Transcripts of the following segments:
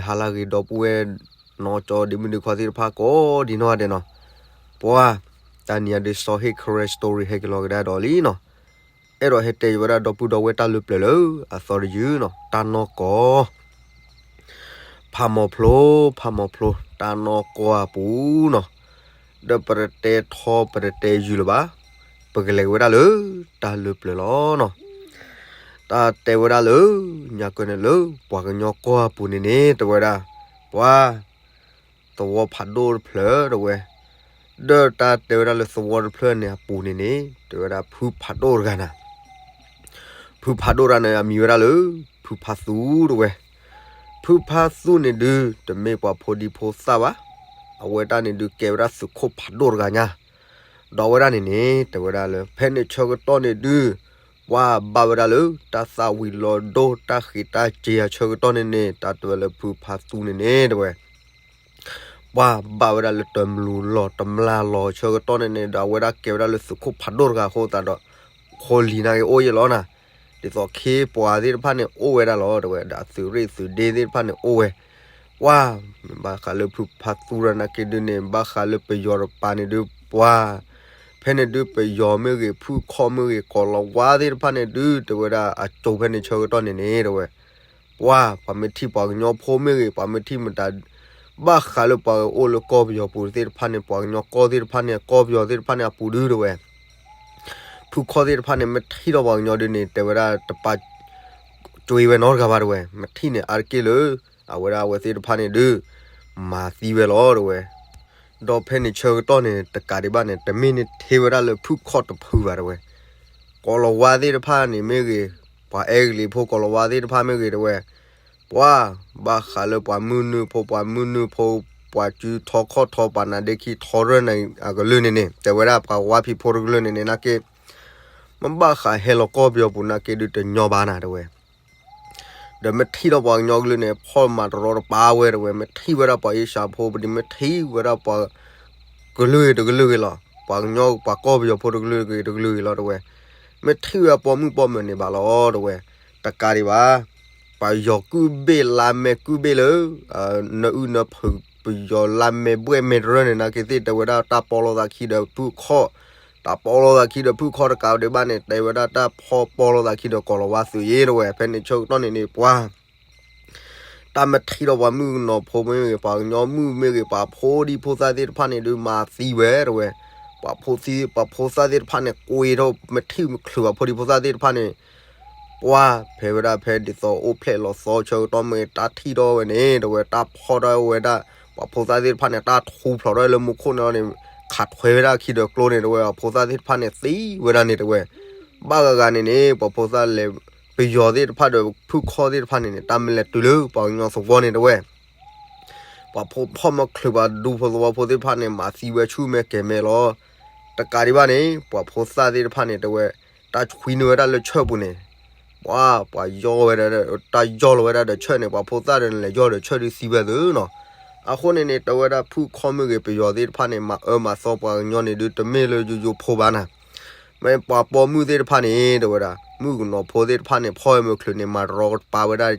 ဟါလၢအဂ့ၤ ဒီပုၢ်ဝဲၢ် နီၢ်ကၠီဒ့မုၣ်ဒ့ခွါသ့ၣ်တဖၣ် ကိးဒံနီၢ်ဂၤဒဲးနီၤ. ပှၤ တနံၤအံၤဒုး စီၤဟ့ၣ် ခရဲ story ဟဲက့ၤလီၤကဒါဒီးလံနီၤ. အဲၣ်ဒိးဟဲတဲဝဲဒၣ် ဒီပုၢ်ဒီဝဲၢ် တၢ်လၢပျၢၤလၢအသီတယုၢ်နီၤ, တၢ်နီၢ်ကီၢ် ဖးမီၤဖျိ, ဖးမီၤဖျိ, တၢ်နီၢ်ကီၢ်အပူၤနီၤ. ဒီးပတတဲထီ ပတတဲယုၢ်လၢၤဘၣ်, ပကလဲၤဝဲဒၣ်လၢတၢ်လၢပျၢၤလီၤနီၤ. တၢ်တဲဝဲဒၣ်လၢ ညါကၢန့ၣ်လၢ ပှၤကညီကီၢ်အပူၤန့ၣ်န့ၣ် တဲဝဲဒၣ် ပှၤ သဝီဖးဒိၣ်တဖျၢၣ်တဲဝဲ, ဒီးတၢ်တဲဝဲဒၣ်လၢသဝီတဖျၢၣ်န့ၣ်အပူၤန့ၣ်န့ၣ် တဲဝဲဒၣ် ဖုဖးဒိၣ်တဂၤနၤ. ဖုဖးဒိၣ်တဂၤန့ၣ် အမံၤဝဲဒၣ်လၢ ဖုဖးသူတဲဝဲ. ဖုဖးသူန့ၣ်ဒုး တမ့ၢ်ပှၤဖိဒံဖိသၣ်ဘၣ်. အဝဲတၢ်န့ၣ်ဒုး ကဲဝဲဒၣ်သုးခိၣ်ဖးဒိၣ်တဂၤညါ. ဒီးအဝဲဒၣ်န့ၣ်န့ၣ် တဲဝဲဒၣ်လၢ ဖဲန့ၣ်ဆၢကတီၢ်န့ၣ်ဒုး ပှၤဘၣ်ဝဲဒၣ်လၢ တၢ်သၣ်ဝံၤလီၤဒိ တၢ်ဃံးတၢ်စ့ၤအဆၢကတီၢ်န့ၣ်န့ၣ် တၢ်တဲဝဲလၢဖုဖးသူန့ၣ်န့ၣ် တဲဝဲ ပှၤဘၣ်ဝဲဒၣ်လၢတမျူးလီၤတမျၢ်လီၤဆၢကတီၢ်န့ၣ်န့ၣ် ဒီးအဝဲဒၣ်ကဲဝဲဒၣ်လၢသုးခိၣ်ဖးဒိၣ်တဂၤအဃိသတးဒီး ဖိလံၤနာ်က့အိၣ်ယဲလီၤနၤ. ဒ်သိးခ့ပှၤသ့ၣ်တဖၣ်န့ၣ်အိၣ်ဝဲဒၣ်လီၤ တဲဝဲ, ဒီးအသုးရ့ၣ်သုးဒ့သ့ၣ်တဖၣ်န့ၣ်အိၣ်ဝဲ. ပှၤ ဘၣ်ဃးလၢဖုဖးသူရၤနာ်က့ဒုးန့ၣ် ဘၣ်ဃးလၢပယီၤတပၤန့ၣ်ဒုး ပှၤ ဖဲန့ၣ်ဒုး ပယီၤမ့ၢ်ဂ့ၤ ဖုၣ်ခီၣ်မ့ၢ်ဂ့ၤ ကီၤလၤဝါသ့ၣ်တဖၣ်န့ၣ်ဒုး တဲဝဲဒၣ်အကၠိဖဲန့ၣ်ဆၢကတီၢ်န့ၣ်န့ၣ် တဲဝဲ ပှၤ ပှၤမ့ၢ်ထံၣ်ပှၤကညီဖိမ့ၢ်ဂ့ၤ ပှၤမ့ၢ်ထံၣ်မတၤ ဘၣ်ဃးလၢပှၤအိၣ်လၢကီၢ်ပယီၤပူၤသ့ၣ်တဖၣ်န့ၣ် ပှၤကညီကီၢ်သ့ၣ်တဖၣ်န့ၣ် ကီၢ်ပယီၤသ့ၣ်တဖၣ်န့ၣ်အပူၤဒုး တဲဝဲ ဖုၣ်ခီၣ်သ့ၣ်တဖၣ်န့ၣ် မ့ၢ်ထံၣ်ထီၣ်ပှၤကညီဒုးန့ၣ် တဲဝဲဒၣ်တပာ်ကွံာ်ဝဲနီတဂၤဘၣ် တဲဝဲ, မ့ၢ်ထံၣ်န့ၣ် အါတက့ၢ်လၢ အဝဲဒၣ်အဝဲသ့ၣ်တဖၣ်န့ၣ်ဒုး မၤသံဝဲလီၤ တဲဝဲ. ဒီးဖဲန့ၣ်ဆၢကတီၢ်န့ၣ် တကးဒံးဘၣ်န့ၣ် တမ့ၢ်န့ၣ်ထဲဝဲဒၣ်လၢဖုၣ်ခီၣ်တဖုဘၣ် တဲဝဲ, ကီၤလၤဝါသ့ၣ်တဖၣ်န့ၣ်မ့ၢ်ဂ့ၤ, ပှၤအဲကလံးဖိကီၤလၤဝါသ့ၣ်တဖၣ်မ့ၢ်ဂ့ၤ တဲဝဲ, ပှၤ ဘၣ်ဃးလၢပှၤမုၢ်နုာ်ဖိ ပှၤမုၢ်နုာ်ဖိ ပှၤစုထီခီၣ်ထီ ပှၤနါဒ့ခံထီရၢၢ်န့ၣ်အကလုၢ်န့ၣ်န့ၣ် တဲဝဲဒၣ်ပှၤဝါဖံးဖိတကလုၢ်န့ၣ်န့ၣ် နာ်က့ မ့ၢ်ဘၣ်ဃးဟဲလီၤကီၢ်ပယီၤပူၤနာ်က့ဒုးတညီဘၣ်နၤ တဲဝဲ. ဒီးမ့ၢ်ထံၣ်ဒီးပှၤကညီကလုာ်န့ၣ် ဖီၣ်မၤတရီတပါဝဲ တဲဝဲ, မ့ၢ်ထံၣ်ဝဲဒၣ်ပှၤအ့ၡၢဖိပဒံး မ့ၢ်ထံၣ်ဝဲဒၣ်ပှၤ ကလုာ်ဂ့ၤတကလုာ်ဂ့ၤလီၤ, ပှၤကညီပှၤကီၢ်ပယီၤဖိတကလုာ်ဂ့ၤတကလုာ်ဂ့ၤလီၤ တဲဝဲ, မ့ၢ်ထံၣ်ဝဲပိာ်မုၣ်ပိာ်မၢၤန့ၣ်ဘၣ်လီၤ တဲဝဲ, တကးဒံးဘၣ်, ပယီၤကုၢ်ဘ့ၣ်လါမဲကုၢ်ဘ့ၣ်လၢ နအုၣ်နဖုး ပယီၤလါမဲဘှဲၣ်မဲတရၢၢ်န့ၣ် နာ်က့သ့ၣ် တဲဝဲဒၣ်တၢ်ပီလိာ်သးခံဒီးဖုၣ်ခီၣ်, တၢ်ပီလိာ်သးခံဒီးဖုၣ်ခီၣ်တကးဒံးဘၣ်န့ၣ် တဲဝဲဒၣ်တၢ်ဖီၣ်ပီလိာ်သးခံဒီးကီၤလၤဝါသုးယ့ တဲဝဲ, ဖဲန့ၣ်ဆၢကတီၢ်န့ၣ်န့ၣ် ပှၤ တၢ်မ့ၢ်ထံၣ်ဒီးပှၤမုၣ်ကနီၤဖိမ့ၢ်ဂ့ၤ ပှၤကညီမုၣ်မ့ၢ်ဂ့ၤ ပှၤဖိဒံဖိသၣ်သ့ၣ်တဖၣ်န့ၣ်ဒုး မၤသံဝဲ တဲဝဲ, ပှၤဖိသံ ပှၤဖိသၣ်သ့ၣ်တဖၣ်န့ၣ် ကွ့ထီၣ် မ့ၢ်ထံၣ်မ့ၢ်ချုးပှၤဖိဒံဖိသၣ်သ့ၣ်တဖၣ်န့ၣ် ပှၤ ဖဲဝဲဒၣ်ဖဲဒ်သိးအိၣ်ဖျဲၣ်လီၤသီဆၢကတီၢ်မ့ၢ်ဂ့ၤ တၢ်ထံၣ်ထီၣ်ဝဲန့ၣ် တဲဝဲ တၢ်ဖီၣ်ထီၣ်ဝဲဒၣ် ပှၤဖိသၣ်သ့ၣ်တဖၣ်န့ၣ် တၢ်ထူဖျိးထီၣ်လၢမူခိၣ်န့ၣ်လီၤန့ၣ် ခးထွဲဝဲဒၣ်အခံဒီးကျိန့ၣ် တဲဝဲ ပှၤဖိသၣ်သ့ၣ်တဖၣ်န့ၣ်သံဝဲဒၣ်န့ၣ် တဲဝဲ, ဘၣ်ဂၤဂၤန့ၣ်န့ၣ် ပှၤဖိသၣ်လဲၤ ပယီၤသ့ၣ်တဖၣ်ဒီးဖုၣ်ခီၣ်သ့ၣ်တဖၣ်န့ၣ်န့ၣ် တၢ်မ့ၢ်လဲၤတုၤလၢပှၤကညီသဝီန့ၣ် တဲဝဲ ပှၤဖိဖီၣ်မ့ၢ်ချုးပှၤဒူဖိသဝီဖိသ့ၣ်တဖၣ်န့ၣ် မၤသံဝဲဆူၣ်မဲာ်ကဲၤမဲာ်လီၤ. တကးဒံးဘၣ်န့ၣ် ပှၤဖိသၣ်သ့ၣ်တဖၣ်န့ၣ် တဲဝဲ တၢ်ဆွံနုာ်ဝဲဒၣ်လၢဆၢၣ်ပူၤန့ၣ် ပှၤ ပှၤယီၢ်ဝဲဒၣ် တၢ်ယီၢ်လီၤဝဲဒၣ်ဒီးဆၢၣ်န့ၣ် ပှၤဖိသၣ်ဒီးလဲၤယီၢ်ဒီးဆၢၣ်ဒုးသံဝဲသုနီၤ. အဃိန့ၣ်န့ၣ် တဲဝဲဒၣ်ဖုၣ်ခီၣ်မ့ၢ်ဂ့ၤ ပယီၤသ့ၣ်တဖၣ်န့ၣ် မၤအၢမၤသီပှၤကညီန့ၣ်ဒုး တမ့ၢ်လၢယိယိဖိဘၣ်နၤ မ့ၢ်ပှၤပိာ်မုၣ်သ့ၣ်တဖၣ်န့ၣ် တဲဝဲဒၣ် မုၣ်ကနီၤဖိသ့ၣ်တဖၣ်န့ၣ် ဖီၣ်ဝဲမ့ၢ်ချုးန့ၣ် မၤတရီတပါဝဲဒၣ်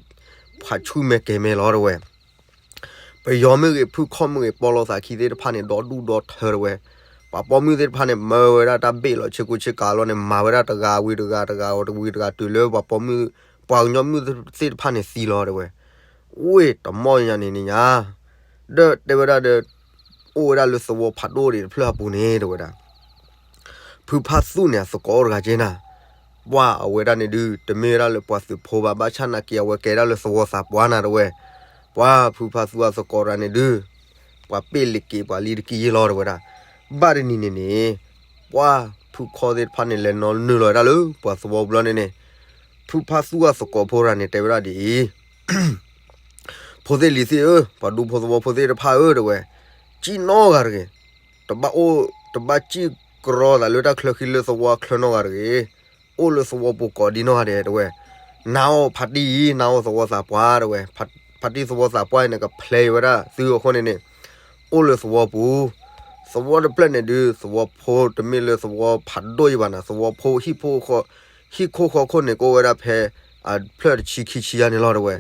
ဖးဆူၣ်မဲာ်ကဲၤမဲာ်လီၤ တဲဝဲ. ပယီၤမ့ၢ်ဂ့ၤ ဖုၣ်ခီၣ်မ့ၢ်ဂ့ၤ ပီလိာ်သးခံသ့ၣ်တဖၣ်န့ၣ် ဒီဒူၣ်ဒီထၢ တဲဝဲ. ပှၤပိာ်မုၣ်သ့ၣ်တဖၣ်န့ၣ် မၢဝဲဒၣ်တၢ်ဘ့ၣ်လီၤဆ့ကူဆ့ကၤလီၤန့ၣ် မၤဝဲဒၣ်တဂၤဝံၤတဂၤ တဂၤဝံၤတဂၤ တုၤလၢပှၤပိာ်မုၣ် ပှၤကညီမုၣ်သ့ၣ်တဖၣ်န့ၣ်သံလီၤ တဲဝဲ. ဝ့ၢ်တမီၢ်ညါန့ၣ်န့ၣ်ညါ ဒီးတဲဝဲဒၣ်ဒီး အိၣ်ဝဲဒၣ်လၢသဝီဖးဒိၣ်ဒံးတဖျၢၣ်အပူၤန့ၣ် တဲဝဲဒၣ် ဖုဖးသူၣ်န့ၣ် အသကိးအိၣ်တဂၤက့နၤ, ပှၤအဝဲဒၣ်န့ၣ်ဒုး တမ့ၢ်ဝဲဒၣ်လၢပှၤသုးဖိဘၣ် ဘၣ်ဆၣ်နာ်က့ အဝဲကဲဒၣ်လၢသဝီသးပှၢ်နၤ တဲဝဲ. ပှၤဖုဖးသူၣ်အသကိးတဂၤန့ၣ်ဒုး ပှၤပ့ၢ်လံၤက့ၤပှၤလံတက့ၢ်ယ့လီၤ တဲဝဲဒၣ်. ဘၣ်တနံၤန့ၣ်န့ၣ် ပှၤဖုၣ်ခီၣ်သ့ၣ်တဖၣ်န့ၣ် လဲၤနီၢ်နုာ်လီၤဝဲဒၣ်လၢပှၤသဝီပူၤလီၤန့ၣ်န့ၣ် ဖုဖးသူၣ်အသကိးဖိတဂၤန့ၣ် တဲဝဲဒၣ်ဒ်အံၤ ဖိသ့ၣ်လံၤသ့ၣ်ဧၢ, ပှၤဒူဖိသဝီဖိသ့ၣ်တဖၣ်ဧၢ တဲဝဲ, စံၣ်နီၣ်ဂၤတဂ့ၤ, တဘၣ်အိၣ် တဘၣ်စံၣ်ကရီသးလၢတၢ်ချၢဃံလၢသဝီချၢနီၣ်ဂၤတဂ့ၤ, အိၣ်လၢသဝီပူၤကိးဒံနီၢ်ဂၤဒဲး တဲဝဲ, နၤအိၣ်ဖါတံၢ်အံၤ နၤအိၣ်သဝီသးပှၢ် တဲဝဲ, ဖါတံၢ်သဝီသးပှၢ်အံၤန့ၣ် ကဖျဲးဝဲဒၣ်သုအဃိန့ၣ်န့ၣ်, အိၣ်လၢသဝီပူၤ, သဝီတဖျၢၣ်န့ၣ်ဒုး သဝီဖိတမ့ၢ်လၢသဝီဖးဒိၣ်ယံၤဘၣ်နၤ, သဝီဖိဟံၣ်ဖိ ဟံၣ်ခိၣ်ဃီခိၣ်န့ၣ် ကအိၣ်ဝဲဒၣ်ဖဲ အဖျၢၣ်တဆံခံဆံယါန့ၣ်လီၤ တဲဝဲ,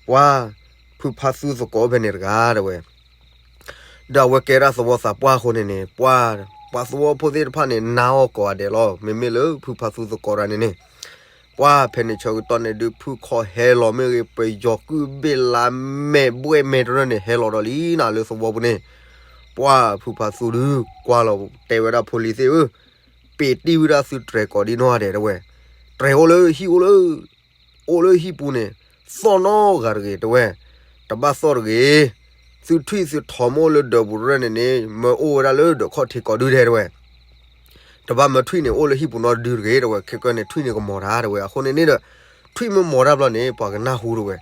ပှၤ ဖုဖါသူသကိးဖဲန့ၣ်တဂၤတဲဝဲ, ဒီးအဝဲကဲဒၣ်သဝီသးပှၢ်အဃိန့ၣ်န့ၣ် ပှၤ, ပှၤသဝီဖိသ့ၣ်တဖၣ်န့ၣ် နာ်အီၤကိးဂၤဒဲးလီၤ. မ့မ့ၢ်လၢဖုဖါသူသကိးတဂၤန့ၣ်န့ၣ်, ပှၤဖဲန့ၣ်ဆၢကတီၢ်န့ၣ်ဒုး ဖုခီဟဲလီၤမ့ၢ်ဂ့ၤ, ပယီၤကုၢ်ဘ့ၣ်လါမဲာ်ဘှဲၣ်မဲာ်တရၢၢ်န့ၣ် ဟဲလီၤဒီးလံနၤလၢသဝီပူၤန့ၣ်, ပှၤဖုဖါသူဒုးကွၢ်လီၤတဲဝဲဒၣ်ဖိလံၤသ့ၣ်ဧၢ, ပ့ၤတံၢ်ဝံဒၣ်သုတြဲၤကိးဒံနီၢ်ဂၤဒဲးတဲဝဲ, တြဲၤအိၣ်လၢဟံၣ်အိၣ်လၢ အိၣ်လၢဟံၣ်ပူၤန့ၣ် သီၣ်နီတဂၤတဂ့ၤတဲဝဲ, တဘၣ်သီၣ်တဂ့ၤ, သုထွံၣ်သုထိးမ့ၢ်အိၣ်လၢဒၢးပူၤတရၢၢ်န့ၣ်န့ၣ် မၢအိၣ်ဝဲဒၣ်လၢဒၢးခီၣ်ထံးကိးဒုဒဲးတဲဝဲ, တဘၣ်မၢထွံၣ်န့ၣ် အိၣ်လၢဟံၣ်ပူၤနီတဒုတဂ့ၤတဲဝဲ, ခဲကနံၣ်န့ၣ်ထွံၣ်န့ၣ်ကမီၤတၢ်တဲဝဲ, အဃိန့ၣ်န့ၣ်ဒီး ထွံၣ်မ့ၢ်မီၤတၢ်ဘျီန့ၣ် ပှၤကနၢ်ဟူတဲဝဲ,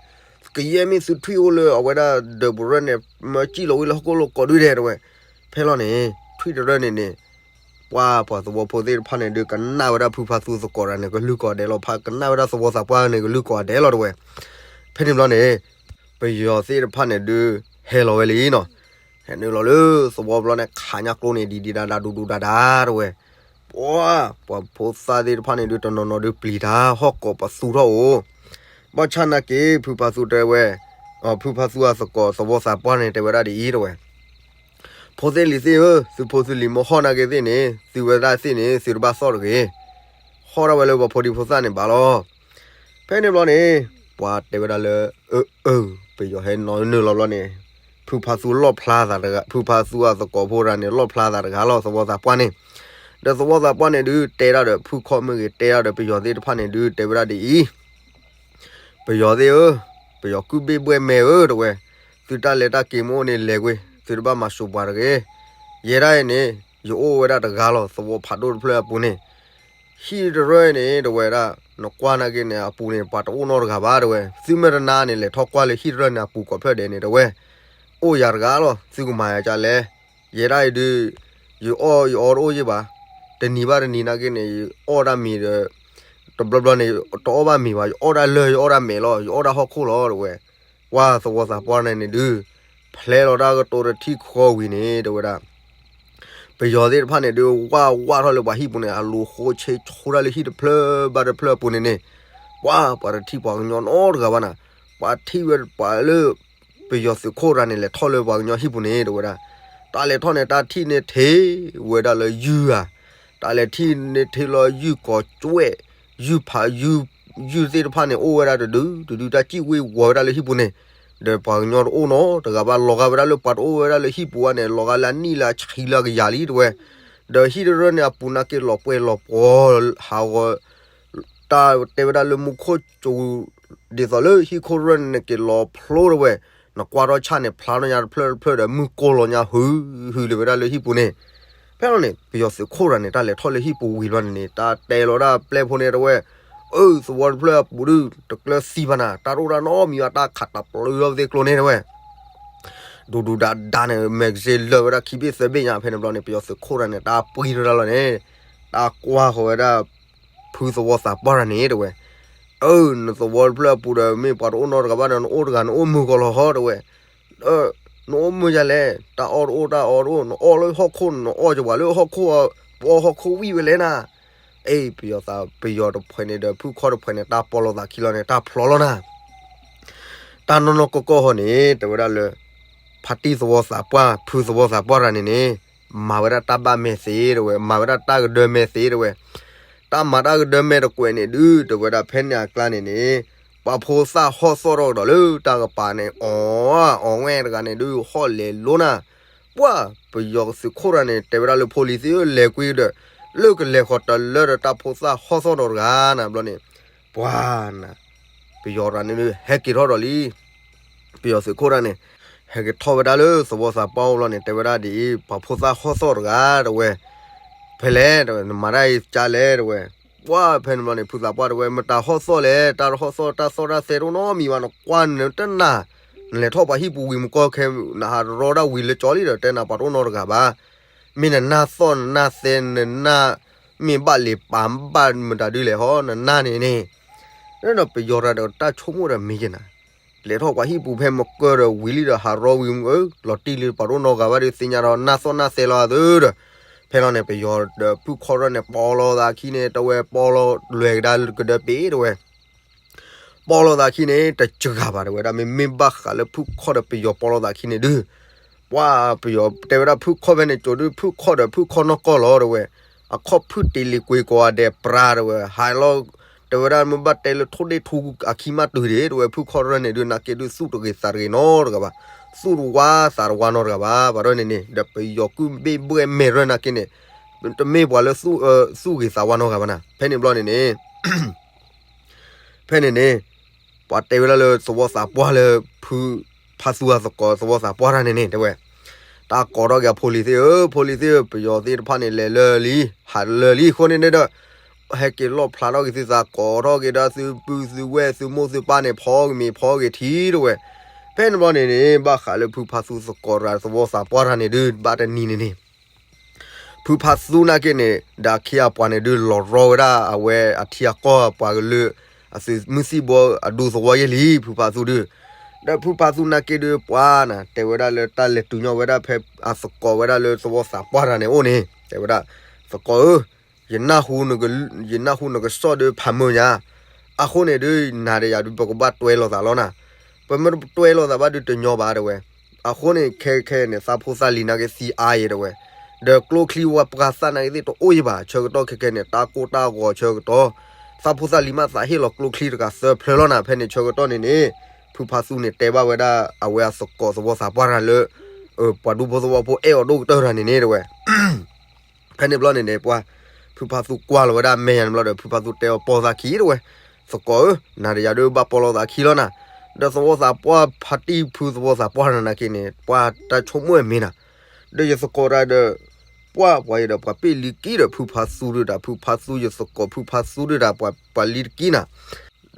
ကယဲၢ်မ့ၢ်သုထွံၣ်အိၣ်လၢအဝဲဒၣ်ဒၢးပူၤတရၢၢ်န့ၣ် မၢစံၣ်လီၤဝံၤလၢဟီၣ်ခိၣ်လိၤကိးဒုဒဲးတဲဝဲ, ဖဲလီၤန့ၣ် ထွံၣ်တရၢၢ်န့ၣ်န့ၣ် ပှၤပှၤသဝီဖိသ့ၣ်တဖၣ်န့ၣ်ဒုး ကနၣ်ဝဲဒၣ်ဖုဖါသူသကိးတဂၤန့ၣ် ကလုၢ်ကိးဂၤဒဲးလီၤ, ဖဲကနၣ်ဝဲဒၣ်သဝီသးပှၢ်န့ၣ် ကလုၢ်ကိးဂၤဒဲးလီၤတဲဝဲ, ဖဲန့ၣ်ဘျီန့ၣ် ပယီၤသ့ၣ်တဖၣ်န့ၣ်ဒုး ဟဲလီၤဝဲလံနီၤ, ဟဲနုာ်လီၤလၢသဝီဘျီန့ၣ် ခးညါကျိန့ၣ် ဒံဒံဒါဒါဒူဒူဒါဒါတဲဝဲ, ပှၤ, ပှၤဖိသၣ်သ့ၣ်တဖၣ်န့ၣ်ဒုး တနီၤနီၤဒုးပျံၤတၢ် ဟီၣ်ကိးပသူထီၣ်အိၣ်, ဘၣ်ဆၣ်နာ်က့ ဖုဖါသူတဲဝဲ, ဖုဖါသူအသကိးသဝီသးပှၢ်န့ၣ် တဲဝဲဒၣ်ဒ်အံၤတဲဝဲ ဖိသ့ၣ်လံၤသ့ၣ်ဧၢ, သုဖိသုလံၤမ့ၢ်ဟီၣ်နာ်က့သ့ၣ်န့ၣ် သုဝဲဒၣ်သ့ၣ်န့ၣ် သုတဘၣ်သီၣ်တဂ့ၤ, ဟီၣ်ဒၣ်ဝဲလၢပှၤဖိဒံဖိသၣ်န့ၣ်ဘၣ်လီၤ. ဖဲန့ၣ်ဘျီန့ၣ် ပှၤတဲဝဲဒၣ်လၢ အၢ, အၢ, ပယီၤဟဲနီၤနုာ်လီၤဘျီန့ၣ်, ဖုဖါသူလီၣ်ဖျါသးတဂၤ, ဖုဖါသူအသကိးဖိတဂၤန့ၣ် လီၣ်ဖျါသးတဂၤလီၤ သဝီသးပှၢ်န့ၣ်, ဒီးသဝီသးပှၢ်န့ၣ်ဒုး တဲဒၣ်ဒီးဖုခီမ့ၢ်ဂ့ၤ တဲဒၣ်ဒီးပယီၤသ့ၣ်တဖၣ်န့ၣ်ဒုး တဲဝဲဒၣ်ဒ်အံၤ ပယီၤသ့ၣ်ဧၢ, ပယီၤကုၢ်ဘ့ၣ်ဘှဲၣ်မဲာ်ဧၢတဲဝဲ, သုတၢ်လဲၤတၢ်က့ၤမ့ၢ်အိၣ်န့ၣ်လဲၤကွံာ်, သုတဘၣ်မၤစူၤပှၤတဂ့ၤ, ယဲဒၣ်အံၤန့ၣ် ယအိၣ်ဝဲဒၣ်တဂၤလီၤ သဝီဖးဒိၣ်တဖျၢၣ်အပူၤန့ၣ်, ဟံၣ်တရၢၢ်န့ၣ်တဲဝဲဒၣ်, နကွၢ်နာ်က့န့ၣ် အပူၤန့ၣ် ပှၤတအိၣ်နီတဂၤဘၣ်တဲဝဲ, သုမ့ၢ်တနာ်န့ၣ် လဲၤထီၣ်ကွၢ်လၢဟံၣ်တရၢၢ်န့ၣ်အပူၤကိးဖျၢၣ်ဒဲးန့ၣ်တဲဝဲ, အိၣ်ယၤတဂၤလီၤ သုကမၤယၤဒ်လဲၣ်, ယဲဒၣ်အံၤဒုး ယအီၣ်ယအီတအိၣ်ယဘၣ်, တနံၤဘၣ်တနံၤနာ်က့န့ၣ် ယအီၣ်တၢ်မ့ၤဒီး တဘျီဘျီန့ၣ် တအီၣ်ဘၣ်မ့ၤဘၣ်, ယအီၣ်တၢ်လၢၢ် ယအီၣ်တၢ်မဲးလီၤ ယအီၣ်တၢ်ဟီၣ်ခိၣ်လီၤတဲဝဲ, ပှၤသဝီသးပှၢ်န့ၣ်န့ၣ်ဒုး ဖျဲလီၤတၢ်ကတိၤတထံၣ်ဃီဝံၤန့ၣ်တဲဝဲဒၣ်, ပယီၤသ့ၣ်တဖၣ်န့ၣ်ဒုး ဝၢ်ဝၢ်ထီၣ်လၢပှၤဟံၣ်ပူၤန့ၣ် အလူၤဃိဆ့ဆိတၢ်လၢဟံၣ်တဖျၢၣ်ဘၣ်တဖျၢၣ်အပူၤန့ၣ်န့ၣ်, ပှၤ, ပှၤတထံၣ်ပှၤကညီနီတဂၤဘၣ်နၤ, ပှၤထံၣ်ဝဲပှၤလၢ ပယီၤသုးခိၣ်တဂၤန့ၣ် လဲၤထီၣ်လၢပှၤကညီဟံၣ်ပူၤန့ၣ်တဲဝဲဒၣ်, တၢ်လဲၤထီၣ်န့ၣ် တၢ်ထံၣ်န့ၢ်ထံဝဲဒၣ်လၢယုၢ်ဧါ, တၢ်လဲၤထံၣ်န့ၢ်ထံလီၤယုၢ်ကိးကွဲၢ်, ယုၢ်ဖးယုၢ်, ယုၢ်သ့ၣ်တဖၣ်န့ၣ် အိၣ်ဝဲဒၣ်တဒု, တဒုတၢ်စံၣ်ဝ့ၤဝီၤဝဲဒၣ်လၢဟံၣ်ပူၤန့ၣ်, ဒီးပှၤကညီတအိၣ်နီတဂၤဘၣ်, လီၤဂာ်ဝဲဒၣ်လၢပှၤတအိၣ်ဝဲဒၣ်လၢဟံၣ်ပူၤဘၣ်န့ၣ် လီၤဂာ်လၢအနံၣ်လၢအဆံလၢအကယၤလံတဲဝဲ, ဒီးဟံၣ်တရၢၢ်န့ၣ်အပူၤနာ်က့လီၤပှဲၤလီၤပှီၤဟးဂီၤ တၢ်တဲဝဲဒၣ်လၢမူခိၣ်စူၤ, ဒ်သိးလၢဟံၣ်ခိၣ်ရၢၢ်န့ၣ်က့ၤလီၤဖျိတဲဝဲ, နကွၢ်ထီၣ်ဆၣ်န့ၣ် ဖျါထီၣ်ညါတဖျၢၣ်တဖျၢၣ်ဒီး မုၢ်ကိၢ်လီၤညါဟု, ဟုလၢဝဲဒၣ်လၢဟံၣ်ပူၤန့ၣ်, ဖဲလီၤန့ၣ် ပယီၤသုးခိၣ်တဂၤန့ၣ် တၢ်လဲၤထီၣ်လၢဟံၣ်ပူၤဝံၤဘျီန့ၣ်န့ၣ် တၢ်တဲလီၤဒၣ်ပျဲၢ်ဖိန့ၣ်တဲဝဲ, အၢ သဝီတဖျၢၣ်အပူၤဒုး တကျၢၤသံဘၣ်နၤ, တၢ်တအိၣ်တၢ်နီတမံၤဘၣ်, တၢ်ခးတၢ်ပျုၤထီၣ်သ့ၣ်ကျိန့ၣ်တဲဝဲ ဒူဒူဒါဒါန့ၣ် magazine လၢာ်ဝဲဒၣ်ခံဘ့ၣ်သၢဘ့ၣ်ညါ ဖဲန့ၣ်ဘျီန့ၣ် ပယီၤသုးခိၣ်တဂၤန့ၣ် တၢ်ပှံၢ်ထီၣ်ဒၣ်လီၤန့ၣ်, တၢ်ကွၢ်ဃီၤဝဲဒၣ် ဖုသဝီသးပှၢ်တဂၤန့ၣ်တဲဝဲ, အၢ နသဝီတဖျၢၣ်အပူၤဒီး မ့ၢ်ပှၤတအိၣ်နီတဂၤဘၣ်ဒီး နအိၣ်တဂၤ နအိၣ်မုာ်ကီးလီၤဟီတဲဝဲ, နအိၣ်မုာ်ယၤလဲၣ်, တၢ်အီၣ်တအိၣ်တၢ်အီတအိၣ်, နအီၣ်လၢဟီၣ်ခိၣ် နအီၣ်ယဝၤလၢဟီၣ်ခိၣ်, ပအီၣ်ဟီၣ်ခိၣ်ဝံၣ်ဝဲလဲၣ်နၤ, အ့ ပယီၤသး ပယီၤတဖှဲးန့ၣ်ဒီး ဖုခီတဖှဲးန့ၣ် တၢ်ပီၢ်လိာ်သးခံလီၤန့ၣ် တၢ်ဖျိးလီၤနၤ တၢ်နီၢ်နီၢ်ကီၢ်ကီၢ်ဟီန့ၣ် တဲဝဲဒၣ်လၢ ဖါတံၢ်သဝီသးပှၢ် ဖုသဝီသးပှၢ်တဂၤန့ၣ်န့ၣ် မၤဝဲဒၣ်တၢ်ဘၣ်မဲာ်သ့တဲဝဲ, မၤဝဲဒၣ်တၢ်ကဒၢမဲာ်သ့တဲဝဲ, တၢ်မၤတၢ်ကဒၢမဲာ်တကွဲးန့ၣ်ဒုး တဲဝဲဒၣ်ဖဲန့ၣ်အကျါန့ၣ်န့ၣ် ပှၤဖိသၣ်ဟီၣ်သီၣ်ထီၣ်ကဒီးလၢတၢ်ကပၤန့ၣ် အီၣ်အီၣ်ဝဲတဂၤန့ၣ်ဒုး ဟီၣ်လဲၤလိၤနၤ ပှၤပယီၤသုးခိၣ်တဂၤန့ၣ် တဲဝဲဒၣ်လၢဖိလံၤသ့ၣ်ဧၢ လဲၤကွံာ်ဒီး လၢကလဲၤဃီၤတၢ်လၢဒီးတၢ်ဖိသၣ်ဟီၣ်သီၣ်ဒီးတဂၤနၤဘျီန့ၣ်, ပှၤနၤ, ပယီၤတဂၤန့ၣ်ဒုး ဟဲက့ၤထီၣ်ဒီးလံ ပယီၤသုးခိၣ်တဂၤန့ၣ် ဟဲက့ၤထီၣ်ဝဲဒၣ်လၢသဝီသးပှၢ်အိၣ်ဘျီန့ၣ် တဲဝဲဒၣ်ဒ်အံၤ, ပှၤဖိသၣ်ဟီၣ်သီၣ်တဂၤတဲဝဲ, ဖဲလဲၣ်တဲဝဲ နမၤတၢ်အံၤကလဲၣ်တဲဝဲ, ပှၤဖဲန့ၣ်ဘျီန့ၣ် ဖုသးပှၢ်တဲဝဲ မတၤဟီၣ်သီၣ်လဲၣ်, တၢ်တဟီၣ်သီၣ်တၢ်သီၣ်တၢ်သဲတအိၣ်နီတမံၤဘၣ်, နကွၢ်နတနၢ်, နလဲၤထီၣ်ပှၤဟံၣ်ပူၤဝံၤမူကီၢ်ခဲ နဟးရီဒၣ်ဝံၤလၢကၠီလံဒီး တဲနၤပှၤတအိၣ်နီတဂၤဘၣ်, မ့ၢ်နနၢ်သီၣ်နနၢ်သဲ နနၢ်မ့ၢ်ဘၣ်လံၤပာ်ဘၣ်မတၤဒုလဲၣ်ဟီ နနၢ်န့ၣ်န့ၣ်, ဒီးပယီၤတဂၤဒီးတၢ်ဆိကမိၣ်ဒီးမ့ၢ်က့ၤနၤ လဲၤထီၣ်ပှၤဟံၣ်ပူၤဖဲမူကီၢ်ဒီးဝံၤလံဒီး ဟးရီဝံၤမူကီၢ် လီၤတံၢ်လံပှၤတအိၣ်နီတဂၤဘၣ်ဒီး သ့ၣ်ညါဒီးနၢ်သီၣ်နၢ်သဲလီၤသၢဒီး, ဖဲလီၤန့ၣ် ပယီၤဒီးဖုခီထီၣ်န့ၣ် ပီၢ်လီၤသးခံန့ၣ် တဲဝဲပီၢ်လီၤလွဲၤကဒါကဒၢပ့ၤတဲဝဲ ပီၣ်လိာ်သးခံန့ၣ် တစှၤဘၣ်တဲဝဲဒၣ် မ့မ့ၢ်ဘၣ်ဃးလၢဖုၣ်ခီၣ်ဒီးပယီၤပီၣ်လိာ်သးခံန့ၣ်ဒုး, ပှၤပယီၤတဲဝဲဒၣ်ဖုၣ်ခီၣ်ဖဲန့ၣ် ကၠိဒုးဖုၣ်ခီၣ်ဒီးဖုၣ်ခီၣ်နီၢ်ကီၢ်လီၤတဲဝဲ, အခီၣ်ဖုၣ်တ့လံၤကွ့ကိးဂၤဒဲးပြါတဲဝဲ ဟးလီၤ တဲဝဲဒၣ်မ့ၢ်ဘၣ်တဲလၢထိၣ်ဒ့ၣ်ထူအခံမးတုၤဒံးတဲဝဲ ဖုၣ်ခီၣ်ရၢၢ်န့ၣ်ဒုး နာ်က့ဒုးသူၣ်တဂ့ၤသးတဂ့ၤနီတဂၤဘၣ်, သူၣ်တဝါသးတဝါနီတဂၤဘၣ် ဘၣ်ဒီးန့ၣ်န့ၣ် ဒီးပယီၤကုၢ်ဘ့ၣ်ဘှဲၣ်မဲာ်ရၢၢ်နာ်က့န့ၣ် တမ့ၢ်ပှၤလၢ သူၣ်ဂ့ၤသးဝါနီတဂၤဘၣ်နၤ ဖဲန့ၣ်ဘျီန့ၣ်န့ၣ် ဖဲန့ၣ်န့ၣ် ပှၤတဲဝဲဒၣ်လၢသဝီသးပှၢ်လၢ ဖုဖါသူအသကိးသဝီသးပှၢ်တၢ်န့ၣ်န့ၣ် တဲဝဲ, တၢ်ကိးထီၣ်က့ၤအဖိလံၤသ့ၣ်ဧၢ, ဖိလံၤသ့ၣ်ဧၢ, ပယီၤသ့ၣ်တဖၣ်န့ၣ် လဲၤလၢလံ, ဟးလၢလံအဃိန့ၣ်န့ၣ်ဒီး ဟဲက့ၤလီၣ်ဖျါထီၣ်က့ၤသုသး ကိးထီၣ်က့ၤဒီးသုပုၢ်သုဝဲၢ်သုမိၢ်သုပၢ်န့ၣ် ဖီဂ့ၤမ့ၤဖီဂ့ၤထံတဲဝဲ, ဖဲန့ၣ်ဘျီန့ၣ်န့ၣ် ဘၣ်ဃးလၢဖုဖါသူသကိးတၢ်သဝီသးပှၢ်တၢ်န့ၣ်ဒုး ဘၣ်တနံၤန့ၣ်န့ၣ် ဖုဖါသူနာ်က့န့ၣ် ဒီးအခ့အပှၤန့ၣ်ဒုး လီၤရီဝဲဒၣ်အဝဲအထံအကီၢ်ပှၤကလုာ် အသုးမုၢ်သံၣ်ဘိအဒူသဝီယဲၢ်လံ ဖုဖါသူဒုး, ဒီးဖုဖါသူနာ်က့ဒုး ပှၤနၤ တဲဝဲဒၣ်လၢတၢ်လဲၤတုၤညီဝဲဒၣ်ဖဲအသကိးဝဲဒၣ်လၢသဝီသးပှၢ်တၢ်န့ၣ်အိၣ်န့ၣ် တဲဝဲဒၣ်, သကိးဧၢ, ယနၢ်ဟူနကစီၣ်ဒုးဖးမုာ်ညါ, အဃိန့ၣ်ဒုး နၤဒီးယၤဒုး ပကဘၣ်တွဲလိာ်သးလီၤနၤ, ပမ့ၢ်တတွဲလိာ်သးဘၣ်ဒုးတညီဘၣ်တဲဝဲ, အဃိန့ၣ် ခဲခဲန့ၣ် သးဖိသၣ်လံၤနာ်က့သံအါယဲတဲဝဲ, ဒီးကျိချံဝဲပှၤသၣ်နာ်က့သ့ၣ်တအိၣ်ယဲဘၣ် ဆၢကတီၢ်ခဲခဲန့ၣ် တၢ်ကိၢ်တၢ်ဂီၤဆၢကတီၢ်, သးဖိသၣ်လံၤမးသးဟ့ၣ်လီၤကျိချံတဂၤသၢဖျၢၣ်လီၤနၤ ဖဲန့ၣ်ဆၢကတီၢ်န့ၣ်န့ၣ်, ဖုဖါသူန့ၣ်တဲဘၣ်ဝဲဒၣ်အဝဲအသကိးသဝီသးပှၢ်တၢ်လၢ ပှၤဒူဖိသဝီဖိအဲၣ်အီၤဒိၣ်ကတၢၢ်တဂၤန့ၣ်န့ၣ်တဲဝဲ ဖဲန့ၣ်ဘျီန့ၣ်န့ၣ် ပှၤ ဖုဖါသူကွၢ်လီၤဝဲဒၣ်မဲာ်ညါန့ၣ်ဘျီဒီး ဖုဖါသူတဲအီၤပီၢ်သးခံတဲဝဲ, သကိးဧၢ, နၤဒီးယၤဒုးဘၣ်ပီၢ်လိာ်သးခံလီၤနၤ, ဒီးသဝီသးပှၢ်ဖါတံၢ်ဖုသဝီသးပှၢ်တၢ်နာ်က့န့ၣ် ပှၤတၢ်ဆိကမိၣ်အမ့ၢ်နၤ, ဒီးယသကိးတၢ်ဒီး ပှၤပှၤယဒီးပှၤပ့ၢ်လံၤကံဒီး ဖုဖါသူဒုးတၢ် ဖုဖါသူယသကိး ဖုဖါသူဒုးတၢ် ပှၤလံၤတကံနၤ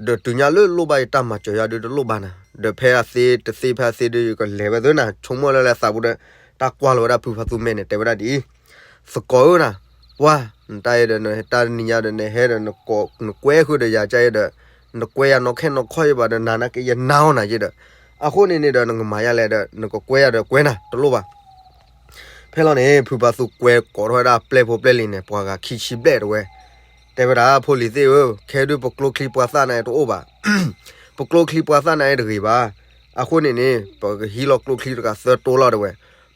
ဒီးတုၤညါလၢလိၣ်ဘၣ်ယတၢ်မၤစၢၤယၤဒုးတလိၣ်ဘၣ်နၤ, ဒီးဖဲအသ့တသ့ဖဲအသ့ဒုး ယကလဲၤဝဲသ့နၤ ဆိကမိၣ်လၢလၢသးပူၤဒီး တၢ်ကွၢ်လီၤဝဲဒၣ်ဖုဖါသူမဲာ်န့ၣ် တဲဝဲဒၣ်ဒ်အံၤ, သကိးဧၢနၤ, ပှၤ နတၢ်အံၤဒီး နတၢ်နံၤညါဒီး နဟဲဒီး နကွဲဃုာ်ဒီးယၤကါအံၤဒီး နကွဲယၤနီၢ်ခဲနီၢ်ခီၣ်ယဘၣ်ဒီး နၤနာ်က့ယနါအီၣ်နၤယဲဒီး အဃိန့ၣ်န့ၣ်ဒီး နကမၤယၤလဲၣ်ဒီး နကကွဲယၤဒီးကွဲနၤ တလိၣ်ဘၣ် ဖဲလီၤန့ၣ် ဖုဖါသူကွဲကိးထီၣ်ဝဲဒၣ်ပျဲၢ်ဖိပျဲၢ်လံၤန့ၣ် ပှၤဂၤခံဆံဘျဲၣ်တဲဝဲ, တဲဝဲဒၣ် ဖိလံၤသ့ၣ်ဧၢ, ခဲဒုးပကျိချံပှၤသၣ်န့ၣ်တအိၣ်ဘၣ်, ပကျိချံပှၤသၣ်န့ၣ်တဂ့ၤဘၣ်, အဃိန့ၣ်န့ၣ် ပကဟံးလီၤကျိချံတဂၤသၢတိၢ်လီၤတဲဝဲ,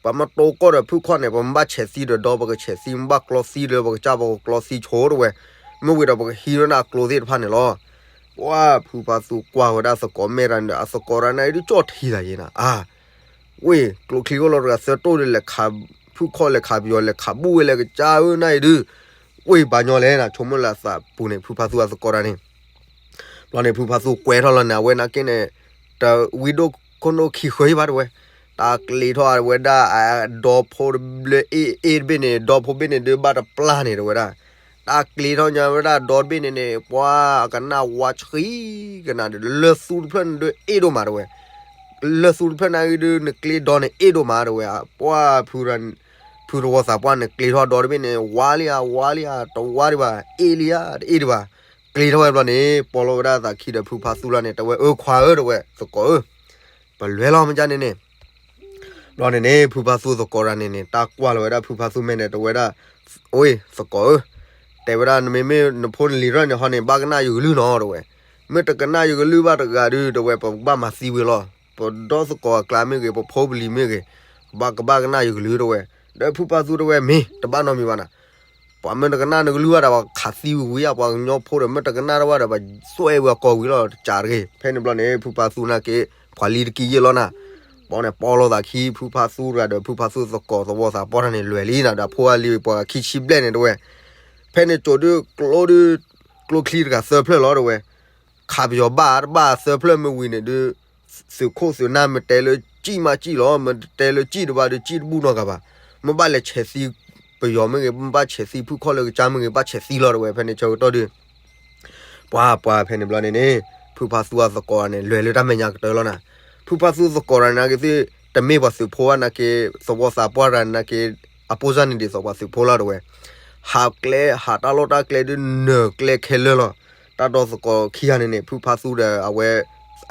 ပမ့ၢ်တိၢ်ကီၢ်ဒီးဖုၣ်ခီၣ်န့ၣ် ပမ့ၢ်ဘၣ်ဆဲးသံဒီးဒီပကဆဲးသံ, မ့ၢ်ဘၣ်ကျီသံဒီးပကစၢ်ပကကျီသံဆိတဲဝဲ, မ့ၢ်ဝံၤဒီးပကဟံးဝဲဒၣ်အကျိသ့ၣ်တဖၣ်န့ၣ်လီၤ. ပှၤဖုဖါသူကွၢ်ဝဲဒၣ်သကိးမဲာ်တၢ်န့ၣ်ဒီး အသကိးတၢ်န့ၣ်ဒုးကၠီၣ်ထံသးယဲနၤ, အါ ဝ့ၢ် ကျိချံအိၣ်လီၤတဂၤသၢတိၢ်ဒီး လဲၤခးဖုၣ်ခီၣ်လဲၤခးပယီၤလဲၤခးဘူၣ်ဝဲလဲၤကစၢ်ဧၢနၤအံၤဒုး, ဝ့ၢ်ဘၣ်ညီလဲၣ်နၤ ဆိကမိၣ်လၢအသးပူၤန့ၣ် ဖုဖါသူအသကိးတၢ်န့ၣ် ဘျီန့ၣ် ဖုဖါသူကွဲထီၣ်လီၤန့ၣ် အဝဲနာ်က့န့ၣ် တဝံဒိၣ်ခိၣ်ဒိၣ်ခံဃၢဘၣ်တဲဝဲ, တၢ်ကျ့ထီၣ်ဝဲဒၣ်အဒီဖိတဘျၢအ့ၣ်အ့ၣ်တဘ့ၣ်န့ၣ် ဒီဖိဘ့ၣ်န့ၣ်ဒုးဘၣ်တပျၢ်န့ၣ်တဲဝဲဒၣ်, တၢ်ကျ့ထီၣ်ညါဝဲဒၣ်ဒီတဘ့ၣ်န့ၣ်န့ၣ် ပှၤအကနၣ်ဝါဆှံကနၣ်ဒီး လၢသူတဖျၢၣ်န့ၣ်ဒုးအ့ၣ်ဒိၣ်မးတဲဝဲ, လၢသူတဖျၢၣ်န့ၣ်ဂ့ၤဒုး နကျ့ဒီန့ၣ်အ့ၣ်ဒိၣ်မးတဲဝဲ, ပှၤ ဖုသဝီသးပှၢ်န့ၣ် ကျ့ထီၣ်ဒီတဘ့ၣ်န့ၣ် ဝါလံဧါ ဝါလံဧါ တဝါဒံးဘၣ် အ့ၣ်လံဧါ တအ့ၣ်ဒံးဘၣ်, ကျ့ထီၣ်ဝဲဘျီန့ၣ် ပီၢ်လီၤဝဲဒၣ်သးခံဒီးဖုဖါသူလီၤန့ၣ် တဲဝဲ အၢ ခွါဧၢ တဲဝဲ သကိးဧၢ, ပလဲၤလီၤမ့ၢ်ကန့ၣ်န့ၣ် ဘျီန့ၣ်န့ၣ် ဖုဖါသူသကိးတၢ်န့ၣ်န့ၣ် တၢ်ကွၢ်လီၤဝဲဒၣ်ဖုဖါသူမဲာ်န့ၣ် တဲဝဲဒၣ်, အိၣ် သကိးဧၢ, တဲဝဲဒၣ် နမ့မ့ၢ်နဖိနလံၤရၢၢ်န့ၣ်ဟီန့ၣ် ဘၣ်ကနၣ်ယကလုၢ်နီၤ တဲဝဲ, မ့ၢ်တကနၣ်ယကလုၢ်ဘၣ်တဂၤဒုး တဲဝဲ ပကဘၣ်မၤသံဝံၤလီၤ, ပဒီသကိးအကျါမ့ၢ်ဂ့ၤ ပဖိပလံၤမ့ၢ်ဂ့ၤ, ပကဘၣ်ကနၣ်ယကလုၢ်တဲဝဲ, ဒီးဖုဖါသူတဲဝဲ မ့ၢ်တဘၣ်နီတမံၤဘၣ်နၤ ပှၤမ့ၢ်တကနၣ်နကလုၢ်ဘၣ်ဒီး ပှၤခးသံဝံၤဝံၤဧါ ပှၤကညီဖိဒီး မ့ၢ်တကနၣ်တၢ်ဘၣ်ဒီး ပှၤစွဲဝဲအကိာ်ဝံၤလီၤ တကးတဂ့ၤ. ဖဲန့ၣ်ဘျီန့ၣ် ဖုဖါသူနာ်က့ ပှၤလံၤတကံယဲၢ်လီၤနၤ, ဘီန့ၣ် ပီၢ်လီၤသးခံ ဖုဖါသူတဂၤဒီး ဖုဖါသူသကိးသဝီသးပှၢ်တၢ်န့ၣ် လွဲၤလံနၤဒီး ဖိအလံၤပှၤခံဆံဘျဲၣ်န့ၣ်တဲဝဲ, ဖဲန့ၣ်ကၠိဒုး ကျိဒုး ကျိချံတဂၤသၢဖျၢၣ်လီၤတဲဝဲ, ခးပယီၤဘၣ်တဘၣ်သၢဖျၢၣ်မ့ၢ်ဝံၤန့ၣ်ဒုး သုးခိၣ်သုးနၢ်မ့ၢ်တဲလၢကံၣ်မးကံၣ်လီၤ, မ့ၢ်တဲလၢကံၣ်တဘၣ်ဒုး ကံၣ်တဘူၣ်နီတဂၤဘၣ်, မ့ၢ်ဘၣ်လဲၤဆဲးသံပယီၤမ့ၢ်ဂ့ၤ မ့ၢ်ဘၣ်ဆဲးသံဖုၣ်ခီၣ်လၢကစၢ်မ့ၢ်ဂ့ၤ ဘၣ်ဆဲးသံလီၤတဲဝဲ ဖဲန့ၣ်ဆၢကတီၢ်ဒုး ပှၤပှၤဖဲန့ၣ်ဘျီန့ၣ်န့ၣ် ဖုဖါသူအသကိးန့ၣ် လွဲၤလၢတၢ်မဲာ်ညါကတၢၢ်လီၤနၤ, ဖုဖါသူသကိးတၢ်နာ်က့သ့ၣ် တမ့ၢ်ပှၤသုးဖိဘၣ်နာ်က့ သဝီသးပှၢ်တၢ်နာ်က့ အပိစၢ်န့ၣ်ဒ်သိးပှၤသုးဖိလီၤတဲဝဲ, ဟးကျဲ ဟးတၢ်လီၢ်တၢ်ကျဲဒုးနၢၤကျဲခဲလၢာ်လီၤ, တၢ်ဒီသကိးခံဂၤန့ၣ်န့ၣ် ဖုဖါသူဒီးအဝဲ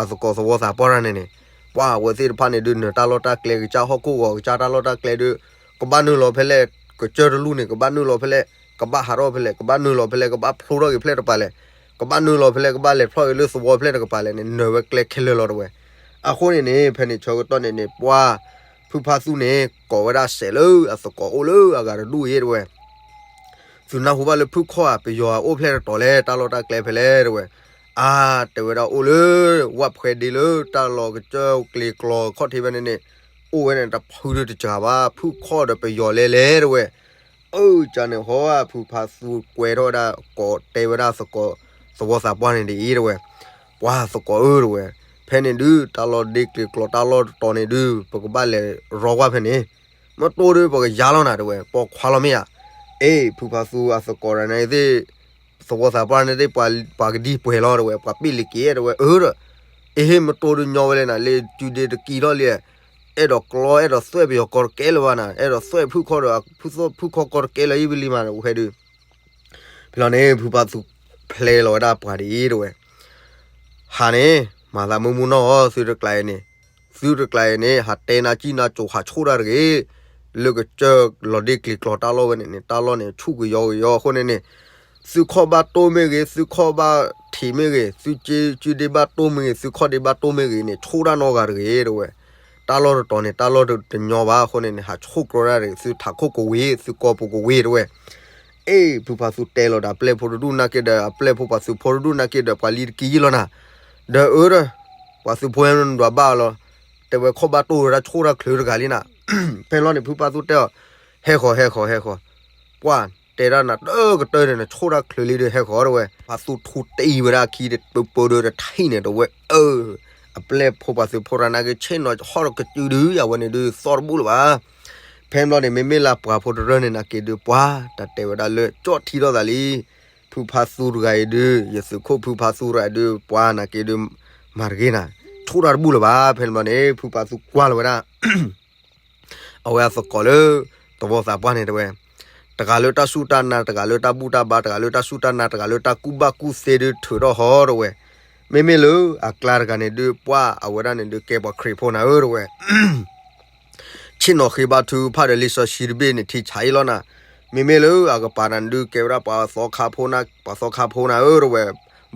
အသကိးသဝီသးပှၢ်တၢ်န့ၣ်န့ၣ် ပှၤအဝဲသ့ၣ်တဖၣ်န့ၣ်ဒုးနၢၤတၢ်လီၢ်တၢ်ကျဲ ကစၢ်ဟီၣ်ခိၣ်ဂီၤ ကစၢ်တၢ်လီၢ်တၢ်ကျဲဒုး ကဘၣ်နုာ်လီၤဖဲလဲၣ်, ကစၢၢ်တလူၢ်န့ၣ် ကဘၣ်နုာ်လီၤဖဲလဲၣ်, ကဘၣ်ဟးထီၣ်ဖဲလဲၣ်, ကဘၣ်နုာ်လီၤဖဲလဲၣ်, ကဘၣ်ဖျိထီၣ်က့ၤဖဲလဲၣ်တပၤလဲၣ်, ကဘၣ်နုာ်လီၤဖဲလဲၣ် ကဘၣ်လဲၤဖျီၣ်အံၤလၢသဝီဖဲလဲၣ်တကပၤလဲၣ်န့ၣ် နၢၤဝဲကျဲခဲလၢာ်လီၤတဝဲ. အဃိန့ၣ်န့ၣ် ဖဲန့ၣ်ဆၢကတီၢ်န့ၣ်န့ၣ် ပှၢ်ဖုဖါသူန့ၣ် ကိးဝဲဒၣ်စဲးလၢအသကိးအိၣ်လၢအဂၤတဒူၣ်အံၤတဝဲ. သုနၢ်ဟူဘၣ်လၢဖုၣ်ခီၣ်ဧါ ပယီၤဧါ အိၣ်ဖဲလဲၣ်တတီၤလဲၣ် တၢ်လီၢ်တၢ်ကျဲဖဲလဲၣ်တဝဲ. အါ တဲဝဲဒၣ်အိၣ်လၢ ဝၣ်ဖှဲဒ့လၢတၢ်လီၢ်ကစၢၢ်ကျ့ၤကျီၤခီၣ်ထံးဖဲန့ၣ်န့ၣ် အိၣ်ဝဲန့ၣ်တဖုဒုတစှၤဘၣ် ဖုၣ်ခီၣ်ဒီးပယီၤလဲလဲတဝဲ. အၢ ကန့ၣ်ဟီ ဖုဖါသူကွဲထီၣ်ဝဲဒၣ် ကိးတဲဝဲဒၣ်သကိး သဝီသးပှၢ်န့ၣ်ဒ်အံၤတဝဲ. ပှၢ်သကိးဧၢတဝဲ, ဖဲန့ၣ်ဒု တၢ်လီၢ်ဒ့ကျ့ၤကျီၤတၢ်လီၢ်တတီၤန့ၣ်ဒု ပကဘၣ်လဲၤရီကွၢ်ဖဲန့ၣ်, မတိၢ်ဒုပကယါလီၤနၤတဝဲ ပိာ်ခွါလီၤမ့ၢ်ဧါ. အ့ ဖုဖါသူအသကိးတဂၤန့ၣ်သ့ၣ် သဝီသးပှၢ်န့ၣ်သ့ၣ် ပှၤကဒံပှဲၤလီၤတဝဲ ပှၤပ့ၢ်လံၤက့ၤတဝဲ အၢဒီး အ့ဟ့ၣ်မတိၢ်ဒုညီဝဲလဲၣ်နၤ လၢစုဒ့တကံထီၣ်လံ အဲၣ်ဒိးကျီ အဲၣ်ဒိးသွဲၣ်ပယီၤကီၢ်တကဲလၢၤဘၣ်နၤ အဲၣ်ဒိးသွဲၣ်ဖုၣ်ခီၣ်ဒီး ဖုၣ်ခီၣ်ကီၢ်တကဲလၢၤယံၣ်ဝံၤလံမး ဖဲဒု ဖဲလီၤန့ၣ် ဖုဖါသူဖျဲလီၤဝဲဒၣ်ပှၤဒ်အံၤတဝဲ, ဟးန့ၣ် မၤသးမုာ်မုာ်နီၢ်အီၤ သုတကျါအံၤန့ၣ်, သုတကျါအံၤန့ၣ် ဟးတဲနၤကံၣ်နၤကိၤ ဟးဆိၣ်တၢ်တဂ့ၤ, လၢကစၢၢ်လီၤဒ့ကျ့ၤကျီၤတၢ်လီၢ်ဝဲန့ၣ်န့ၣ် တၢ်လီၢ်န့ၣ် ဆူၣ်ကယီကယီအဃိန့ၣ်န့ၣ်, သုခီၣ်ဘၣ်တိၢ်မ့ၢ်ဂ့ၤ, သုခီၣ်ဘၣ်ထံးမ့ၢ်ဂ့ၤ, သုစုဒ့ဘၣ်တိၢ်မ့ၢ်ဂ့ၤ, သုခီၣ်ဒ့ဘၣ်တိၢ်မ့ၢ်ဂ့ၤန့ၣ် ဆိၣ်တၢ်နီတဂၤတဂ့ၤတဝဲ. တၢ်လီၢ်တတီၤန့ၣ် တၢ်လီၢ်တညီဘၣ်အဃိန့ၣ်န့ၣ် ဟးဆိၣ်ကြီတၢ်တဂ့ၤ သုထးခိၣ်ကဝ့ၤ သုကီၢ်ပူၤကဝ့ၤတဝဲ. အ့ ဖုဖါသူတဲလီၤဒီးအပျဲၢ်ဖိတဒူၣ်နာ်က့ဒီး အပျဲၢ်ဖိပှၤသုးဖိတဒူၣ်နာ်က့ဒီး ပှၤလံၤတကံယံၣ်လီၤနၤ, ဒီးအၢဒီး ပှၤသုးဖိဒွးဘၣ်အီၤလီၤ, တဲဝဲခီၣ်ဘၣ်တိၢ်ဝဲဒၣ်ဆိၣ်တၢ်ချုးတဂၤလံနၤ. ဖဲလီၤန့ၣ် ဖုဖါသူတဲအီၤ, ဟဲဃီၤ ဟဲဃီၤ ဟဲဃီၤ, ပှၢ်တဲဒၣ်နၤတကတၢၢ်န့ၣ် နဆိၣ်တၢ်ချုးလံဒီး ဟဲဃီၤတဝဲ. ဖုဖါသူထူတံၢ်ဝဲဒၣ်အခံတပၢပၢဒီးတထံၣ်န့ၣ်တဝဲ, အၢ အပျဲၢ်ဖိပှၤသုးဖိတဂၤနာ်က့ ဆ့ၣ်နီၤဟီၣ်တကစုဒု အဝဲန့ၣ်ဒုးသီၣ်တဘူၣ်လၢၤဘၣ်. ဖဲဘျီန့ၣ် မ့မ့ၢ်လၢပှၤဖိတရၢၢ်န့ၣ်နာ်က့ဒုး ပှၢ်တၢ်တဲဝဲဒၣ်လၢကၠီၣ်ထံထီၣ်သးလံ, ဖုဖါသူတဂၤအံၤဒုး ယသုးခိၣ်ဖုဖါသူတဂၤအံၤဒုး ပှၢ်နာ်က့ဒုး မၤတဂ့ၤနၤ, ဆိၣ်တၢ်တဘူၣ်လၢၤဘၣ်. ဖဲဘျီန့ၣ် ဖုဖါသူကွၢ်လီၤဝဲဒၣ် အဝဲအသကိးလၢ သဝီသးပှၢ်န့ၣ်တဝဲ, တဂၤလၢတၢ်စူၢ်တၢ်နာ် တဂၤလၢတၢ်ဘူၣ်တၢ်ဘါ တဂၤလၢတၢ်စူၢ်တၢ်နာ် တဂၤလၢတၢ်ကူၣ်ဘၣ်ကူၣ်သ့ဒုးထုးထီၣ်ဟီတဝဲ. မ့မ့ၢ်လၢအကျါတဂၤန့ၣ်ဒုး ပှၢ်အဝဲဒၣ်န့ၣ်ဒုး ကဲပှၤခရံာ်ဖိနၤဧၢတဝဲ ဆ့ၣ်နီၤဃ့ဘါထုကဖၣ်ဒီးလံာ်စီဆှံတဘ့ၣ်န့ၣ် ထံဆးအံၤလီၤနၤ. မ့မ့ၢ်လၢအကပၤန့ၣ်ဒုး ကဲဝဲဒၣ်ပှၤသီခါဖိနၤ ပှၤသီခါဖိနၤဧၢတဝဲ,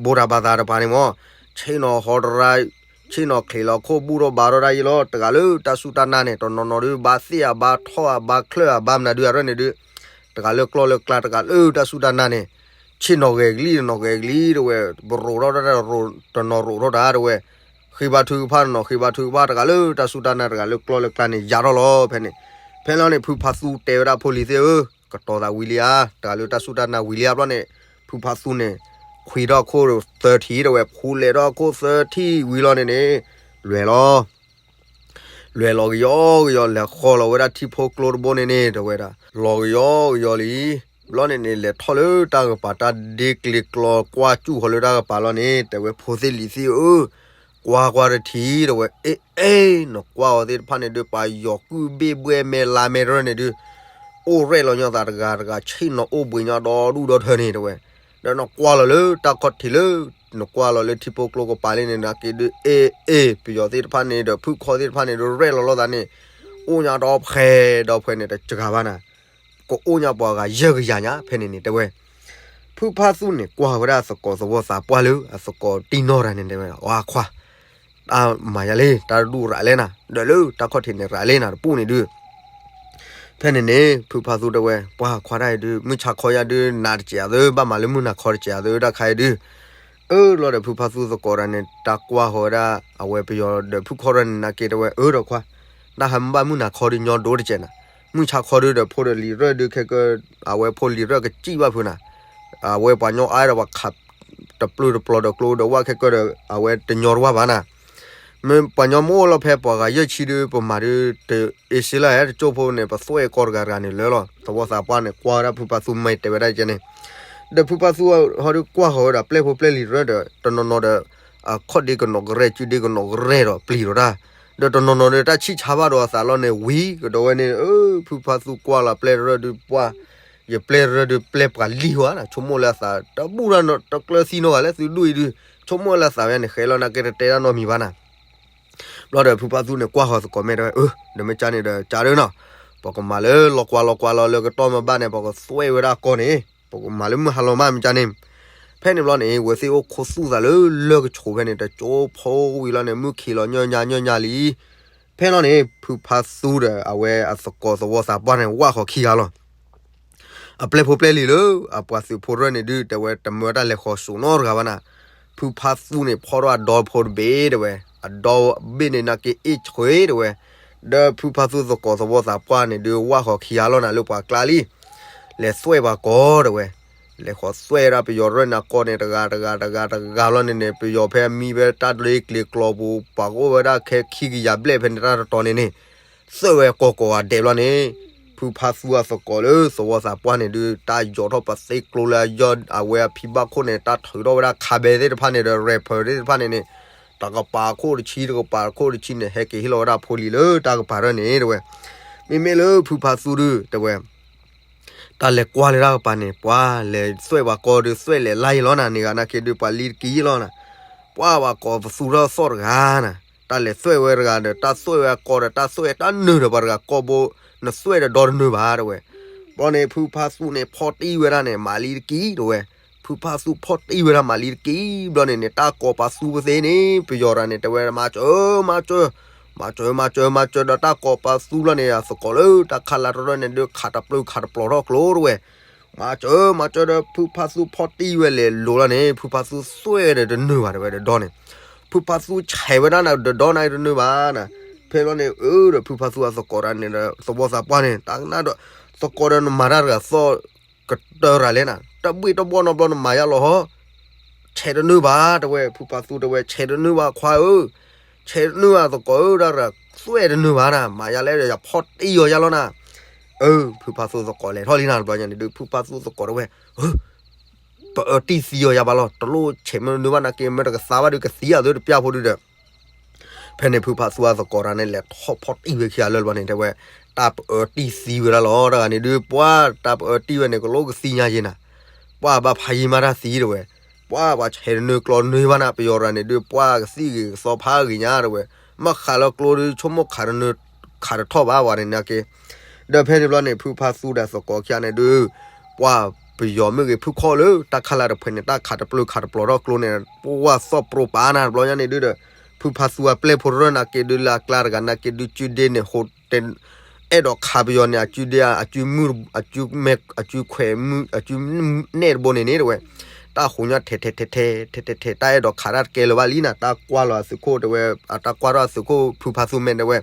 ဘိးတၢ်ဘါသးတပၤန့ၣ်မ့ၢ် ဆ့ၣ်နီၤဟီတရါ ဆ့ၣ်နီၤချံးလီၤခိၣ်ဘူၣ်ထီၣ်ဘါထီၣ်ဒၣ်ယံၤလီၤ. တဂၤလၢတၢ်စူၢ်တၢ်နာ်န့ၣ် တနီၤနီၤဒုး ဘါသ့ၣ်အဘါထီၣ်အဘါချၢၣ်အဘါမနုၤဒုး အရၢၣ်န့ၣ်ဒုး တဂၤလၢကျီၢ်လၢကျါ တဂၤလၢတၢ်စူၢ်တၢ်နာ်န့ၣ် ဆ့ၣ်နီၤဂဲၤကလံၣ် တနီၤဂဲၤကလံၣ်တဝဲ, ပရိးထီၣ်တၢ် တနီၤရိးထီၣ်တၢ်တဝဲ, ဃ့ဘါထုကဖၣ် တနီၤဃ့ဘါထုကဖၣ် တဂၤလၢတၢ်စူၢ်တၢ်နာ် တဂၤလၢကျီၢ်လၢကျါန့ၣ် ယၤထီၣ်လီၤဖဲန့ၣ်. ဖဲလီၤန့ၣ် ဖုဖါသူတဲဝဲဒၣ်ဖိလံၤသ့ၣ်ဧၢ, ကတီၤသးဝံၤလံဧါ, တဂၤလၢတၢ်စူၢ်တၢ်နာ်ဝံၤလံဧါဘျီန့ၣ်, ဖုဖါသူန့ၣ် ခွံထီၣ်ခိၣ်သၢထံၣ်တဝဲ, ဖူလဲၤထီၣ်ခိၣ်သၢထံၣ်ဝံၤလီၤန့ၣ်န့ၣ်, လွဲၢ်လီၤ လွဲၢ်လီၤကယီကယီ လဲၤဃီလီၤဝဲဒၣ်ထံဖိကျိတဘိန့ၣ်န့ၣ် တဝဲဒၣ် လီၤကယီကယီလံ. ဘျီန့ၣ်န့ၣ် လဲၤထီၣ်လၢတၢ်ကပၤ တၢ်ဒ့ကျ့ၤကျီၤကွၢ်စူၣ်ဃီၤလၢတၢ်ကပၤလီၤန့ၣ် တဲဝဲဖိသ့ၣ်လံၤသ့ၣ်ဧၢ, ကွၢ်ကွၢ်တထံၣ်တဝဲ, အ့ အ့ နကွၢ်အီၤသ့ၣ်တဖၣ်န့ၣ်ဒုး ပှၤယီၤကုၢ်ဘ့ၣ်ဘှဲမဲလါမဲတရၢၢ်န့ၣ်ဒုး အိၣ်ရဲၣ်လီၤညီသးတဂၤတဂၤ ဆ့ၣ်နီၤအိၣ်ဘှံးညီဒီဒူၣ်ဒီထၢန့ၣ်တဝဲ, ဒီးနကွၢ်လီၤလၢတၢ်ခီၣ်ထံးလၢ နကွၢ်လီၤလၢထံဖိကျိကပၤလံန့ၣ် နာ်က့ဒုး အ့ အ့ ပယီၤသ့ၣ်တဖၣ်န့ၣ်ဒီး ဖုၣ်ခီသ့ၣ်တဖၣ်န့ၣ်ဒုး ရဲၣ်လီၤလိာ်သးန့ၣ် အိၣ်ညီဒီဖှဲဒီဖှဲန့ၣ် တစှၤဘၣ်နၤ, ကအိၣ်ညီပှၤဂၤယဲၢ်ကယၤညါ ဖဲန့ၣ်န့ၣ်တဲဝဲ. ဖုဖါသူန့ၣ် ကွၢ်ဝဲဒၣ်အသကိးသဝီသးပှၢ်လၢ အသကိးတံၢ်နီၢ်တဂၤန့ၣ်တဲဝဲ, ဝါခွါ တၢ်မၤယၤလံ တၢ်တဒူၣ်ရၤလဲၣ်နၤ, ဒီးလၢတၢ်ခီၣ်ထံးန့ၣ်ရၤလဲၣ်နၤ တပူၤန့ၣ်ဒုး ဖဲန့ၣ်န့ၣ် ဖုဖါသူတဲဝဲ ပှၢ်ခွါတၢ်အံၤဒုး မုၢ်ဆါခီယါဒုး နးတစဲးအသး ဘၣ်မၤလၢမုၢ်နၤခီတစဲးအသး တၢ်ခါအံၤဒုး, အၢ လီၤဒီးဖုဖါသူသကိးတဂၤန့ၣ် တၢ်ကွၢ်ဃီၤဝဲဒၣ် အဝဲပယီၤဒီးဖုၣ်ခီတဂၤန့ၣ် နာ်က့တဲဝဲ အၢ ဒီးခွါ နဟးမ့ၢ်ဘၣ်မုၢ်နၤခီဒုး ညီဒိၣ်တစဲးနၤ, မုၢ်ဆါခီဒုးဒီးဖိဒီးလံၤရၢၢ်ဒုး ခဲကၢ အဝဲဖိလံၤရၢၢ်ကစံၣ်ဘၣ်ဖုးနၤ, အဝဲပှၤညီအါဒီးပှၤခး တပျုာ်တပျီၤဒီးကျိဒီးဝၣ်ခဲကၢဒီး အဝဲတညီတဝၢ်ဘၣ်နၤ မ့ၢ်ပှၤညီမ့ၢ်အိၣ်လီၤဖဲပှၤဂၤယဲၢ်ဆံဒုး ပမၤဒုး တအ့စ့လၢ တကၠိၢ်ဖိန့ၣ် ပသွဲၣ်ကီတဂၤတဂၤန့ၣ်လၢလီၤ. သဝီသးပှၢ်န့ၣ် ကွၢ်ဝဲဒၣ်ဖုဖါသူမ့ၢ်တဲဝဲဒၣ်ကဲန့ၣ်, ဒီးဖုဖါသူဟီဒုးကွၢ်ဃီၤဝဲဒီး ပျဲၢ်ဖိပျဲၢ်လံၤရၢၢ်ဒီး တနီၤနီၤဒီး အခီၣ်ဒ့ကနီၤကရဲၣ် စုဒ့ကနီၤကရဲၣ်ဒီးပျံၤဒီးတၢ်, ဒီးတနီၤနီၤဒီးတၢ်ဆံၣ်ဆါဘၣ်ဒီးအသးလီၤန့ၣ် ဝံၤကဒီးဝဲန့ၣ် ဖုဖါသူကွၢ်လီၤပျဲၢ်ရၢၢ်ဒုးပှၢ် ယပျဲၢ်ရၢၢ်ဒုးပျဲၢ်ပှၤလံၤဝဲနၤ ဆိကမိၣ်လၢအသး တဘူၣ်တၢ်နီတကျၢၤသံနီတဂၤလၢသုဒူၣ်အံၤဒုး ဆိကမိၣ်လၢအသးဝဲန့ၣ် ဃဲလီၤနာ်က့တတဲတၢ်နီတမံၤဘၣ်နၤ ဘျီဒီးဖုဖါသူန့ၣ် ကွၢ်ဃီၤသကိးမ့ၢ်တဲဝဲ အၢ ဒီးမ့ၢ်ကၢ်န့ၣ်ဒီးကၢ်ဒုးနီၤ, ပကမၤလၢလီၤကွၢ်လီၤကွၢ်လီၤလၢကတီၢ်မ့ၢ်ဘၣ်န့ၣ် ပကသွဲၣ်ဝဲဒၣ်ကီန့ၣ် ပကမၤလၢမုၢ်ဟါလီၤမးမ့ၢ်ကၢ်န့ၣ်, ဖဲန့ၣ်ဘျီန့ၣ် ဝဲသ့ၣ်အိၣ်ခိးသူၣ်သးလၢလၢၢ်ကဆိးဖဲန့ၣ် တကၠိဖိဝံၤလီၤန့ၣ် မုၢ်ခံးလီၤညီညီညီညီလံ. ဖဲလီၤန့ၣ် ဖုဖါသူဒီး အဝဲအသကိးသဝီသးပှၢ်န့ၣ် ဝၣ်ဃီၤခံဂၤလီၤ. အပျဲၢ်ဖိပျဲၢ်လံၤလၢ အပှၤသုးဖိရၢၢ်န့ၣ်ဒုး တဲဝဲတမၢတၢ်လဲၤဃီၤစိာ်နီတဂၤဘၣ်နၤ. ဖုဖါသူန့ၣ် ဖီၣ်ထီၣ်အဒီဖိတဘ့ၣ်တဲဝဲ, အဒီဘ့ၣ်န့ၣ်နာ်က့အ့ၣ်ဆှ့တဲဝဲ, ဒီးဖုဖါသူသကိးသဝီသးပှၢ်န့ၣ်ဒုး ဝၣ်ဃီၤခံဂၤလီၤနၤလၢပှၤကျါလံ. လဲၤသွဲၣ်ပှၤကိးတဲဝဲ, လဲၤဃီၤသွဲၣ်ဒၣ်ပယီၤရၢၢ်န့ၣ်ကိးန့ၣ် တဂၤတဂၤတဂၤတဂၤလီၤန့ၣ်န့ၣ် ပယီၤဖဲအမံဖဲတၢ်ဒွဲကျ့ကျီပူၤ ပှၤကအိၣ်ဝဲဒၣ်ခဲခံကယၤဘျဲၣ်ဖဲန့ၣ်တၢ်တတီၤန့ၣ်န့ၣ် သွဲၣ်ဝဲကိးကိးဂၤဒဲးဘျီန့ၣ် ဖုဖါသူအသကိးလၢသဝီသးပှၢ်န့ၣ်ဒုး တၢ်ယီၤထီၣ်ပသ့ကျိလၢအယီၢ်အဝဲအဖံဘၣ်ခိၣ်န့ၣ် တၢ်ထုးထီၣ်ဝဲဒၣ်ခးဘဲသ့ၣ်တဖၣ်န့ၣ်ဒီး rapper သ့ၣ်တဖၣ်န့ၣ်န့ၣ် တကပၤခိၣ်တဆံ တကပၤခိၣ်တဆံန့ၣ် ဟဲက့ၤဟ့ၣ်လီၤဝဲဒၣ်ဖိလံၤလၢတၢ်ကပၤရၢၢ်န့ၣ်တဲဝဲ, မ့မ့ၢ်လၢဖုဖါသူဒုးတဲဝဲ တၢ်လဲၤကွၢ်လၢတၢ်ကပၤန့ၣ် ပှၤလဲၤသွဲၣ်ပှၤကိးဒုး သွဲၣ်လဲၤလါယံၤလီၤနၤ န့ၣ်ဂၤနာ်က့ဒုး ပှၤလံတက့ၢ်လီၤနၤ. ပှၤပှၤကိးပသူထီၣ်သီၣ်တဂၤနၤ, တၢ်လဲၤသွဲၣ်ဝဲတဂၤဒီး တၢ်သွဲၣ်ဝဲအကိးဒီး တၢ်သွဲၣ်တၢ်နုာ်ဒီးပှၤတဂၤကိးဘိ, နသွဲၣ်ဒီးဒီတနုာ်ဘၣ်တဲဝဲ. ဘျီန့ၣ် ဖုဖါသူန့ၣ် ဖီၣ်တံၢ်ဝဲဒၣ်န့ၣ် မၤလံတက့ၢ်တဲဝဲ. ဖုဖါသူဖီၣ်တံၢ်ဝဲဒၣ်မၤလံတက့ၢ် ဘျီန့ၣ်န့ၣ် တၢ်ကိးပသူပသ့န့ၣ် ပယီၤတဂၤန့ၣ် တဲဝဲ မၤစၢၤ မၤစၢၤ မၤစၢၤ မၤစၢၤ မၤစၢၤဒီး တၢ်ကိးပသူဘျီန့ၣ် အသကိးလၢတၢ်ခးလၢတရၢၢ်န့ၣ်ဒုး ခးတပျုာ်ခးတပျီၤထီၣ်ကျိတဲဝဲ, မၤစၢၤ မၤစၢၤဒီး ဖုဖါသူဖီၣ်တံၢ်ဝဲလဲၤလိၤလီၤန့ၣ် ဖုဖါသူသွဲၣ်ဒီးတနုာ်ဘၣ်တဲဝဲဒီးဒီန့ၣ်, ဖုဖါသူဆဲးဝဲဒၣ်နၤဒီးဒီန့ၣ်တနုာ်ဘၣ်နၤ. ဖဲဘျီန့ၣ် အၢ ဒီးဖုဖါသူအသကိးတဂၤန့ၣ်ဒီး သဝီသးပှၢ်န့ၣ် တၢ်ကနၣ်ဒီး သကိးဒီးနမၤတၢ်တဂၤသီၣ် ကတၢၢ်ရၤလဲၣ်နၤ, တၢ်ဘှ့ၣ်တၢ်ဘှီၣ်နီတဘျီနမၤယါလီၤဟီ, ဆဲးတနုာ်ဘၣ်တဲဝဲ, ဖုဖါသူတဲဝဲ ဆဲးတနုာ်ဘၣ်ခွါဧၢ, ဆဲးတနုာ်ဘၣ်သကိးဧၢ, တၢ်ရသွဲၣ်တနုာ်ဘၣ်နၤ, မၤယါလဲၣ်ဒီးယဖီၣ်တံၢ်အီၤယါလီၤနၤ. အၢ ဖုဖါသူသကိးလဲၤထီၣ်လံနၤတဘျီညါန့ၣ်ဒုး ဖုဖါသူသကိးတဲဝဲ, ပအၢတံၢ်သံအီၤယါဘၣ်လီၤ, တလိၣ်ဆဲးမ့ၢ်တနုာ်ဘၣ်နာ်က့ မ့ၢ်တကသါဘၣ်ဒုးကသံအသိးတပျၢ်ဖိဒုးဒီး ဖဲန့ၣ်ဖုဖါသူအသကိးတဂၤန့ၣ် လဲၤထီၣ်ဖီၣ်တံၢ်ဝဲခံဂၤလၢာ်ဘျီန့ၣ် တဲဝဲ, တၢ်ပအၢတံၢ်သံဝဲဒၣ်လီၤ, တဂၤန့ၣ်ဒုး ပှၤတၢ်ပအၢတံၢ်ဝဲန့ၣ် ကလိၣ်ကသံညါယဲနၤ, ပှၤဘၣ်ဖးယံာ်မးတၢ်သံတဲဝဲ, ပှၤပှၤဆဲးတနုာ်ကျီတနုာ်ဘၣ်နၤ, ပယီၤတဂၤန့ၣ်ဒုး ပှၤကသံဂ့ၤကသီဖးဂ့ၤညါတဲဝဲ, မ့ၢ်ခးလၢကျိဒုး ဆိကမိၣ်ခးတနုာ် ခးတထီၣ်ဘၣ်ဝဲန့ၣ်နာ်က့ ဒီးဖဲန့ၣ်ဘျီန့ၣ် ဖုဖါသူဒီးသကိးခံဂၤန့ၣ်ဒုး ပှၤပယီၤမ့ၢ်ဂ့ၤ ဖုခီၣ်လၢတၢ်ခးလၢတဖှဲးန့ၣ် တၢ်ခးတပျုာ်ခးတပျီၤထီၣ်ကျိန့ၣ် ပဝဲသီၣ်ပြိပာ်နၤတဘျီညါန့ၣ်ဒုးဒီး ဖုဖါသူအပျဲၢ်ဖိရၢၢ်နာ်က့ဒုး လၢအကျါတဂၤနာ်က့ဒုး ကုဒ့န့ၣ် ဟိတ အဲၣ်ဒိးခးပယီၤန့ၣ် အကုဒ့ အကုမုၢ် အကုမဲ အကုခွဲးမုၢ် အကုနဲၣ်တဘိန့ၣ်န့ၣ်တဲဝဲ, တၢ်ဟူးညါထဲထဲထဲထဲထဲထဲထဲ တၢ်အဲၣ်ဒိးခးတၢ်တကဲလၢၤဘၣ်လံနၤ, တၢ်ကွၢ်လီၤအသုးခိၣ်တဲဝဲ, တၢ်ကွၢ်ထီၣ်အသုးခိၣ် ဖုဖါသူမဲာ်တဲဝဲ,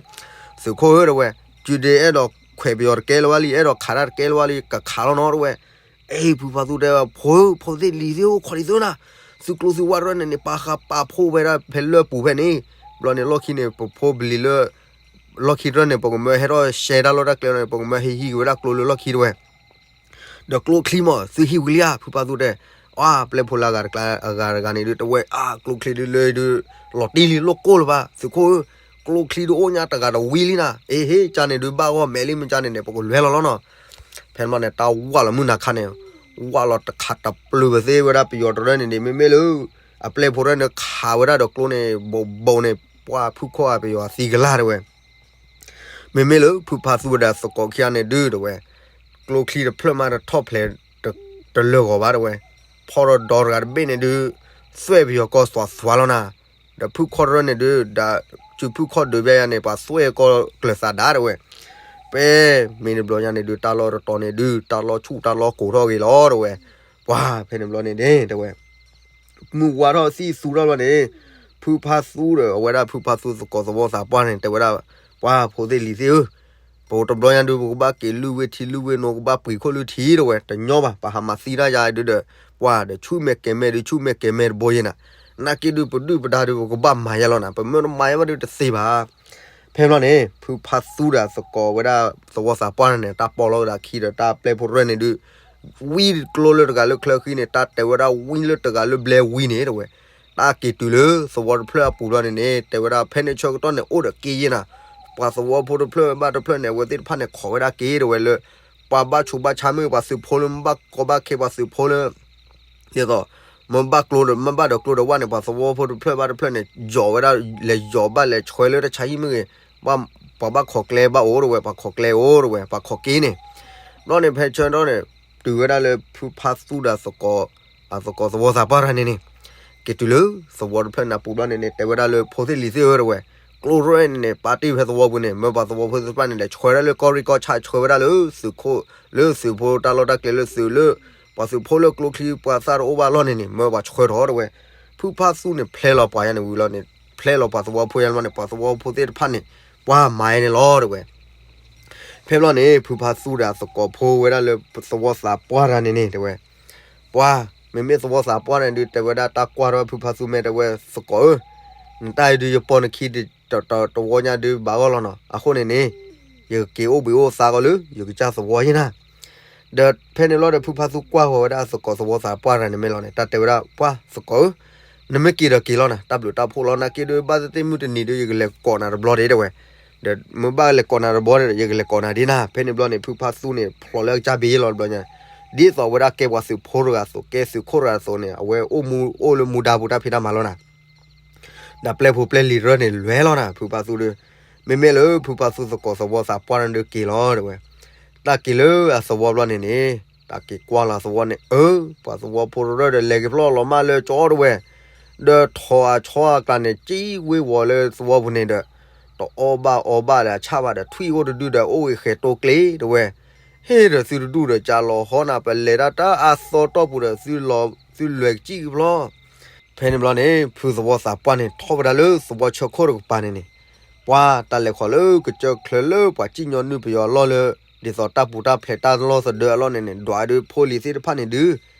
သုးခိၣ်ဧၢတဲဝဲ, ကုဒ့အဲၣ်ဒိးခွဲးပယီၤတကဲလၢၤဘၣ်လံ, အဲၣ်ဒိးခးတၢ်တကဲလၢၤဘၣ်လံ, ကခးလီၤနီၤတဲဝဲ. အ့ ဖုဖါသူတဲဝဲ, ဖိ ဖိသ့ၣ်လံၤသ့ၣ်အိၣ်ခိးဒံးသုနၤ, သုကျိသုဝၣ်တရၢၢ်န့ၣ်န့ၣ် ပာ်ဃာ်ပာ်ဖှိၣ်ဝဲဒၣ်ဖဲလၢၢ်ပူၤဖဲန့ၣ်, ဘျီန့ၣ်လီၢ်ခံန့ၣ် ပဖိပလံၤလၢ လီၢ်ခံတရၢၢ်န့ၣ် ပကမၢဟဲထီၣ်ရှဲတၢ်လီၢ်တၢ်ကျဲန့ၣ် ပကမၢဟံးဟံးက့ၤဝဲဒၣ်ကျိလၢလီၢ်ခံတဲဝဲ ဒီးကျိချံမး သုဟံးဝံၤလံဧါ ဖုဖါသူတဲ, အါ ပျဲၢ်ဖိလၢအဂၤတကျါ အဂၤတဂၤန့ၣ်ဒုး တဲဝဲ အါ ကျိချံဒုးလၢဒုး လီၤတံၢ်လံ လိၣ်ကိၢ်လၢၤဘၣ် သုးခိၣ်ဧၢ, ကျိချံဒုးအိၣ်ညါတဂၤတဝံၤလံနၤ, အ့ဟ့ ကၢ်န့ၣ်ဒုး ဘၣ်ဂီၢ်မဲာ်လံ မ့ၢ်ကၢ်န့ၣ်န့ၣ် ပကလဲၤလီၤလီၤနီၤ. ဖဲန့ၣ်ဘျီန့ၣ် တၢ်ဝၢ်လီၤမုၢ်နၤခါန့ၣ်, ဝၢ်လီၤတခးတပျုာ်ပသ့ဝဲဒၣ်ပယီၤတရၢၢ်န့ၣ်န့ၣ် မ့မ့ၢ်လၢ အပျဲၢ်ဖိတရၢၢ်န့ၣ် ခးဝဲဒၣ်ဒီးကျိန့ၣ် ဘိးဘိးန့ၣ် ပှၤဖုခီၣ်အပယီၤသံကလာ်တဲဝဲ မ့မ့ၢ်လၢ ဖုဖါသူဒီးသကိးခံဂၤန့ၣ်ဒုးတဲဝဲ, ကျိချံတဖျၢၣ်မးတထီၣ်ဖျဲး တလၢာ်ဂီၤဘၣ်တဲဝဲ, ဖီၣ်ဒီးဒီတဂၤတဘ့ၣ်န့ၣ်ဒုး သွဲၣ်ပယီၤကီၢ်သွးသွးလီၤနၤ, ဒီးဖုခီၣ်တရၢၢ်န့ၣ်ဒုး ဒ်စုဖုခီၣ်ဒုးဘၣ်ယါန့ၣ် ပှၤသွဲၣ်ကီၢ်ကျၢၤသးဒါတဲဝဲ, ပမ့ၢ်န့ၣ်ဘျီညါန့ၣ်ဒုး တၢ်လီၢ်တတီၤန့ၣ်ဒုး တၢ်လီၢ်ဆူၣ်တၢ်လီၢ်ကိၤထီၣ်ဂ့ၤလီၤတဲဝဲ, ပှၤဖဲန့ၣ်ဘျီန့ၣ်န့ၣ်တဲဝဲ မုၢ်ဝါထီၣ်သံၣ်သူထီၣ်ဘျီန့ၣ်, ဖုဖါသူဒီးအဝဲဒၣ်ဖုဖါသူသကိးသဝီသးပှၢ်န့ၣ် တဲဝဲဒၣ်, ပှၤဖိသ့ၣ်လံၤသ့ၣ်ဧၢ, ပတဘျီညါဒုး ပကဘၣ်က့ၤလုၢ်ဝ့ၢ်ထံလုၢ်ဝ့ၢ်နိ ကဘၣ်ပှ့ၤခိၣ်လုၢ်ထံတဲဝဲ, တညီဘၣ်, ပှၤဟးမၤသံတၢ်ယါဒုးဒီး, ပှၤဒီးဆူၣ်မဲာ်ကဲၤမဲာ်ဒုး ဆူၣ်မဲာ်ကဲၤမဲာ်တဘိယဲနၤ, နာ်က့ဒုး ပဒုၣ်ပဒါဒုး ပကဘၣ်မၤယါလီၤနၤ, ပမ့ၢ်တမၤယါဘၣ်ဒုးတသ့ဘၣ် ဖဲဘျီန့ၣ် ဖုဖါသူဒီးသကိးဝဲဒၣ်သဝီသးပှၢ်န့ၣ် တၢ်ပီၢ်လီၤဝဲဒၣ်ခံဒီးတၢ်ပျဲၢ်ဖိတရၢၢ်န့ၣ်ဒုး, ဝံကျိလၢတဂၤလၢချၢဃံန့ၣ် တၢ်တဲဝဲဒၣ်ဝံလၢတဂၤလၢဘျဲဝံန့ၣ်တဲဝဲ, တၢ်က့ၤတုၤလၢသဝီတဖျၢၣ်အပူၤဘျီန့ၣ်န့ၣ် တဲဝဲဒၣ်ဖဲန့ၣ်ဆၢကတီၢ်န့ၣ် အိၣ်ဒီးက့ယဲနၤ, ပှၤသဝီဖိတဖျၢၣ်ဘၣ်တဖျၢၣ်န့ၣ် အဝဲသ့ၣ်တဖၣ်န့ၣ်ခိးဝဲဒၣ်က့တဲဝဲလၢ ပှၤဘၣ်ဆူးဘၣ်ဆါမ့ၢ်ဂ့ၤ ပှၤသုးဖိလၢမ့ၢ်ဘၣ်ကီဘၣ်ခဲ ပှၤသုးဖိလၢ ဒ်သိး မ့ၢ်ဘၣ်ကျိဒီး မ့ၢ်ဘၣ်ဒီးကျိဒီးဝဲန့ၣ် ပှၤသဝီဖိတဖျၢၣ်ဘၣ်တဖျၢၣ်န့ၣ် ယီၤဝဲဒၣ် လဲၤယီၤဘၣ်လဲၤဆှၢလၢတၢ်ဆါဟံၣ်မ့ၢ်ဂ့ၤ, ပှၤဘၣ်ခိးကျဲဘၣ်အိၣ်တဲဝဲ ပှၤခိးကျဲအိၣ်တဲဝဲ ပှၤခိးက့န့ၣ်, ဘျီန့ၣ်ဖဲဆၢကတီၢ်န့ၣ် တုၤဝဲဒၣ်လၢဖုဖါသူဒီးသကိး အသကိးသဝီသးပှၢ်တဂၤန့ၣ်န့ၣ် က့ၤတုၤလၢသဝီတဖျၢၣ်န့ၣ်အပူၤဘျီန့ၣ်န့ၣ် တဲဝဲဒၣ်လၢဖိသ့ၣ်လံၤသ့ၣ်ဧၢ တဲဝဲ, ကျိၣ်ရဲၣ်န့ၣ်န့ၣ် ပာ်တ့ၢ်ဖဲသဝီပူၤန့ၣ် မၢပှၤသဝီဖိသ့ၣ်တဖၣ်န့ၣ်ဒီး ဆှၢဒၣ်လၢကီၢ်ရ့ၣ်ကီၢ်ဆၣ် ဆှၢဝဲဒၣ်လၢသုးခိၣ် လၢသုးဖိတၢ်လီၢ်တၢ်ကျဲလၢသုးလၢ ပှၤသုးဖိလၢကျိချံပှၤသၣ်တအိၣ်ဘၣ်လီၢ်န့ၣ်န့ၣ် မၢပှၤဆှၢထီၣ် တဲဝဲ. ဖုဖါသူန့ၣ်ဖျဲလီၤပှၤညါန့ၣ်ဝံၤလီၤန့ၣ် ဖျဲလီၤပှၤသဝီဖိညါန့ၣ် ပှၤသဝီဖိသ့ၣ်တဖၣ်န့ၣ် ပှၤမၤအီၤန့ၣ်လီၤ တဲဝဲ. ဖဲဘျီန့ၣ် ဖုဖါသူဒီးအသကိးဖိဝဲဒၣ်လၢသဝီသးပှၢ်တဂၤန့ၣ်န့ၣ် တဲဝဲ, ပှၤ မ့မ့ၢ်သဝီသးပှၢ်န့ၣ်ဒုး တဲဝဲဒၣ်တၢ်ကွၢ်ထီၣ်ဖုဖါသူမ့ၢ် တဲဝဲ, သကိးဧၢ, နတၢ်အံၤဒုးယပိာ်နခံတဝီညါဒုးဘၣ်ဂီၢ်လီၤနီၤ, အဃိန့ၣ်န့ၣ် ယကက့ၤအိၣ်ဘှံးအိၣ်သါကီးလၢ ယကစၢ်သဝီယဲနီၤ. ဒီးဖဲန့ၣ်ဘျီဒီး ဖုဖါသူကွၢ်ဃီၤဝဲဒၣ်အသကိးသဝီသးပှၢ်တဂၤန့ၣ်မ့ၢ်လီၤန့ၣ် တၢ်တဲဝဲဒၣ် ပှၤသကိးဧၢ, နမ့ၢ်က့ၤဒီးက့ၤလီၤနၤ, တၢ်ဘျုးတၢ်ဖှိၣ်လီၤ, နာ်က့ဒုး ဘၣ်သ့ၣ်သ့ၣ်မုၢ်တနံၤဒုး ယကလဲၤကိးနၤတဘျီဒ့ တဲဝဲ. ဒီးမ့ၢ်ဘၣ်လဲၤကိးနၤတဘျီန့ၣ်ဒီး ယကလဲၤကိးနၤဒ့နၤ. ဖဲန့ၣ်ဘျီန့ၣ် ဖုဖါသူန့ၣ် ဖျိးလၢအကစၢ်ဘ့လီၤတဘျီညါ, ဒ်သိးဝဲဒၣ်ကဲပှၤသုးဖိတဂၤအသိး ကဲသုးခိၣ်တဂၤအသိးန့ၣ် အဝဲအိၣ်မူအိၣ်လၢမူဒါပူၤတၢ်ဖံးတၢ်မၤလီၤနၤ. ဒီးပျဲၢ်ဖိပျဲၢ်လံၤတဖၣ်န့ၣ် လဲၤလီၤနၤ ဖုဖါသူဒီး, မ့မ့ၢ်လၢဖုဖါသူသကိးသဝီသးပှၢ်န့ၣ်ဒုးက့ၤလီၤ တဲဝဲ. တၢ်က့ၤလၢအသဝီဘျီန့ၣ်န့ၣ်, တၢ်က့ၤကွၢ်လီၤအသဝီန့ၣ် အၢ, ပှၤသဝီဖိတရၢၢ်ဒီးလဲၤက့ၤဖျီၣ်လီၤမၢ်လၢကၠီ တဲဝဲ. ဒီးထိးအဆီအကျါန့ၣ် ကံၣ်ဝ့ၤဝီၤလၢသဝီပူၤန့ၣ်ဒီး, တအီၣ်ဘၣ်အီဘၣ်ဒီးအဆၣ်ဘၣ်ဒီး ထွံၣ်အိၣ်တဒုဒီး အိၣ်ဂ့ၤဃဲၤတိကျ့ တဲဝဲ. ဟ့ၣ်ဒီးသုတဒူၣ်ဒီးကၢ်လီၤဟီနၤ, ပလဲၤဒၣ်တၢ်အသီတီၢ်ပူၤဒီး သုလွဲၤကစံၣ်ကဖျီ ဖဲန့ၣ်ဘျီန့ၣ် ဖုသဝီသးပှၢ်န့ၣ် ထီၣ်ဝဲဒၣ်လၢသဝီဆၢခိၣ်တကပၤန့ၣ်န့ၣ်, ပှၤတၢ်လဲၤခီလၢကစၢၢ်ချၢလၢပှၤစံၣ်ညီနုၢ်ပယီၤအလီၢ်လၢ ဒ်သိးတၢ်ပူၤတၢ်ဖျဲးတၢ်လီၢ်သဒၢအလီၢ်န့ၣ်န့ၣ် ဒွးဒုးဖိလံၤသ့ၣ်တဖၣ်န့ၣ်ဒုး,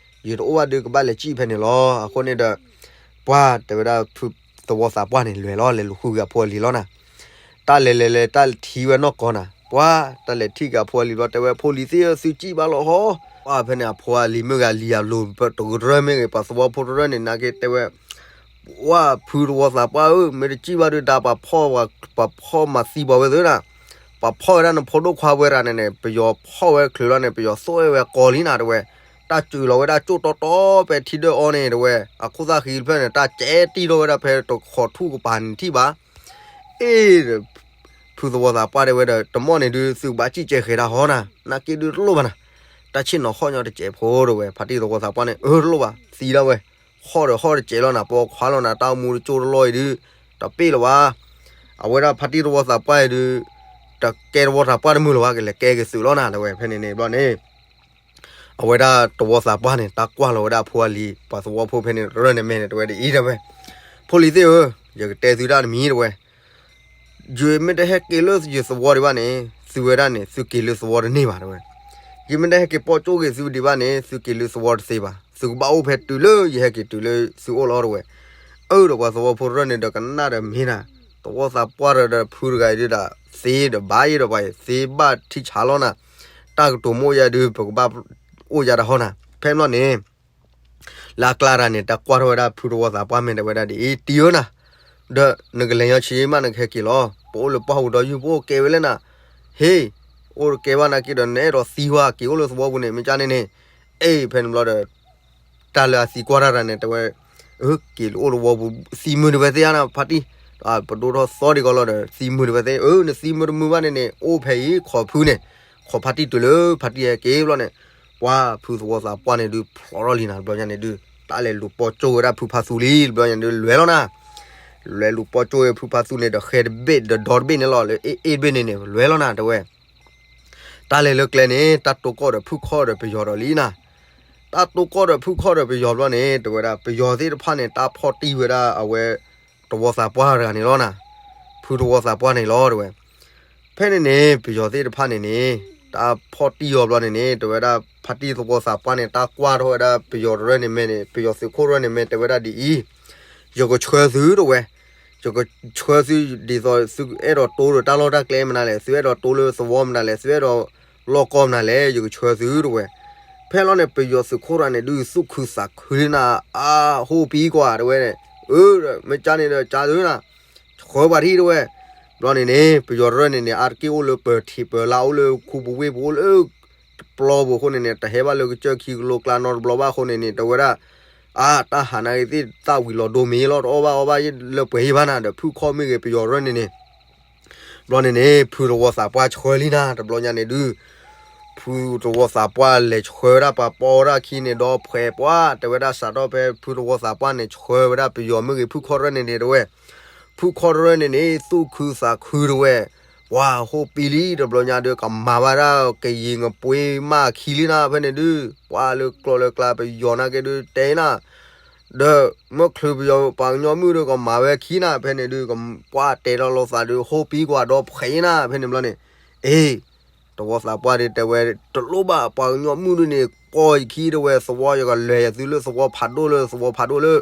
ယတအိၣ်ဘၣ်ဒုးကဘၣ်လဲၤစံၣ်ဖဲန့ၣ်လီၤ. အဃိန့ၣ်ဒီး ပှၤတဲဝဲဒၣ်ဖုသဝီသးပှၢ်န့ၣ် လဲၤလီၤ လဲၤလူၤဃုက့ၤအဖိအလံၤလီၤနၤ. တၢ်လဲၤလဲၤလဲၤ တၢ်ထံၣ်ဝဲနီၢ်ကီၢ်နၤ, ပှၤတၢ်လဲၤထံၣ်က့ၤအဖိအလံၤဘျီ တဲဝဲ ဖိလံၤသ့ၣ်ဧၢ သုစံၣ်ဘၣ်လီၤဟီ. ပှၤဖဲန့ၣ် အဖိအလံၤမုၢ်ဂၤလံၤအလိၤ တကရၢမ့ၢ်ဂ့ၤ ပှၤသဝီဖိတရၢၢ်န့ၣ် နာ်က့တဲဝဲ, ပှၤဖုသဝီသးပှၢ်ဧၢ, မ့ၢ်တစံၣ်ဘၣ်ဒုးဒါ ပှၤဖီၣ်မၤသံပှၤဝဲသ့ၣ်နၤ, ပှၤဖီၣ်ဝဲဒၣ်နဖိဒိၣ်ခွါဝဲရၤန့ၣ်န့ၣ် ပယီၤဖီၣ်ဝဲချုးလီၤန့ၣ် ပယီၤသိၣ်ဝဲကီလံနၤ တဲဝဲ. တၢ်စၢၤလီၤဝဲဒၣ်ကၠိၣ်တီတီဖဲထံဒၢၣ်အီၤန့ၣ် တဲဝဲ, အခိၣ်သၣ်ဃံတဖျၢၣ်န့ၣ် တၢ်ကဲတံၢ်ထီၣ်ဝဲဒၣ်ဖဲတခိးထူၣ်ကပၤန့ၣ်ထံၣ်ဘၣ်. အ့ၣ် ဖုသဝီသးပှၢ်တဲဝဲဒီး တမီၢ်န့ၣ်ဒုး သုကဘၣ်စံၣ်ကဲဃဲၤတၢ်ဟီနၤ, နာ်က့ဒုးတလိၣ်ဘၣ်နၤ, တၢ်ဆ့ၣ်နီၤဟီၣ်ညီတစဲးဖိ တဲဝဲ. ဖါတံၢ်သဝီသးပှၢ်န့ၣ် အၢ တလိၣ်ဘၣ် သံဒၣ်ဝဲ, ဟီၣ်ဒီးဟီၣ်တစဲးလီၤနၤ, ပိာ်ခွါလီၤနၤ, တၢ်အိၣ်မူတကၠိတလီၢ်အံၤဒုး တပ့ၢ်လၢၤဘၣ်. အဝဲဒၣ်ဖါတံၢ်သဝီသးပှၢ်အံၤဒုး တကဲသဝီသးပှၢ်တမုာ်လၢၤဘၣ်, ကလဲၤကဲက့ၤသုးလီၤနၤ တဲဝဲ. ဖဲန့ၣ်န့ၣ်ဘျီန့ၣ် အဝဲဒၣ်သဝီသးပှၢ်န့ၣ် တၢ်ကွၢ်လီၤဝဲဒၣ်အဖိအလံၤ ပှၤသဝီဖိဖဲန့ၣ် တရၢၢ်န့ၣ်မဲာ်န့ၣ် တဲဝဲဒ်အံၤ တဲဝဲ, ဖိလံၤသ့ၣ်ဧၢ, ယကတဲသုဒၣ်တမံၤ တဲဝဲ. ယမ့ၢ်တဟဲက့ၤလၢယသဝီဒံးဘၣ်န့ၣ် သုဝဲဒၣ်န့ၣ် သုက့ၤလၢသဝီတန့ၢ်ဘၣ် တဲဝဲ. ယမ့ၢ်တဟဲက့ၤပိာ်ကၠိက့ၤသုဒံးဘၣ်န့ၣ် သုက့ၤလၢသဝီတသ့ဘၣ်, သုကဘၣ်အိၣ်ဖဲတုၤလၢယဟဲက့ၤတုၤလၢသုအိၣ်လီၤ တဲဝဲ. အၢ ဒီးပှၤသဝီဖိတရၢၢ်န့ၣ်ဒီးကနၣ်ဒီးမ့ၢ်နၤ, သဝီသးပှၢ်ဒီးဖုတဂၤအံၤဒုးဒၣ် သ့ဒီးဘၣ်ယဲဒီးပှၤအံၤ သ့ဘၣ်ထံဆးလီၤနၤ, တၢ်ကတိၤမိၢ်ယၤဒုး ပကဘၣ်အိၣ်ယၤတၢ်ဟီနၤ. ဖဲန့ၣ်ဘျီန့ၣ် လၢအကျါတၢ်န့ၣ် တၢ်ကွၢ်ထီၣ်ဝဲဒၣ်ဖုသဝီသးပှၢ်မဲာ် တဲဝဲဒၣ်ဒ်အံၤ, တံၤဧၢနၤ, ဒီးနကလဲၤညီဆံးမး နကဟဲက့ၤလီၤ, ပအိၣ်လၢပှၢ်ပူၤဒီးယုၢ် ပအိၣ်ကဲဝဲလဲၣ်နၤ, ဟ့ၣ်, အိၣ်တကဲဘၣ်နာ်က့ဒီး နအဲၣ်ဒိးသံဝဲ က့ၤအိၣ်လၢသဝီပူၤန့ၣ် မ့ၢ်ကန့ၣ်န့ၣ်, အ့ၣ် ဖဲန့ၣ်ဘျီဒီး တၢ်လၢအသံကွၢ်တၢ်တၢ်န့ၣ် တဲဝဲ, အၢ က့ၤလၢအိၣ်သဝီပူၤ သံမုာ်တဝဲသ့ဧါနၤ ဖါတံၢ်, ပဒိၣ်ထီၣ်သီဒံးကီးလီၤဒီး သံမုာ်တဝဲသ့, အၢ နသံမုာ်တမုာ်ဘၣ်န့ၣ်န့ၣ် အိၣ်ဖဲအံၤ ခိးဖုန့ၣ်, ခိးဖါတံၢ်တုၤလၢဖါတံၢ်ဟဲက့ၤဘျီန့ၣ်, ပှၤဖုသဝီသးပှၢ်န့ၣ်ဒုး ဖျိးထီၣ်လံနၤ တဘျီညါန့ၣ်ဒုး တၢ်လဲၤလူၤပိာ်ကၠိဝဲဒၣ်ဖုဖါသူလံ တဘျီညါဒုး လဲၤလီၤနၤ, လဲၤလူၤပိာ်ကၠိဝဲဖုဖါသူန့ၣ်ဒီး ဃဲတဘ့ၣ်ဒီးဒီတဘ့ၣ်န့ၣ်လီၤ လၢအ့ၣ်အ့ၣ်တဘ့ၣ်န့ၣ်န့ၣ် လဲၤလီၤနၤ တဲဝဲ. တၢ်လဲၤလၢကျဲန့ၣ် တၢ်တိၢ်ကီၢ်ဒီးဖုၣ်ခီၣ်ဒီးပယီၤဒီးလံနၤ, တၢ်တိၢ်ကီၢ်ဒီးဖုၣ်ခီၣ်ဒီးပယီၤဘျီန့ၣ် တဲဝဲဒၣ် ပယီၤသ့ၣ်တဖၣ်န့ၣ် တၢ်ဖီၣ်တံၢ်ဝဲဒၣ်အဝဲ သဝီသးပှၢ်တဂၤန့ၣ်လီၤနၤ, ဖုသဝီသးပှၢ်န့ၣ်လီၤ တဲဝဲ. ဖဲန့ၣ်န့ၣ် ပယီၤသ့ၣ်တဖၣ်န့ၣ်န့ၣ် တၢ်ဖီၣ်တံၢ်အီၤဘျီန့ၣ်န့ၣ် တဲဝဲဒၣ် ဖါတံၢ်သဝီသးပှၢ်န့ၣ် တၢ်ကွၢ်ထီၣ်ဝဲဒၣ်ပယီၤတရၢၢ်န့ၣ်မဲာ်န့ၣ် ပယီၤသုးခိၣ်တရၢၢ်န့ၣ်မဲာ် တဲဝဲဒၣ်ဒ်အံၤ, ယကဆှၢသု တဲဝဲ, ယကဆှၢသု ဒ်သိးသုအဲၣ်ဒိးတိဒီးတၢ်လီၢ်တၢ်ကျဲမနုၤလဲၣ်, သုအဲၣ်ဒိးတိလၢသဝီမနုၤလဲၣ်, သုအဲၣ်ဒိးလီၢ်ကီၢ်မနုၤလဲၣ်, ယကဆှၢသု တဲဝဲ. ဖဲလီၤန့ၣ် ပယီၤသုးခိၣ်တရၢၢ်န့ၣ်ဒုး သူၣ်ခုသးခုနၤ အါ ဟိပံကွၢ် တဲဝဲ, အၢ မ့ၢ်ကန့ၣ်ဒီး ကသုနၤ, ဆှၢပှၤထံၣ် တဲဝဲ. ဘျီန့ၣ်န့ၣ် ပယီၤတရၢၢ်န့ၣ်န့ၣ် အါတက့ၢ်အိၣ်လၢပၢၤထံးပၢၤလါ အိၣ်လၢခူပူၤဝ့ၢ်ပူၤ အိၣ်လၢတပျီပူၤအဃိန့ၣ်န့ၣ် တဟဲဘၣ်လၢကစၢၢ်ခံကလိကျါနီတဘျီဘၣ်အဃိန့ၣ်န့ၣ် တဲဝဲဒၣ်, အါ တၢ်ဟးနာ်က့ၤသ့ၣ်သၣ်ဝံၤလီၤဒိမ့ၢ်လီၤ တအီၣ်ဘၣ်အီဘၣ်လၢပှဲၤယံၤဘၣ်နၤဒီး ဖုၣ်ခီၣ်မ့ၢ်ဂ့ၤ ပယီၤတရၢၢ်န့ၣ်န့ၣ် ဘျီန့ၣ်န့ၣ် ဖုသဝီသးပှၢ်ဆှၢလံနၤ တဘျီညါန့ၣ်ဒုး ဖုသဝီသးပှၢ်လဲၤဆှၢဝဲဒၣ်ပှၤပိာ်ဝဲဒၣ်အခံန့ၣ်ဒီး ဖှဲးပှၢ်တဲဝဲဒၣ် စးထီၣ်ဖဲဖုသဝီသးပှၢ်န့ၣ် ဆှၢဝဲဒၣ်ပယီၤမ့ၢ်ဂ့ၤ ဖုခီၣ်တရၢၣ်န့ၣ်န့ၣ် တဲဝဲ, ဖုခီၣ်တရၢၣ်န့ၣ်န့ၣ် သူၣ်ခုသးခုတဲဝဲ, ပှၤဟိၣ်ပံလံတဘျီညါဒုး ကမၤဝဲဒၣ်ကယံၤကပှ့ၤမးအခံလံနၤ ဖဲန့ၣ်ဒုး ပှၤလၢကျိၤလၢကျါပယီၤနာ်က့ဒုး တဲနၤ ဒီးမ့ၢ်ချုးပယီၤပှၤကညီမုၣ်ဒီး ကမၤဝဲခံနၤ ဖဲန့ၣ်ဒုး ပှၤတဲထီၣ်လိာ်သးဒုး ဟိၣ်ပံကွၢ်ဒီးဖှဲးနၤ ဖဲန့ၣ်ဘျီန့ၣ်, အ့ သဝီသးပှၢ်ဒုးတဲဝဲ တလိၣ်ဘၣ် ပှၤကညီမုၣ်ဒုးန့ၣ် ကိးယခံတဲဝဲ သဝီယကလဲၤယသုလၢသဝီဖးဒိၣ်လၢသဝီဖးဒိၣ်လၢ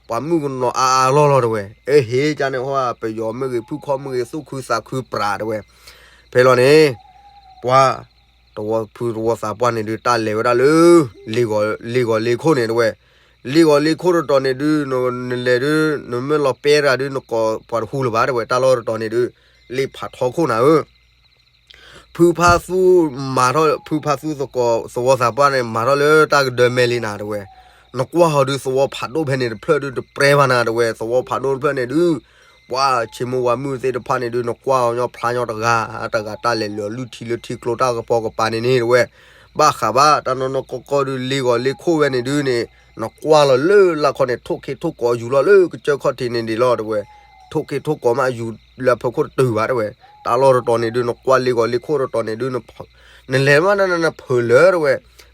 ပှၤမုၣ်ကနီၤအါအါလီၢ်လီၤတဲဝဲ, အဟ့ၣ်ကန့ၣ်ဟီ ပယီၤမ့ၢ်ဂ့ၤ ဖုခီၣ်မ့ၢ်ဂ့ၤ သူၣ်ခုသးခုပြးတဲဝဲ, ဖဲလီၤန့ၣ် ပှၤ တဝီဖုသဝီသးပှၢ်န့ၣ်ဒုး တၢ်လဲၤဝဲဒၣ်လၢ လ့ၢ်ဂီၤလ့ၢ်ခိၣ်န့ၣ်တဲဝဲ, လ့ၢ်ဂီၤလ့ၢ်ခိၣ်တတီၤန့ၣ်ဒုး နလဲၤဒုး နမ့ၢ်လီၤပဲတဂၤဒုး နကိးပှၤတဟူလၢၤဘၣ်တဲဝဲ တၢ်လီၢ်တတီၤန့ၣ်ဒုး လ့ၢ်ဖးထီခိၣ်နၤဧၢ ဖုဖါသူမၤထီၣ် ဖုဖါသူသကိးသဝီသးပှၢ်န့ၣ် မၤထီၣ်လၢတၢ်ကဒၢမဲလံနၤတဲဝဲ, နကွၢ်ဟီဒုးသဝီဖးဒိၣ်ဖဲန့ၣ်တဖျၢၣ်ဒုးတပြဲဘၣ်နၤတဲဝဲ သဝီဖးဒိၣ်တဖျၢၣ်န့ၣ်ဒုး ပှၤဆ့မိၢ်ဝါမုၣ်သ့ၣ်တဖၣ်န့ၣ်ဒုး နကွၢ်အီၤညီဖျါညီတဂၤတဂၤ တၢ်လဲၤလၢာ်လုၢ်ထံလၢထံကျိတၢ်ကပီၤကပၤန့ၣ်န့ၣ်တဲဝဲ, ဘၣ်ဃးဘၣ်တၢ်နီၢ်နီၢ်ကီၢ်ကီၢ်ဒုး လ့ၢ်ဂီၤလ့ၢ်ခိၣ်ဝဲန့ၣ်ဒုးန့ၣ် နကွၢ်လီၤလၢလၢခီန့ၣ် ထိၣ်ခ့ထိၣ်ကိးယူၤလီၤလၢကစၢၢ်ခီၣ်ထံးန့ၣ်ဒံးလီၤတဲဝဲ, ထိၣ်ခ့ထိၣ်ကိးမးယူၤလၢအဖီခိၣ်တတုၤဘၣ်တဲဝဲ, တၢ်လီၢ်တတီၤန့ၣ်ဒုး နကွၢ်လ့ၢ်ဂီၤလ့ၢ်ခိၣ်တတီၤန့ၣ်ဒုး နလဲၤမးနနဖုးလၢတဲဝဲ,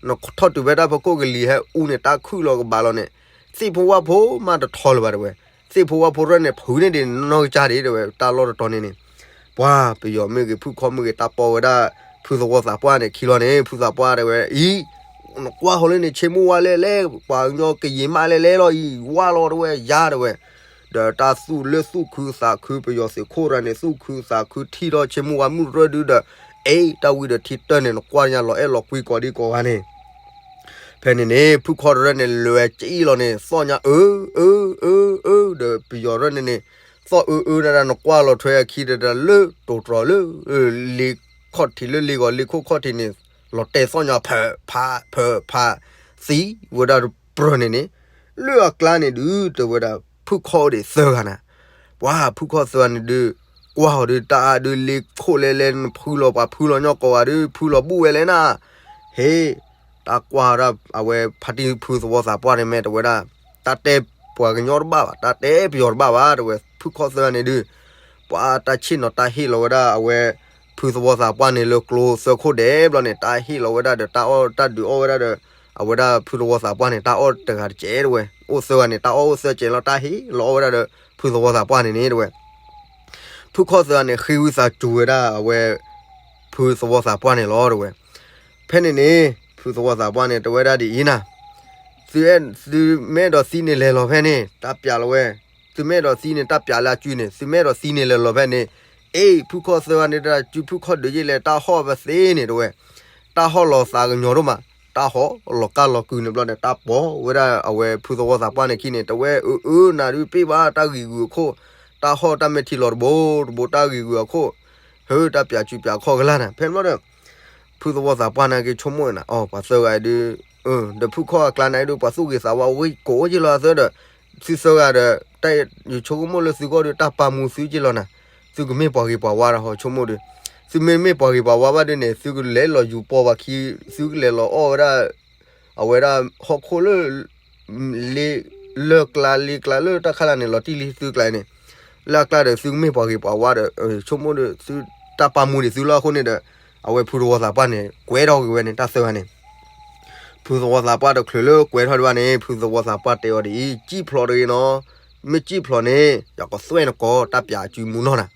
နထီၣ်တုၤဖဲတၢ်ဖီခိၣ်ကလံၤဟဲအူန့ၣ် တၢ်ခုၣ်လီၤကဘၣ်လီၤန့ၣ်, သ့ၣ်ဖိဝၣ်ဖိမးတထီလၢၤဘၣ်တဲဝဲ, သ့ၣ်ဖိဝၣ်ဖိရဲၣ်န့ၣ် ဖုးန့ၢ်ဒံးနီၢ်ကစၢ်ဒံးတဲဝဲ တၢ်လီၢ်တတီၤန့ၣ်န့ၣ် ပှၤပယီၤမ့ၢ်ဂ့ၤ ဖုခီၣ်မ့ၢ်ဂ့ၤ တၢ်ပိာ်ဝဲဒၣ် ဖုသဝီသးပှၢ်န့ၣ် ခံလီၤန့ၣ် ဖုသးပှၢ်တဲဝဲ အံၤ နကွၢ်ဟီလၢန့ၣ် ဆ့မိၢ်ဝါလဲၣ်လဲၣ် ပှၤကညီကယံၤမးလဲၣ်လဲၣ်လီၤ အံၤ ဝါလီၤတဲဝဲ ယါတဲဝဲ, ဒီးတၢ်သူၣ်လၢသူၣ်ခုသးခု ပယီၤသုးခိၣ်တဂၤန့ၣ် သူၣ်ခုသးခုထံၣ်ထီၣ်ဆ့မိၢ်ဝါမုၣ်တရၢၣ်ဒုးဒီး, အ့ တၢ်ဝံၤဒီးထံတၢၢ်န့ၣ် နကွၢ်ညါလီၤအဲၣ်လီၤကွံကိးဒံကိးဂၤန့ၣ် ဖဲန့ၣ်န့ၣ် ဖုခီၣ်တရၢၣ်န့ၣ် လဲၤဝဲကံၣ်လီၤန့ၣ် သီၣ်ညါအၢ အၢ အၢ အၢ ဒီးပယီၤတရၢၣ်န့ၣ်န့ၣ် သီၣ်အၢ အၢ နဒၣ် နကွၢ်လီၤထွဲအခံတဒၣ်လၢ တိၤတြီၤလၢ လ့ၢ်ခီၣ်ထံးလၢလ့ၢ်ဂီၤလ့ၢ်ခိၣ်ခီၣ်ထံးန့ၣ် လီၤတဲာ်သီၣ်ညါဖၢးဖး ဖၢးဖး သံဝဲဒၣ်တပြၢၢ်န့ၣ်န့ၣ် လၢအကျါန့ၣ်ဒုး တဲဝဲဒၣ် ဖုခီၣ်ဒံးသၢဂၤနၤ ပှၤဖုခီၣ်သၢဂၤန့ၣ်ဒုး ကွၢ်အီၤဒုး တၢ်အါဒုး လ့ၢ်ခိၣ်လဲၣ်လဲၣ် နဖုလီၤပှၤဖုလီၤညီကိးဂၤဒုး ဖုလီၤဘူၣ်ဝဲလဲၣ်နၤ ဟ့ၣ် တၢ်ကွၢ်ဒၣ် အဝဲဖါတံၢ်ဖုသဝီသးပှၢ်န့ၣ်မ့ၢ်တဲဝဲဒၣ် တၢ်တဲပှၤကညီတဘၣ်ဘၣ် တၢ်တဲပယီၤတဘၣ်ဘၣ် တဲဝဲ ဖုခီၣ်သၢဂၤန့ၣ်ဒုး ပှၤတၢ်ဆ့ၣ်နီၤတၢ်ဟ့ၣ်လီၤဝဲဒၣ် အဝဲ ဖုသဝီသးပှၢ်န့ၣ် လၢကျိသၢခိၣ်ဒဲးဘျီန့ၣ် တၢ်ဟ့ၣ်လီၤဝဲဒၣ်ဒီး တၢ်အီၣ်တၢ်ဒုးအီၣ်ဝဲဒၣ်ဒီး အဝဲဒၣ်ဖုသဝီသးပှၢ်န့ၣ် တၢ်အီၣ်တဂၤတစဲးတဲဝဲ အိၣ်သၢဂၤန့ၣ် တၢ်အီၣ်အိၣ်သၢစဲးလီၤ တၢ်ဟ့ၣ်လီၤအီၣ်ဝဲဒၣ်ဒီး ဖုသဝီသးပှၢ်န့ၣ်န့ၣ်တဲဝဲ ဖုခီၣ်သၢဂၤန့ၣ် ဃ့ဝံသးစူၤဝဲဒၣ်အဝဲ ဖုသဝီသးပှၢ်န့ၣ်လီၤတဲဝဲ. ဖဲန့ၣ်န့ၣ် ဖုသဝီသးပှၢ်န့ၣ် တဲဝဲဒၣ်ဒ်အံၤနၤ, သုအဲၣ် သုမ့ၢ်အဲၣ်ဒိးသံန့ၣ်လဲၤလီၤဖဲန့ၣ် တၢ်ပျးလီၤဝဲ, သုမ့ၢ်အဲၣ်ဒိးသံန့ၣ် တၢ်ပျးလၢအစုန့ၣ် သုမ့ၢ်အဲၣ်ဒိးသံန့ၣ်လဲၤလီၤဖဲန့ၣ်, အ့ၣ် ဖုခီၣ်သၢဂၤန့ၣ် တၢ်စုဖုခီၣ်ဒုးယ့ၣ်လဲၣ် တၢ်ဟီၣ်ပသ့န့ၣ်တဲဝဲ, တၢ်ဟီၣ်လီၤသးကညီၤဒိၣ်မး, တၢ်ဟီၣ်လီၤကၢ်လီၤကုာ်န့ၣ်ဘျီန့ၣ် တၢ်ပိာ်ဝဲဒၣ်အဝဲဖုသဝီသးပှၢ်န့ၣ်ခံန့ၣ် တဲဝဲအၢ အၢ နၤဒုးပ့ၢ်ဘၣ် တၢ်ဂံၤဂုာ်အခိၣ်, တၢ်ဟီၣ်တၢ်မဲာ်ထံလီၤတဘိတဘိ တၢ်ဂံၤဂုာ်အခိၣ်, ဟၢ တၢ်ပျးစုပျးခီၣ်ကလာ်နၤ ဖဲန့ၣ်ဘျီဒီး ဖုသဝီသးပှၢ်န့ၣ်က့ၤဆိကမိၣ်နၤ အီ ပှၤသၢဂၤအံၤဒုး, ဒီးဖုခီၣ်အကျါန့ၣ်ဒုး ပှၤသူၣ်ဂ့ၤသးဝါ ဝ့ၢ်ကိးအိၣ်က့ၤလီၤအသၢဒီး, သုသၢဂၤဒီး, တၢ်ယဆိကမိၣ်လၢသုဂီၢ်ဒုး တၢ်ပာ်မူသုက့ၤလီၤနၤ, သုကမ့ၢ်ပှၤဂ့ၤပှၤဝါဒီးဟီဆိကမိၣ်ဒုး, သုမ့မ့ၢ်ပှၤဂ့ၤပှၤဝါဘၣ်ဒုးန့ၣ် သုကလဲၤလီၤယူၤပီၢ်ပှၤခံ, သုကလဲၤလီၤအီၣ်ဝဲဒၣ် အဝဲဒၣ်ဟီၣ်ခိၣ်လၢ လၢကျါလ့ကျါလၢတၢ်ခါလၢ်န့ၣ် လီၤတံၢ်လံသုကျါန့ၣ်, လၢအကျါဒီးသုကမ့ၢ်ပှၤဂ့ၤပှၤဝါဒီး ဆိကမိၣ်ဒီး သုတၢ်ပာ်မူဒံးသုလီၤအဃိန့ၣ်ဒီး, အဝဲဖုသဝီသးပှၢ်န့ၣ် ကွဲးထီၣ်က့ၤဝဲန့ၣ် တၢ်သၢဂၤန့ၣ်, ဖုသဝီသးပှၢ်တချုးလၢကွဲးထီၣ်ဒံးဘၣ်န့ၣ် ဖုသဝီသးပှၢ်တဲအီၤဒ်အံၤ စံၣ်ဖျိးတဂ့ၤနီၤ, မ့ၢ်စံၣ်ဖျိးန့ၣ် ယကသွဲၣ်နကိးတၢ်ပျးစုမူနီၢ်နၤ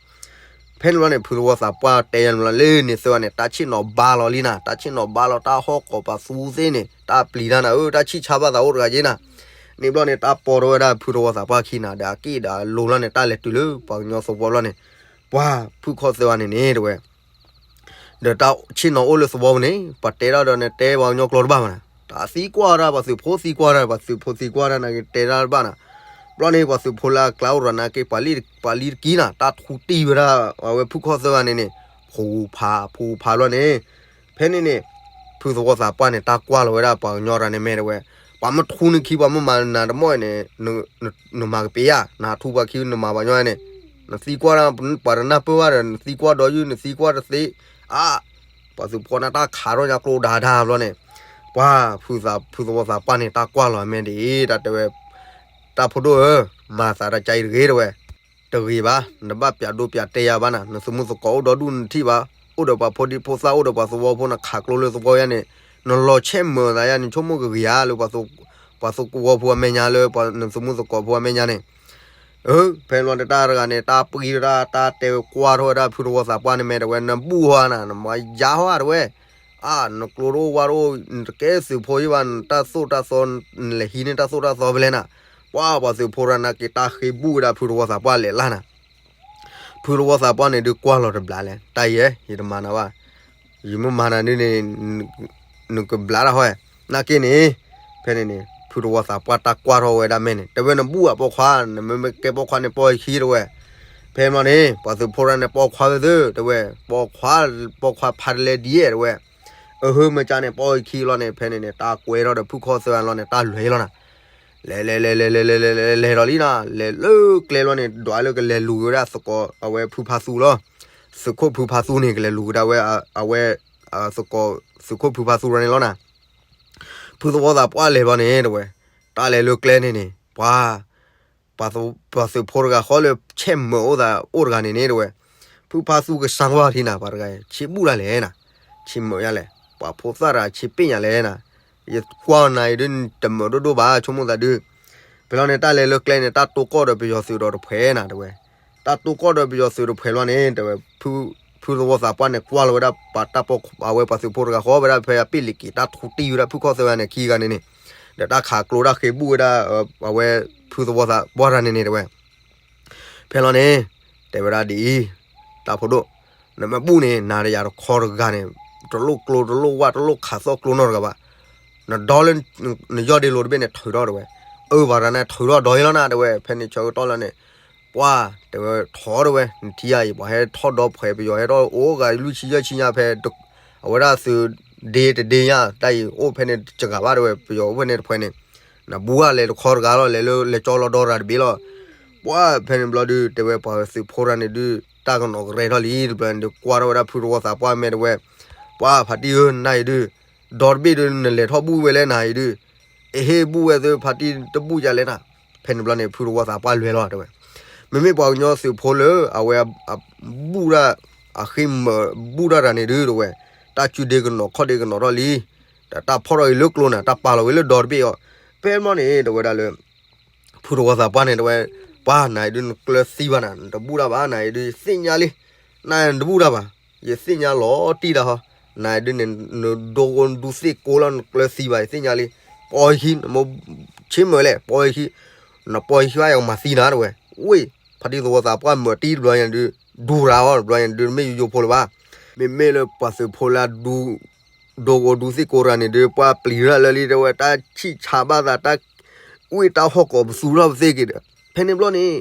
ဖဲန့ၣ်ဘျီန့ၣ် ဖုသဝီသးပှၢ်တဲယၤန့ၣ်လီၤ လၢန့ၣ်သၢဂၤန့ၣ် တၢ်ဆ့ၣ်နီၤဘါလီၤလံနၤ, တၢ်ဆ့ၣ်နီၤဘါလီၤ တၢ်ဟီၣ်ကိးပသူသ့ၣ်န့ၣ် တၢ်ပျံၤတၢ်နၤဧၢ တၢ်ဆံၣ်ဆါဘၣ်သးအိၣ်တဂၤက့နၤ, န့ၣ်ဘျီန့ၣ် တၢ်ပိာ်ထီၣ်ဝဲဒၣ်ဖုသဝီသးပှၢ်ခံနၤ ဒီးအက့ၢ်ဒီးအလိၤလီၤန့ၣ် တၢ်လဲၤတုၤလၢပှၤကညီသဝီဘျီန့ၣ်, ပှၤဖုခီၣ်သၢဂၤန့ၣ်န့ၣ်တဲဝဲ ဒီးတၢ်ဆ့ၣ်နီၤအိၣ်လၢသဝီပူၤန့ၣ် ပှၤတဲဒၣ်ဒီးနတဲပှၤကညီကျိာ်တဘၣ်ဘၣ်နၤ, တၢ်သံကွၢ်ဒၣ် ပှၤသုးဖိသံကွၢ်ဒၣ် ပှၤသုးဖိသံကွၢ်ဒၣ်နၤက့ၤတဲဒၣ်တဘၣ်နၤ, ဘျီန့ၣ် ပှၤသုးဖိလၢအကျါအိၣ်ရၤနၤက့ၤ ပှၤလံတကံနၤ တၢ်ထူတံၢ်ဝဲဒၣ် အဝဲဖုခီၣ်သၢဂၤန့ၣ်န့ၣ်, ဖူဖး ဖူဖးဘျီန့ၣ်, ဖဲန့ၣ်န့ၣ်, ဖုသဝီသးပှၢ်န့ၣ် တၢ်ကွၢ်လီၤဝဲဒၣ်ပှၤကညီတဂၤန့ၣ်မ့ၢ်တဲဝဲ, ပှၤမ့ၢ်ထူနခံ ပှၤမ့ၢ်မၤနၤတမီၢ်န့ၣ်, နမၤကပ့ၤဧါ, နဟးထူပှၤခံ နမၤပှၤကညီန့ၣ်, နသံကွၢ်ဒၣ် ပှၤတနၢ်ပၢၢ်ဘၣ်ဒီး နသံကွၢ်ဒီးယုၢ် နသံကွၢ်တသ့, အါ ပှၤသုးဖိန့ၣ်တၢ်ခးထီၣ်ညါကျိဒၣ်ဒၣ်ဘျီန့ၣ်, ပှၤဖုသဝီသးပှၢ်န့ၣ် တၢ်ကွၢ်လီၤအမဲာ်ဒ်အံၤ တၢ်တဲဝဲ, တၢ်ဖိဒိၣ်ဧၢ, မၤသးတၢ်ကါအံၤတဂ့ၤတဲဝဲ, တဂ့ၤဘၣ်, နဘၣ်ပျးဒိပျးတဲယၤဘၣ်နၤ, နသမူသကိးအိၣ်ဒီဒူၣ်နထံၣ်ဘၣ်, အိၣ်ဒီးပှၤဖိဒံဖိသၣ် အိၣ်ဒီးပှၤသဝီဖိ နခးကျိလၢသဝီယါန့ၣ်, နလီၤဆဲးမုာ်သးယါန့ၣ် ဆိကမိၣ်ကဂ့ၤဧါလၢ ပှၤသဝီဖိအမဲာ်ညါလၢ နသမူသကိးဖိအမဲာ်ညါန့ၣ် ဖဲန့ၣ်ဘျီန့ၣ် တၢ်တဂၤန့ၣ် တၢ်ပှံၤတၢ် တၢ်တဲကွၢ်ထီၣ်ဝဲဒၣ်ဖုသဝီသးပှၢ်န့ၣ် မ့ၢ်တဲဝဲ နဘူၣ်ဟီနၤ နမၤယါဟီတဲဝဲ, အါ နကျိတအိၣ်ဝါတအိၣ် နတကဲသုးဖိယံဘၣ် နတၢ်သိၣ်တၢ်သီ နလဲၤဟံးန့ၢ်တၢ်သိၣ်တၢ်သီဖဲလဲၣ်နၤ, ပှၤပှၤသုးဖိရၤနာ်က့ၤ တၢ်ဃ့ဘူၣ်ဝဲဒၣ်ဖုသဝီသးပှၢ်လဲၤလၢ်နၤ, ဖုသဝီသးပှၢ်န့ၣ်ဒုးကွၢ်လီၤတဘျးလဲၣ် တၢ်ယဲ ယတမၤနၤဘၣ် ယမ့ၢ်မၤနၤဒုးန့ၣ် နကဘျးတၢ်ဟီ, နာ်က့န့ၣ်, ဖဲန့ၣ်န့ၣ် ဖုသဝီသးပှၢ်တၢ်ကွၢ်ထီၣ်ဝဲဒၣ်မဲာ်န့ၣ် တဲဝဲနဘူၣ်အပိာ်ခွါ နမ့မ့ၢ်ကဲပိာ်ခွါန့ၣ် ပိာ်ယခံတဲဝဲ, ဖဲမ့ၢ်န့ၣ် ပှၤသုးဖိရၤန့ၣ် ပိာ်ခွါဝဲသ့ၣ် တဲဝဲ, ပိာ်ခွါ, ပိာ်ခွါဖးတလဲဒ်ယဲတဲဝဲ, အဟၢမ့ၢ်ကါန့ၣ် ပိာ်ယခံလီၤန့ၣ် ဖဲန့ၣ်န့ၣ် တၢ်ကွဲထီၣ်ဒီးဖုခီၣ်သၢဂၤလီၤန့ၣ် တၢ်လဲၤလီၤနၤ လဲၤလဲၤလဲၤလဲၤလဲၤလဲၤလဲၤလဲၤလဲၤထီၣ်လံနၤ လဲၤလၢကျဲလီၤန့ၣ် ဒွးလၢကလဲၤလူၤက့ၤဝဲဒၣ်သကိး အဝဲဖုဖါသူလီၤ, သုးခိၣ်ဖုဖါသူန့ၣ် ကလဲၤလူၤက့ၤဒၣ်ဝဲ အဝဲ သကိး သုးခိၣ်ဖုဖါသူရၤန့ၣ်လီၤနၤ, ဖုသဝီသးပှၢ်လဲၤဘျီန့ၣ်တဲဝဲ, တၢ်လဲၤလၢကျဲန့ၣ်န့ၣ် ပှၤ ပှၤသုးဖိတဂၤဃီလၢဆဲးမုာ်အိၣ်သးအိၣ်တဂၤန့ၣ်န့ၣ်တဲဝဲ, ဖုဖါသူကစၢ်ကွၢ်ထံနၤ ပှၤတဂၤ ဆံးဘူၣ်ဒၣ်လဲၣ်နၤ, ဆံးမုာ်ညါလဲၣ် ပှၤဖိသၣ်တဂၤဆံးပ့ၣ်ညါလဲၣ်နၤ, ယကွၢ်နၤအံၤဒုး တမုာ်ဒိၣ်ဒိၣ်ဘၣ် ဆိကမိၣ်သးဒုး, ဖဲလီၤန့ၣ် တၢ်လဲၤလၢကျဲန့ၣ် တၢ်တိၢ်ကီၢ်ဒီးပယီၤသုးဒီးတဖှဲးနၤတဲဝဲ, တၢ်တိၢ်ကီၢ်ဒီးပယီၤသုးတဖှဲးလီၤန့ၣ် တဲဝဲ, ဖုသဝီသးပှၢ်န့ၣ် ကွၢ်လီၤဝဲဒၣ်ပှၤတၢ်ပိာ် အဝဲပှၤသုးဖိတဂၤဃီဝဲဒၣ်ဖဲအပ့ၢ်လံၤက့ၤ တၢ်ထူတံၢ်ဝဲဒၣ်ဖုခီၣ်သၢဂၤန့ၣ်ခံဂၤန့ၣ်န့ၣ်, ဒီးတၢ်ခးကျိတၢ်ဃ့ဘူၣ်ဝဲဒၣ် အဝဲဖုသဝီသးပှၢ်တဂၤန့ၣ်န့ၣ်တဲဝဲ ဖဲလီၤန့ၣ် တဲဝဲဒၣ်ဒ်အံၤ, တၢ်ဖိဒိၣ်, နမ့ၢ်ဘူၣ်န့ၣ် နၤဒီးယၤတခီတဂၤန့ၣ်, တလိၣ်ကျိတလိၣ်ဝၣ်တလိၣ်ခးသီၣ်ကျိနီတဂၤဘၣ်, နဒီလၢ နယီၢ်ဒ့လိၤတဘ့ၣ်န့ၣ် ထုးထီၣ်တဲဝဲ, အၢ ပှၤတဂၤန့ၣ် ထုးထီၣ်ဒီးယလီၤနၤတဲဝဲ, ဖဲန့ၣ်ဆၢကတီၢ်လီၤန့ၣ်, ပှၤ တဲဝဲထီၣ်တဲဝဲ နထံၣ်ဧါအံၤ ပှၤဟဲထီၣ်ဒီဖှဲး ပယီၤဟဲထီၣ်အိၣ်ဂၤလွံၢ်ဆံယဲၢ်ဆံညါဖဲ အဝဲဒၣ်သုးဒ့တဒ့ညါ တၢ်အံၤအိၣ်ဖဲန့ၣ်တစှၤဘၣ်တဲဝဲ ပယီၤအိၣ်ဖဲန့ၣ်တဖှဲးန့ၣ်, နဘူၣ်ဂၤလဲၤတခီတဂၤလီၤ လဲၤလၢလဲၤကၠီလီၤဒီတၢ်တဘ့ၣ်လီၤ, ပှၤဖဲန့ၣ်ဘျီဒုး တဲဝဲပှၤသုးဖိတဂၤန့ၣ်ဒုး တၢ်ကနီၤကရဲထီၣ်လံတဘျီန့ၣ်ဒုး ကွၢ်ထီၣ်ဝဲဒၣ်ဖုသဝီသးပှၢ်မ့ၢ်တဲဝဲ, ပှၤဖါတံၢ်ဧၢ နၤအံၤဒုး, ဒီတဘ့ၣ်ဒုး နလဲၤထီၣ်ဘူၣ်ဝဲလဲၣ်နၤအံၤဒုး, အဟ့ၣ်ဘူၣ်ဝဲသုဖါတံၢ်တဘူၣ်ယၤလဲၣ်နၤ, ဖဲန့ၣ်ဘျီန့ၣ် ဖုသဝီသးပှၢ်လဲၤလီၤတဲဝဲ, မ့မ့ၢ်ပှၤကညီသုးဖိလၢ အဝဲ ဘူၣ်တၢ် အဃ့မၢၢ်ဘူၣ်တၢ်တဂၤန့ၣ်ဒုးတဲဝဲ, တၢ်စုဒ့ကနီၤခီၣ်ဒ့ကနီၤထီၣ်လံ, ဒီးတၢ်ဖီၣ်ထီၣ်အံၤလၢကျိနၤ တၢ်ပာ်လီၤဝဲလၢဒီတဘ့ၣ်အီၤ, ဖဲမ့ၢ်န့ၣ် တဲဝဲဒၣ်လၢ ဖုသဝီသးပှၢ်န့ၣ်တဲဝဲ, ပှၤနၤအံၤဒုး နကျၢၤသံဘၣ်နၤ နတဘူၣ်တၢ်ဘၣ် နၤအံၤဒုး ယသ့ၣ်ညါလံ, နၤနတဘူၣ်တၢ်ဘၣ်, ယသ့ၣ်ညါလီၤတံၢ်တၢ်ဟီ, နၤအံၤဒုးန့ၣ် နဒိကဒူသ့ၣ်ကိလီၤ နကျၢၤသံဘၣ် ယသ့ၣ်ညါလံ, ပိာ်ယခံ နမိၢ်ဆ့မုာ်လဲၣ် ပိာ်ယခံ, နပိာ်ယခံဘၣ် ယကမၤသံနၤတဲဝဲ, ဝ့ၢ် ဖါတံၢ်သဝီသးပှၢ်မုာ်တံၢ်တဘျီညါဒုး, ဒူရၤအီၤတဘျီညါဒုး မ့ၢ်ယိယိဖိလၢၤဘၣ်, မ့မ့ၢ်လၢပှၤသုးဖိလၢ ဒိကဒူသ့ၣ်ကိတဂၤန့ၣ်ဒုး ပှၤပျံၤတၢ်လၢလံတဲဝဲ တၢ်ဆံၣ်ဆါဘၣ်သး တၢ် ဝ့ၢ်တၢ်ဟီၣ်ကိးပသူထီၣ်ပသ့ၣ်က့ၤဒီး ဖဲန့ၣ်ဘျီန့ၣ်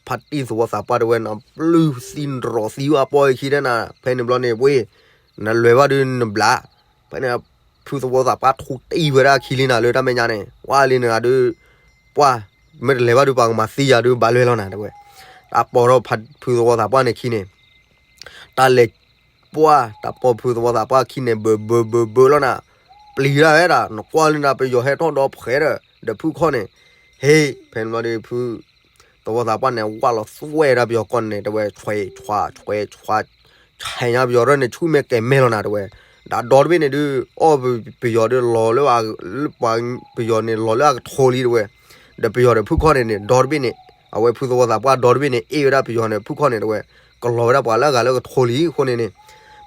ဖါတံၢ်သဝီသးပှၢ်တဲဝဲ နပျုၢ်သံနရီၣ်သံဝဲပိာ်ယခံတဲနၤ ဖဲန့ၣ်ဘျီန့ၣ် ဝ့ၢ် နလဲၤဘၣ်ဒုးနဘျး, ဖဲန့ၣ် ဖုသဝီသးပှၢ်ထူတံၢ်ဝဲဒၣ်ခံလံနၤလၢတၢ်မဲာ်ညါန့ၣ် ဝဲလံနဂၤဒုး, ပှၤ မ့ၢ်တလဲၤဘၣ်ဒုးပှၤကမၤသံယၤဒုးဘၣ်လွဲလီၤနၤတဲဝဲ, တၢ်ပိာ်ထီၣ်ဖုသဝီသးပှၢ်န့ၣ်ခံန့ၣ် တၢ်လဲၤ ပှၢ် တၢ်ပိာ်ဖုသဝီသးပှၢ်ခံန့ၣ် ဘၢဘၢဘၢဘၢလီၤနၤ, ပျံၤတၢ်ဝဲဒၣ် နကွၢ်လၢနၤပယီၤဟဲထီၣ်ဒီဖှဲးဒီး ဒီးဖုခီၣ်န့ၣ်, ဟ့ၣ် ဖဲန့ၣ်ဘျီဒုးဖု သဝီသးပှၢ်န့ၣ် ဝၢ်လီၤသွဲၣ်ဒၣ်ပယီၤကီၢ်န့ၣ် တဲဝဲ ဆွဲ ဆွဲ ဆွဲ ဆဲးညါပယီၤဒၢန့ၣ် ဆူၣ်မဲာ်ကဲၤမဲာ်လီၤနၤတဲဝဲ, ဒီးဒီတဘ့ၣ်န့ၣ်ဒုး အီၣ်ပယီၤဒုးလီၤလၢ ပှၤပယီၤန့ၣ်လီၤလၢအကထိလံတဲဝဲ, ဒီးပယီၤဒီးဖုခီၣ်န့ၣ်န့ၣ် ဒီတဘ့ၣ်န့ၣ် အဝဲဖုသဝီသးပှၢ်ဒီတဘ့ၣ်န့ၣ် အ့ၣ်ဝဲဒၣ်ပယီၤန့ၣ် ဖုခီၣ်န့ၣ်တဲဝဲ, ကလီၤဝဲဒၣ်ပှၤလၢအဂၤလၢကထိလံအဃိန့ၣ်န့ၣ်,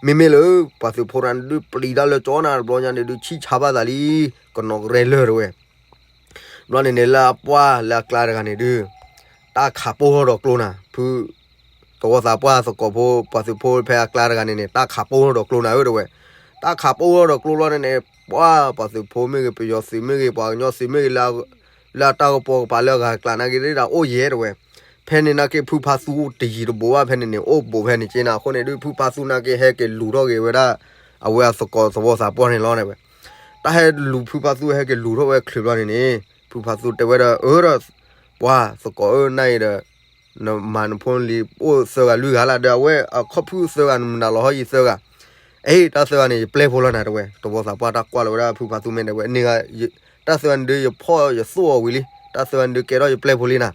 မ့မ့ၢ်လၢ ပှၤသုးဖိတဂၤန့ၣ်ဒုး ပျံၤတၢ်လၢကၠီနၤတဘျီညါန့ၣ်ဒုး ဆံၣ်ဆါဘၣ်သးလံ, ကနီၤကရဲလၢာ်တဲဝဲ ဘျီန့ၣ်န့ၣ် လၢအပှၢ်လၢအကျါတဂၤန့ၣ်ဒုး တၢ်ခးပိၢ်ထီၣ်ဒီးကျိနၤ, ဖု သဝီသးပှၢ်သကိးဖိ ပှၤသုးဖိဖဲအကျါတဂၤန့ၣ်န့ၣ် တၢ်ခးပိၢ်ထီၣ်ဒီးကျိနၤဧၢတဲဝဲ, တၢ်ခးပိၢ်ထီၣ်ဒီးကျိဘျီန့ၣ်န့ၣ် ပှၤ ပှၤသုးဖိမ့ၢ်ဂ့ၤ ပယီၤသုးမ့ၢ်ဂ့ၤ ပှၤကညီသုးမ့ၢ်ဂ့ၤ လၢအတၢ်ကပိာ်ကပၤလၢအဂၤအကျါနာ်က့ၤ ဒၣ်အိၣ်ယဲတဲဝဲ, ဖဲန့ၣ်နာ်က့ၤ ဖုဖါသူတယံၤတဘူးဘၣ်ဖဲန့ၣ်န့ၣ် အိၣ်ဘူးဖဲန့ၣ်က့ၤနၤအဃိန့ၣ်ဒုး ဖုဖါသူနာ်က့ၤ ဟဲက့ၤလူၤထီၣ်က့ၤဝဲဒၣ် အဝဲအသကိးသဝီသးပှၢ်န့ၣ်လီၤတဲဝဲ, တၢ်ဟဲလူၤဖုဖါသူ ဟဲက့ၤလူၤထီၣ်ဝဲချုးဘျီန့ၣ်န့ၣ် ဖုဖါသူတဲဝဲဒီး အၢဒီး ပှၤသကိးဧၢ နၤအံၤဒီး နမၤနဖိလံၤအိၣ်သၢဂၤလွံၢ်ဂၤလၢဒီး အဝဲအခီၣ်ဖုသၢဂၤ နမုၢ်နၤလီၤဟီၣ်ယံၤသၢဂၤ, အဲ တၢ်သၢဂၤန့ၣ် ယပျဲၢ်ဖိလီၤနၤ တဲဝဲ, သဝီသးပှၢ်တၢ်ကွၢ်လီၤဝဲဒၣ်ဖုဖါသူမဲာ် တဲဝဲန့ၣ်, တၢ်သၢဂၤန့ၣ်ဒုး ယဖီၣ်ယသိၣ်အီၤဝံၤလံ, တၢ်သၢဂၤန့ၣ်ဒုး ကဲထီၣ်ယပျဲၢ်ဖိလံနၤ,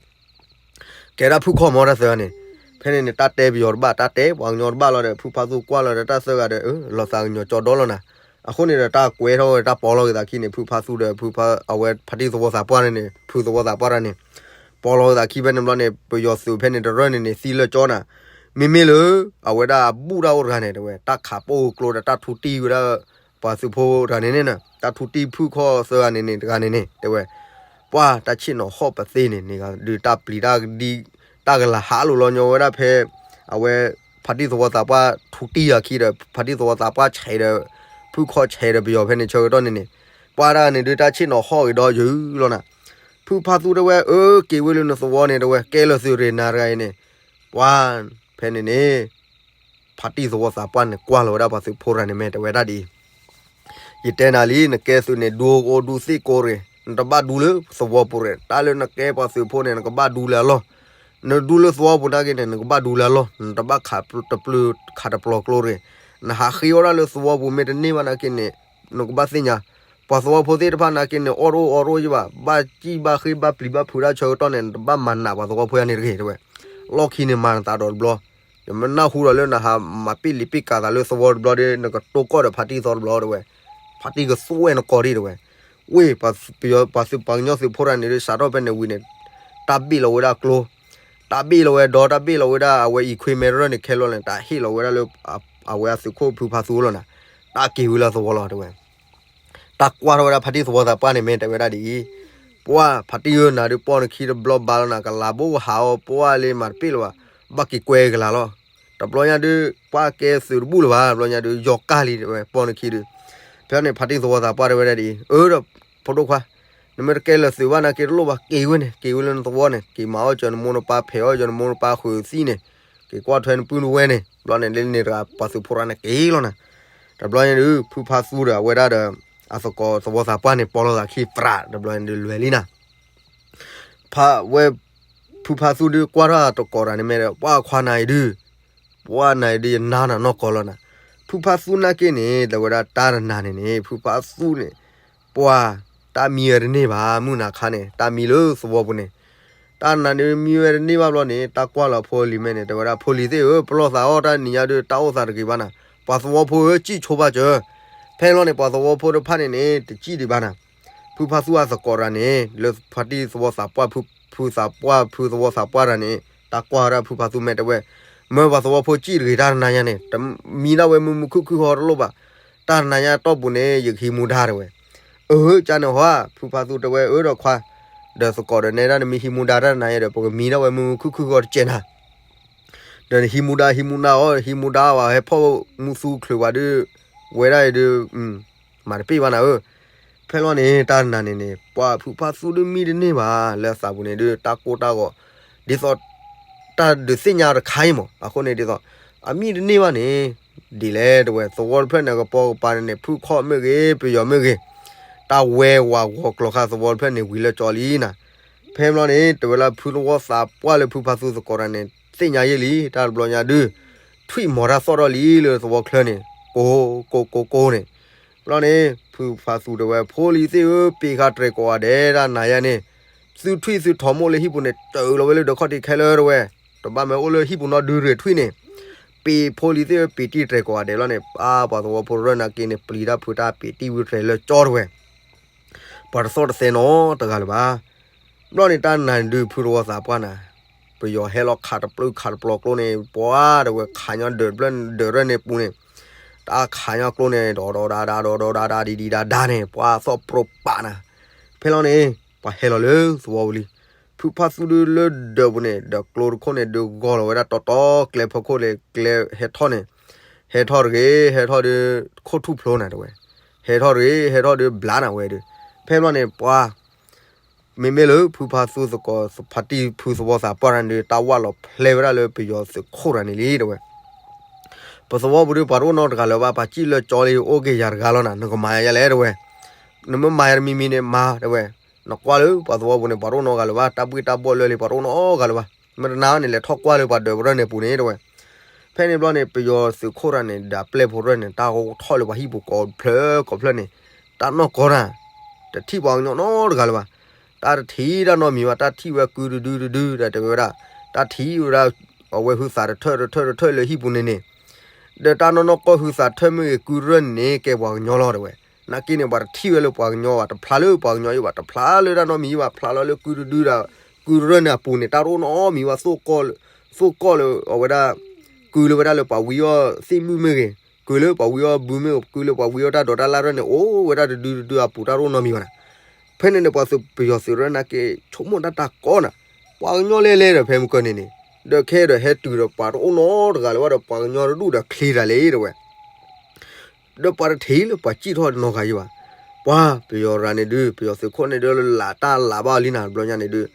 ကဲဒၣ်ဖုၣ်ခီၣ်မီၤတၢ်သၢဂၤန့ၣ်, ဖဲန့ၣ်န့ၣ် တၢ်တဲပယီၤတဘၣ် တၢ်တဲပှၤကညီတဘၣ်လီၤဒီး ဖုဖါသူကွၢ်လီၤဒီးတၢ်သၢဂၤဒီး လီၤသးကညီၤကၠီဒီလီၤနၤ, အဃိန့ၣ်ဒီးတၢ်ကွဲထီၣ်ဝဲတၢ်ပီလီၤဂ့ၤသးခံန့ၣ် ဖုဖါသူဒီး ဖုဖါ အဝဲဖါတံၢ်သဝီသးပှၢ်န့ၣ်န့ၣ် ဖုသဝီသးပှၢ်တၢ်န့ၣ်, ပီလီၤဂ့ၤသးခံဖဲန့ၣ်ဘျီန့ၣ် ပယီၤသုးဖဲန့ၣ်တရၢၢ်န့ၣ်န့ၣ် သံလၢကၠီနၤ, မ့မ့ၢ်လၢ အဝဲဒၣ်အဘူၣ်တၢ်အိၣ်တဂၤန့ၣ် တဲဝဲ တၢ်ခးပိၢ်ကျိဒီးတၢ်ထူတံၢ်ဝဲဒၣ် ပှၤသုးဖိတဂၤန့ၣ်န့ၣ်, တၢ်ထူတံၢ်ဖုၣ်ခီၣ်သၢဂၤန့ၣ်န့ၣ် တဂၤန့ၣ်န့ၣ် တဲဝဲ, ပှၤတၢ်ဆ့ၣ်နီၤဟီၣ်ပသ့န့ၣ်န့ၣ် ဒုးတၢ်ပျံၤတၢ်ကဒံ တၢ်ကလၤဟးလိာ်လီၤညီဝဲဒၣ်ဖဲ အဝဲ ဖါတံၢ်သဝီသးပှၢ်ထူတံၢ်အခံဒီး ဖါတံၢ်သဝီသးပှၢ်ဆဲးဒီး ဖုၣ်ခီၣ်ဆဲးဒီးပယီၤဖဲန့ၣ်ဆၢကတီၢ်န့ၣ်န့ၣ်, ပှၤတဂၤန့ၣ်ဒုး တၢ်ဆ့ၣ်နီၤဟီၣ်ဂ့ၤဒီးယုာ်လီၤနၤ, ဖုဖါသူတဲဝဲ အၢ က့ၤဝဲလၢနသဝီန့ၣ် တဲဝဲ ကဲလၢာ်သုးရ့ၣ်နၤတဂၤအံၤန့ၣ်, ပှၤ ဖဲန့ၣ်န့ၣ် ဖါတံၢ်သဝီသးပှၢ်န့ၣ် ကွၢ်လီၤဝဲဒၣ်ပှၤသုးဖိတဂၤန့ၣ် မ့ၢ်တဲဝဲဒၣ်ဒ်အံၤ, ယတဲနၤလံ နကဲသုးန့ၣ် ဒူကအိၣ်ဒူသ့ၣ်ကိးရ့ၣ်, နတဘၣ်ဒူလၢသဝီပူၤရ့ၣ်, တၢ်လၢနကဲပှၤသုးဖိန့ၣ် နကဘၣ်ဒူလၢအလီၢ်, နဒူလၢသဝီပူၤနာ်က့န့ၣ် နကဘၣ်ဒူလၢအလီၢ်, နတဘၣ်ခးတပျုာ်ခးတပျီၤကျိရ့ၣ်, နဟးဃ့အီၣ်ဒၣ်လၢသဝီပူၤမ့ၢ်တန့ၢ်ဘၣ်နာ်က့န့ၣ်, နကဘၣ်သ့ၣ်ညါ, ပှၤသဝီဖိသ့ၣ်တဖၣ်နာ်က့န့ၣ် အီၣ်တအိၣ်အီတအိၣ်ယဘၣ်, ဘၣ်စံၣ်ဘၣ်ဃ့ဘၣ်ပျံၤဘၣ်ဖုးတၢ်ဆၢကတီၢ်န့ၣ် နတဘၣ်မၤနးပှၤသဝီဖိယါန့ၣ်တဂ့ၤ တဲဝဲ, လီၢ်ခံန့ၣ်မၤနသးဒီးတဘျီ ယမ့ၢ်နၢ်ဟူဒီးလၢနဟးမၤပ့ၣ်လံာ်ပ့ၣ်ကၤသးလၢသဝီတဘျီဒီး နကတိၢ်ကီၢ်ဒီးဖါတံၢ်သီတဘျီတဲဝဲ, ဖါတံၢ်ကသူဝဲနကိးဒံးတဲဝဲ, ဝ့ၢ် ပှၤသုးပှၤကညီသုးဖိတဂၤန့ၣ်ဒုး စးထီၣ်ဖဲန့ၣ်ဝံၤန့ၣ်, တၢ်ဘ့ၣ်လီၤဝဲဒၣ်ကျိ, တၢ်ဘ့ၣ်လီၤဝဲဒီးတၢ်ဘ့ၣ်လီၤဝဲဒၣ်အဝဲ equipment တရၢၢ်န့ၣ်ခဲလၢာ်န့ၣ် တၢ်ဟ့ၣ်လီၤဝဲဒၣ်လၢ အဝဲအသုးခိၣ်ဖုဖါသူလီၤနၤ, တၢ်က့ၤဝံၤလၢသဝီလီၤတဲဝဲ တၢ်ကွၢ်ထီၣ်ဝဲဒၣ်ဖါတံၢ်သဝီသးပှၢ်န့ၣ် မ့ၢ်တဲဝဲဒၣ်ဒ်အံၤ, ပှၤဖါတံၢ်ဧၢ နၤဒုးပီၢ်နခံတဘျီဘၣ်လီၤနၤ ကလၤဘိကဟးအီၤ ပှၤလၢမၤတပ့ၣ်လၢၤဘၣ်, ဘၣ်က့ၤကွဲကလၤလီၤ, တဘျီညါဒုး ပှၤကဲသုးတဘူၣ်လၢၤဘၣ် တဘျီညါဒုး ယီၤကၢ်လံတဲဝဲ ပီၢ်နခံဒုး, ဖဲန့ၣ်ဖါတံၢ်သဝီသးပှၢ်တဲဝဲဒၣ်ဒ်အံၤ အၢဒီး ဖိဒိၣ်ခွါ, နမ့ၢ်တကဲလၢာ်သုးဘၣ်နာ်က့တလိၣ်ဘၣ် က့ၤဝဲန့ၣ် က့ၤဝဲလၢနသဝီန့ၣ် က့ၤမၤအီၣ်ကၢနမိၢ်နပၢ် ဖဲးအီၣ်ကၢနမိၢ်နပၢ်ဃုာ်သံၣ်န့ၣ်, က့ၤကွၢ်ထွဲနပုၢ်နဝဲၢ်န့ၣ် ဘျီန့ၣ်လၢန့ၣ်တဂၤ ပှၤသုးဖိတဂၤန့ၣ်က့ၤလီၤနၤ, တဘျီညါဒုး ဖုဖါသူဒီးအဝဲဒၣ်ဒီး အသကိးသဝီသးပှၢ်န့ၣ် ပီၢ်လီၤသးခံသရၣ် တဘျီညါဒုးလွဲၤလံနၤ ဖါဝဲ ဖုဖါသူဒုးကွၢ်ထီၣ်သကိးတဂၤန့ၣ်မ့ၢ်ဒီး ပှၤခွါနၤအံၤဒုး, ပှၤနၤအံၤဒုးယနါနၤနီၢ်ကီၢ်လီၤနၤ, ဖုဖါသူနာ်က့န့ၣ် တဲဝဲဒၣ်တၢ်တနၤန့ၣ်န့ၣ် ဖုဖါသူန့ၣ်, ပှၤ, တၢ်မံဝဲတန့ၢ်ဘၣ် မုၢ်နၤခါန့ၣ် တၢ်မံလၢသဝီပူၤန့ၣ်, တၢ်နၤဒုးမံဝဲတန့ၢ်ဘၣ်ဘျီန့ၣ် တၢ်ကွၢ်လီၤဖိလံၤမဲာ်န့ၣ် တဲဝဲဒၣ် ဖိလံၤသ့ၣ်ဧၢ ပလီၢ်သးအီၣ်တၢ်နံၤညါဒုး တၢ်အိၣ်သးတဂ့ၤဘၣ်နၤ, ပှၤသဝီဖိဧၢ စံၣ်ဆိဘၣ်စၢၤ, ဖဲလီၤန့ၣ် ပှၤသဝီဖိတဖၣ်န့ၣ်န့ၣ် တစံၣ်ဒံးဘၣ်နၤ ဖုဖါသူအသကိးတဂၤန့ၣ် လၢဖါတံၢ်သဝီသးပှၢ် ဖုသးပှၢ် ဖုသဝီသးပှၢ်တဂၤန့ၣ် တၢ်ကွၢ်ဝဲဒၣ်ဖုဖါသူမဲာ်တဲဝဲ, မၢပှၤသဝီဖိစံၣ်တဂ့ၤတၢ်တနၤညါန့ၣ် တမံဒၣ်ဝဲမုာ်မုာ်ခုၣ်ခုၣ်ဃီတလိၣ်ဘၣ်, တၢ်တနၤညါတီၢ်ပူၤန့ၣ် ယကဟံးမူဒါတဲဝဲ, အၢ ကန့ၣ်ဟီ ဖုဖါသူတဲဝဲ အၢဒီးခွါ, ဒီးသကိးဒီးနဲဒၣ်နမ့ၢ်ဟံးမူဒါတၢ်တနၤညါဒီး ပကမံဒၣ်ဝဲမုာ်မုာ်ခုၣ်ခုၣ်ဃီတကဲးနၤ ဒီးနဟံးမူဒါ ဟံးမူဒါအီၤ ဟံးမူဒါဘၣ် ဟဲဖီၣ်မူသူချုးဝဲဒုး, ဝဲဒၣ်အံၤဒုး, မၤတပ့ၢ်ဘၣ်နၤဧၢ, ဖဲလီၤန့ၣ် တၢ်နၤန့ၣ်န့ၣ် ပှၤဖုဖါသူဒုးမံတန့ၢ်ဘၣ် လၢအသးပူၤန့ၣ်ဒုး တၢ်ကိၢ်တၢ်ဂီၤ, ဒ်သိး တၢ်ဒုးသ့ၣ်ညါတခါအံၤမး အဃိန့ၣ်ဒ်သိး, အမံတန့ၢ်ဘၣ်န့ၣ်, ဒ်လဲၣ်တဲဝဲ သဝီတဖျၢၣ်န့ၣ် ကပိာ်ကပၤန့ၣ်န့ၣ် ဖုၣ်ခီၣ်မ့ၢ်ဂ့ၤ ပယီၤမ့ၢ်ဂ့ၤ, တၢ်ဝဲဝးဂီၤကျိၤခါသဝီတဖျၢၣ်န့ၣ် ဝံၤလၢကၠီလံနၤ, ဖဲလီၤန့ၣ် တဲဝဲလၢဖုသဝီသးပှၢ်လၢဖုဖါသူသကိးတဂၤန့ၣ် သ့ၣ်ညါယဲလံ တၢ်တဘျီညါဒုး, ထွံၣ်မီၤတၢ်သီၣ်ထီၣ်လံလၢသဝီချၢန့ၣ် ကိးကိးကိးကိးန့ၣ်, ဘျီန့ၣ် ဖုဖါသူတဲဝဲ ဖိလံၤသ့ၣ်ဧၢ ပ့ၤဃာ်တြဲၤကိးဂၤဒဲးတၢ်နၤယါန့ၣ်, သုထွံၣ်သုထိးမိၣ်လၢဟံၣ်ပူၤန့ၣ် တၢၢ်လီၤဝဲလၢဒၢးခီၣ်ထံးခဲလၢာ်တဲဝဲ, တဘၣ်မ့ၢ်အိၣ်လၢဟံၣ်ပူၤနီတဒုရ့ၣ်ထွံၣ်န့ၣ်, ပ့ၤဖိလံၤသ့ၣ်ဧၢ ပ့ၤတံၢ်တြဲၤကိးဂၤဒဲးလီၤန့ၣ် ပှၤသဝီဖိရၢၢ်နာ်က့န့ၣ် ပျံၤတၢ်ဖုးတၢ်ပ့ၤတံၢ်ဝံၤတြဲၤလၢကၠီတဲဝဲ ပှၤတသီၣ်တသဲနီတဂၤလၢၤဘၣ်. ဘျီန့ၣ်တၢ်နၤဒုးဖုသဝီသးပှၢ်နၤ, ပယီၤဟဲလီၤခးတပျုာ်ခးတပျီၤကျိန့ၣ် ပှၤတဲဝဲခးညီဒၢးတဖျၢၣ်ဒၢးရဲၣ်န့ၣ်ပူၤန့ၣ်, တၢ်ခးညီကျိန့ၣ် ဒီးဒီးဒါဒါ ဒီးဒီးဒါဒါ ဒံးဒံးဒါဒါန့ၣ် ပှၤသီၣ်ပြိးပာ်နၤ. ဖဲလီၤန့ၣ် ပှၤဟဲလီၤလၢသဝီပူၤလံ. ဖုဖါသူဒုးလၢဒၢးပူၤန့ၣ် ဒီးကျိတခိၣ်န့ၣ်ဒုးဂီၤလီၤဝဲဒၣ်တီတီ ကျဲဖီခိၣ်လၢကျဲဟဲထီၣ်န့ၣ်, ဟဲထီၣ်တဂ့ၤ ဟဲထီၣ်ဒုး ခိၣ်ထူၣ်ဖျိနၤတဲဝဲ, ဟဲထီၣ်တဂ့ၤ ဟဲထီၣ်ဒုးဘျါနၤဝဲဒုး. ဖဲဘျီန့ၣ် ပှၤ မ့မ့ၢ်လၢဖုဖါသူသကိး ဖါတံၢ်ဖုသဝီသးပှၢ်တဂၤန့ၣ်ဒုး တၢ်ဝၣ်လီၤဖျဲးဝဲဒၣ်လၢပယီၤသုးခိၣ်တဂၤန့ၣ်လံတဲဝဲ. ပသဝီပူၤဒုး ပှၤတအိၣ်နီတဂၤလၢၤဘၣ် ပှၤစံၣ်လၢကၠီလံ အိၣ်က့ၤယၤတဂၤလီၤနၤ နကမၤယၤယဲလဲၣ်တဲဝဲ. နမ့ၢ်မၤယၤတမံၤမံၤန့ၣ်မၤတဲဝဲ. နကွၢ်လၢပှၤသဝီပူၤန့ၣ် ပှၤတအိၣ်နီတဂၤလၢၤဘၣ် တၢ်ဘှ့ၣ်တၢ်ဘှီၣ်လၢလံ ပှၤတအိၣ်နီတဂၤလၢၤဘၣ်. မ့ၢ်တနာ်န့ၣ် လဲၤထီၣ်ကွၢ်လၢပှၤဒၢးပရၢၢ်န့ၣ်ပူၤန့ၣ်တဲဝဲ. ဖဲန့ၣ်ဘျီန့ၣ် ပယီၤသုးခိၣ်တဂၤန့ၣ် ဒီးပျဲၢ်ဖိရဲၣ်န့ၣ် တၢ်ထီၣ်လၢပှၤဟံၣ်ပူၤကိးဖျၢၣ်ကိးဖျၢၣ်န့ၣ် တၢ်နီၢ်ကီၢ်တၢ် တထံၣ်ပှၤကညီနီတဂၤလၢၤဘၣ်. တၢ်တထံၣ်တၢ်နီတမံၤဘၣ် တၢ်ထံၣ်ဝဲကုတဒုတဒုဒီးတဲဝဲဒၣ်, တၢ်ထံၣ်ဝဲဒၣ် အဝဲဟုသးတထၢၣ်တထၢၣ်တထၢၣ်လၢဟံၣ်ပူၤန့ၣ်န့ၣ်, ဒီးတၢ်နီၢ်နီၢ်ကီၢ်ဟုသးထၢၣ်မ့ၢ်ဂ့ၤ ကုတရဲၣ်န့ၣ် ကဲပှၤကညီလီၤတဲဝဲ. နာ်က့န့ၣ် ပှၤတထံၣ်ဝဲလၢပှၤကညီဘၣ်, တဖျါလၢပှၤကညီအံၤဘၣ်, တဖျါလၢတၢ်နီတမံၤဘၣ်, ဖျါလီၤလၢကုတဒုဒီး ကုတရဲၣ်န့ၣ်အပူၤန့ၣ် တၢ်တအိၣ်နီတမံၤဘၣ်, သိၣ်ကီၢ်လၢ အဝဲဒၣ် ကုလၢဝဲဒၣ်လၢပှၤဝံအီၣ်သ့ၣ်မုၣ်မ့ၢ်ဂ့ၤ, ကုလၢပှၤဝံအီၣ်ဘုမ့ၢ်ဂ့ၤ, ကုလၢပှၤဝံအီၣ်တၢ်ဒိးတၢ်လၣ်ရဲၣ်န့ၣ် အိၣ်ဝဲဒၣ်တဒုတဒုအပူၤ တၢ်တအိၣ်နီတမံၤဘၣ်နၤ. ဖဲန့ၣ်န့ၣ် ပှၤသုးပယီၤသုးရဲၣ်နာ်က့ ဆိကမိၣ်တၢ်တၢ်ကီနၤ, ပှၤကညီလဲၣ်လဲၣ်ဒီးဖဲမုၢ်ကၢန့ၣ်န့ၣ်, ဒီးခဲဒီးဟဲတုၤဒီးပှၤတအိၣ်နီတဂၤလၢၤဘၣ်ဒီး ပှၤကညီတဒူၣ်ဒီးချ့တၢ်လံတဲဝဲ ဒီးပှၤတထံၣ်လၢပှၤစံၣ်ထီၣ်နီတဂၤအံၤဘၣ်. ပှၤပယီၤရၤန့ၣ်ဒုး ပယီၤသုးခိၣ်န့ၣ်ဒုးလၢတၢ်လၤဘၣ်လံနၤ တဘျီညါန့ၣ်ဒုး,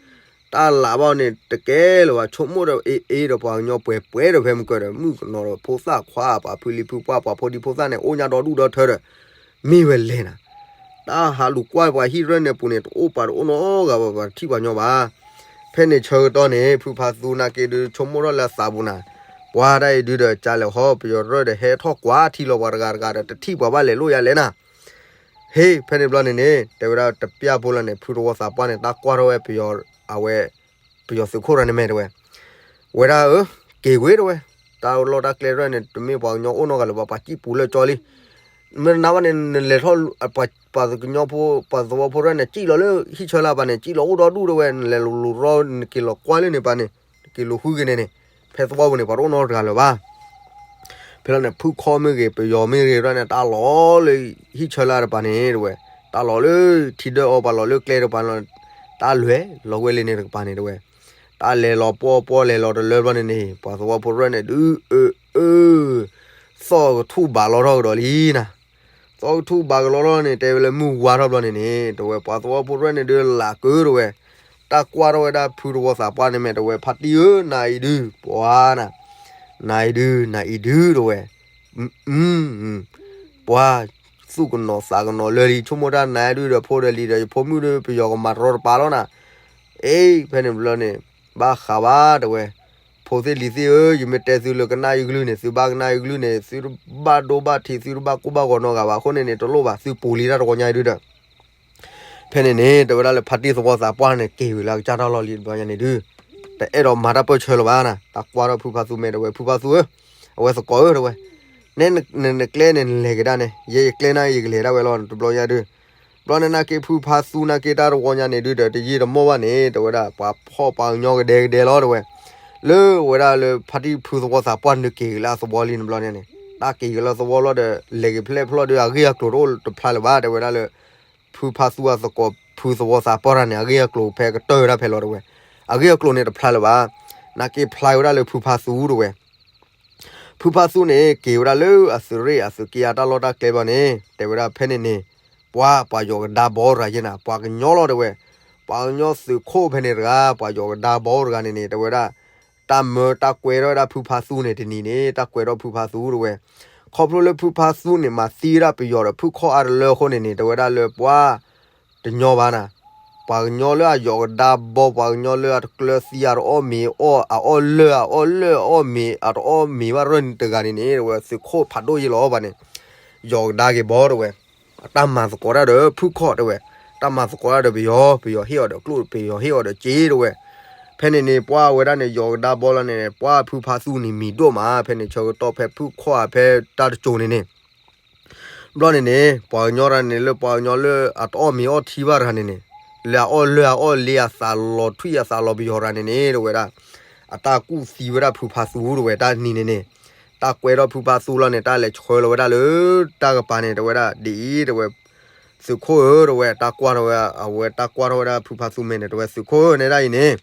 တၢ်လၤဘၣ်န့ၣ် တကဲလၢၤဘၣ် ဆိကမိၣ်ဒီးအ့ၣ်အ့ၣ်ဒီးပှၤကညီပှဲၤပှဲၤဒီး ဖဲမုၢ်ကၢဒီး မုၣ်ကနီၤဒီးဖိသၣ်ခွါ ပှၤဖုလံၤဖုပှၢ် ပှၤဖိဒံဖိသၣ်န့ၣ် အိၣ်ညါဒီဒူၣ်ဒီထၢဒီး မ့ၢ်ဝဲလဲၣ်နၤ. တၢ်ဟးလူၤကွၢ်ပှၤဟံၣ်ရဲၣ်န့ၣ်ပူၤန့ၣ် တအိၣ်ပှၤတအိၣ်နီတဂၤဘၣ် ပှၤတထံၣ်ပှၤကညီဘၣ်. ဖဲန့ၣ်ဆၢကတီၢ်န့ၣ် ဖုဖါသူနာ်က့ဒုး ဆိကမိၣ်ထီၣ်လၢအသးပူၤနၤ, ပှၤတၢ်အံၤဒုးဒီး ကလဲၤဟီ ပယီၤရဲၣ်ဒီးဟဲထီၣ်ကွၢ်ထံလီၤပှၤတဂၤတဂၤဒီး တထံၣ်ပှၤဘၣ်လဲၤလိာ်ယၤလဲၣ်နၤ. ဟ့ၣ် ဖဲန့ၣ်ဘျီန့ၣ်န့ၣ် တဲဝဲဒၣ်တပျၢ်ဖိလီၤန့ၣ် ဖုသဝီသးပှၢ်န့ၣ် တၢ်ကွၢ်ထီၣ်ဝဲပယီၤ အဝဲ ပယီၤသုးခိၣ်တဂၤန့ၣ်မ့ၢ်တဲဝဲ, ဝဲဒၣ်ဧၢ, က့ၤကွံာ်တဲဝဲ, တၢ်လီၢ်တၢ်ကျဲရဲၣ်န့ၣ် တမ့ၢ်ပှၤကညီအိၣ်နီတဂၤလၢၤဘၣ် ပှၤစံၣ်ပူၤလၢကၠီလံ. မ့ၢ်နၤဘၣ်န့ၣ် နလဲၤထီၣ် ပှၤကညီဖိ ပှၤသဝီဖိရဲၣ်န့ၣ် စံၣ်လီၤလၢဟံၣ်ဆၢလၢအပၤန့ၣ် စံၣ်လီၤအိၣ်ဒီဒူၣ်တဲဝဲ နလဲၤလူၤရီ နက့ၤလီၤကွၢ်လၢန့ၣ်ပၤန့ၣ် နက့ၤလူၤဃုက့ၤန့ၣ်န့ၣ် ဖဲသဝီပူၤန့ၣ် ပှၤတအိၣ်နီတဂၤလၢၤဘၣ်. ဖဲလီၤန့ၣ် ဖုခီမ့ၢ်ဂ့ၤ ပယီၤမ့ၢ်ဂ့ၤရဲၣ်န့ၣ် တၢ်လီၤလၢဟံၣ်ဆၢလၢတပၤန့ၣ်တဲဝဲ, တၢ်လီၤလၢထံဒၢၣ်အီၤ ပှၤလီၤလၢကျဲတပၤန့ၣ်, တၢ်လဲၤလီၤဝဲလၢန့ၣ်တကပၤန့ၣ်တဲဝဲ. တၢ်လဲၤလီၤပှီၢ်ပှီၢ်လဲၤလီၤတလၢဘျီန့ၣ်န့ၣ် ပှၤသဝီဖိရဲၣ်န့ၣ်ဒုး အၢ အၢ သီၣ်ကထူၣ်ဘးလီၤထီၣ်ကဒီးလံနၤ. သီၣ်ကထူၣ်ဘးကလီထီၣ်န့ၣ် တဲဝဲလၢမုၢ်ဝါထီၣ်ဘျီန့ၣ်န့ၣ် တဲဝဲ ပှၤသဝီဖိရဲၣ်န့ၣ်ဒုးလၢကၢတဲဝဲ, တၢ်ကွၢ်ထီၣ်ဝဲဒၣ်ဖုသဝီသးပှၢ်န့ၣ်မ့ၢ်တဲဝဲ ဖါတံၢ်ဧၢ နၤအံၤဒုး ပှၤနၤ, နၤအံၤဒုး နၤအံၤဒုးတဲဝဲ ပှၤ သူၣ်ကနီၤသးကနီၤလၢလံ ဆိကမိၣ်တၢ်နၤဒုးဒီးဖိဒီးလံၤဒီး ယဖိမုၣ်ဒုး ပယီၤကမၤတရီတပါလီၤနၤ. အ့ ဖဲန့ၣ်ဘျီန့ၣ် ဘၣ်ဃးဘၣ်တဲဝဲ, ဖိသ့ၣ်လံၤသ့ၣ်ဧၢ, ယမ့ၢ်တဲသုလၢကနၣ်ယကလုၢ်န့ၣ် သုဘၣ်ကနၣ်ယကလုၢ်န့ၣ် သုတဘၣ်ဒိဘၣ်ထံး သုတဘၣ်ကိၢ်ဘၣ်ဂီၤနီတဂၤဘၣ်အဃိန့ၣ်န့ၣ် တလိၣ်ဘၣ် သုပူၤလံတၢ်တဝီညါအံၤဒုးဒီး ဖဲန့ၣ်န့ၣ် တဲဝဲဒၣ်လၢဖါတံၢ်သဝီသးပှၢ်န့ၣ် က့ၤဝံၤလၢအကစၢ်တၢ်လီၢ်လံတဘျီညါန့ၣ်ဒုး, တအဲၣ်ဒိးမၤတၢ်ပၢၢ်ဆၢလၢၤဘၣ်နၤ. တၢ်ကွၢ်ထီၣ်ဖုဖါသူမ့ၢ်တဲဝဲ ဖုဖါသူဧၢ, အဝဲသကိးဧၢတဲဝဲ, နဲနကျဲန့ၣ် နလဲၤကဒါန့ၣ် ယဲယကျဲန့ၣ် ယကလဲၤဒၣ်ဝဲလီၤ တဘျီညါဒုး. ဘျီန့ၣ်နာ်က့ဖုဖါသူနာ်က့တၢ်တဝီညါန့ၣ်ဒုးဒီး တယံာ်တမီၢ်ဘၣ်န့ၣ် တဲဝဲဒၣ် ပှၤဖီၣ်ပှၤကညီကဒဲကဒဲလီၤတဲဝဲ, လၢဝဲဒၣ်လၢဖါတံၢ်ဖုသဝီသးပှၢ်န့ၣ်က့ၤက့ၤလၢအသဝီလံတဘျီညါန့ၣ်, တၢ်က့ၤက့ၤလၢသဝီလီၤဒီး လဲၤက့ၤဖျဲၣ်ဖျီၣ်ဒီး အဂ့ၢ်အကျိၤတအိၣ်တဖျါလၢၤဘၣ် တဲဝဲဒၣ်လၢ ဖုဖါသူအသကိးဖုသဝီသးပှၢ်တဂၤန့ၣ် အဂ့ၢ်အကျိၤဖဲကတၢၢ်ဝဲဒၣ်ဖဲလီၤတဲဝဲ, အဂ့ၢ်အကျိၤန့ၣ်တဖျါလၢၤဘၣ်. နာ်က့ဖျါဝဲဒၣ်လၢဖုဖါသူတဲဝဲ ဖုဖါသူန့ၣ် က့ၤဝဲဒၣ်လၢအသုးရ့ၣ်အသုးက့အတၢ်လီၢ်တၢ်ကျဲဘျီန့ၣ် တဲဝဲဒၣ်ဖဲန့ၣ်န့ၣ် ပှၤပှၤယီၤကဒါဘီတဂၤယဲနၤ ပှၤကညီလီၤတဲဝဲ, ပှၤကညီသုးခိၣ်ဖဲန့ၣ်တဂၤ ပှၤယီၤကဒါဘီတဂၤန့ၣ်န့ၣ် တဲဝဲဒၣ် တၢ်မၢတၢ်ကွဲထီၣ်ဝဲဒၣ်ဖုဖါသူန့ၣ်တနံၤန့ၣ် တၢ်ကွဲထီၣ်ဖုဖါသူတဲဝဲ, ခီဖျိလၢဖုဖါသူန့ၣ် မၤသံဝဲဒၣ်ပယီၤဒီးဖုခီၣ်အါတလၢအဃိန့ၣ်န့ၣ် တဲဝဲဒၣ်လၢပှၤ တညီဘၣ်နၤ, ပှၤကညီလၢအယီၤကဒါဘီ ပှၤကညီလၢအတကျၢၤသံ အတအီၣ်မ့ၤအီၣ် အအီၣ်လၢၢ် အအီၣ်လၢၢ်အအီၣ်မ့ၤ အတအီၣ်မ့ၤဘၣ်ရၢၢ်န့ၣ်တဂၤန့ၣ်န့ၣ် တဲဝဲ သုးခိၣ်ဖးဒိၣ်ယဲလီၤဘၣ်န့ၣ် ယီၤကဒါက့ၤဘီတဲဝဲ, အတၢ်မၤသကိးတၢ်ဒီးဖုခီၣ်တဲဝဲ, တၢ်မၤသကိးတၢ်ဒီးပယီၤ ပယီၤဟ့ၣ်အီၤဒီးကျိၣ် ပယီၤဟ့ၣ်အီၤဒီးစ့တဲဝဲ, ဖဲန့ၣ်န့ၣ် ပှၤဝဲဒၣ်န့ၣ် ယီၤကဒါဘီလီၤန့ၣ် ပှၤဖုဖါသူန့ၣ်မံၤဒိၣ်မး ဖဲန့ၣ်ဆၢကတီၢ်ဖဲဖုခီၣ်ဧါ ဖဲတၢ်တစိၤန့ၣ်န့ၣ် ဘျီန့ၣ်န့ၣ် ပှၤကညီတဂၤန့ၣ် လၢပှၤကညီလၢအတအီၣ်မ့ၤအီၣ်ထံဘၣ်တဂၤန့ၣ်န့ၣ်, လၢအအီၣ်လၢၢ်အအီၣ်လ့ အသးလီၤထွံၣ်အသးလီၤပယီၤတဂၤန့ၣ်န့ၣ် တဲဝဲဒၣ်, အတၢ်ကူၣ်သံဝဲဒၣ်ဖုဖါသူတဲဝဲ တၢ်နံၤန့ၣ်န့ၣ်, တၢ်ကွဲထီၣ်ဖုဖါသူလီၤန့ၣ် တၢ်လဲၤဆှၢလီၤဝဲဒၣ်လၢတၢ်ကပၤန့ၣ် တဲဝဲဒၣ် ဒ်အံၤတဲဝဲ, သုးခိၣ်ဧၢတဲဝဲ တၢ်ကွၢ်ထီၣ်ဝဲ အဝဲတၢ်ကွၢ်ထီၣ်ဝဲဒၣ်ဖုဖါသူမ့ၢ်န့ၣ် တဲဝဲ သုးခိၣ်ဧၢ နဲဒၣ်အံၤန့ၣ်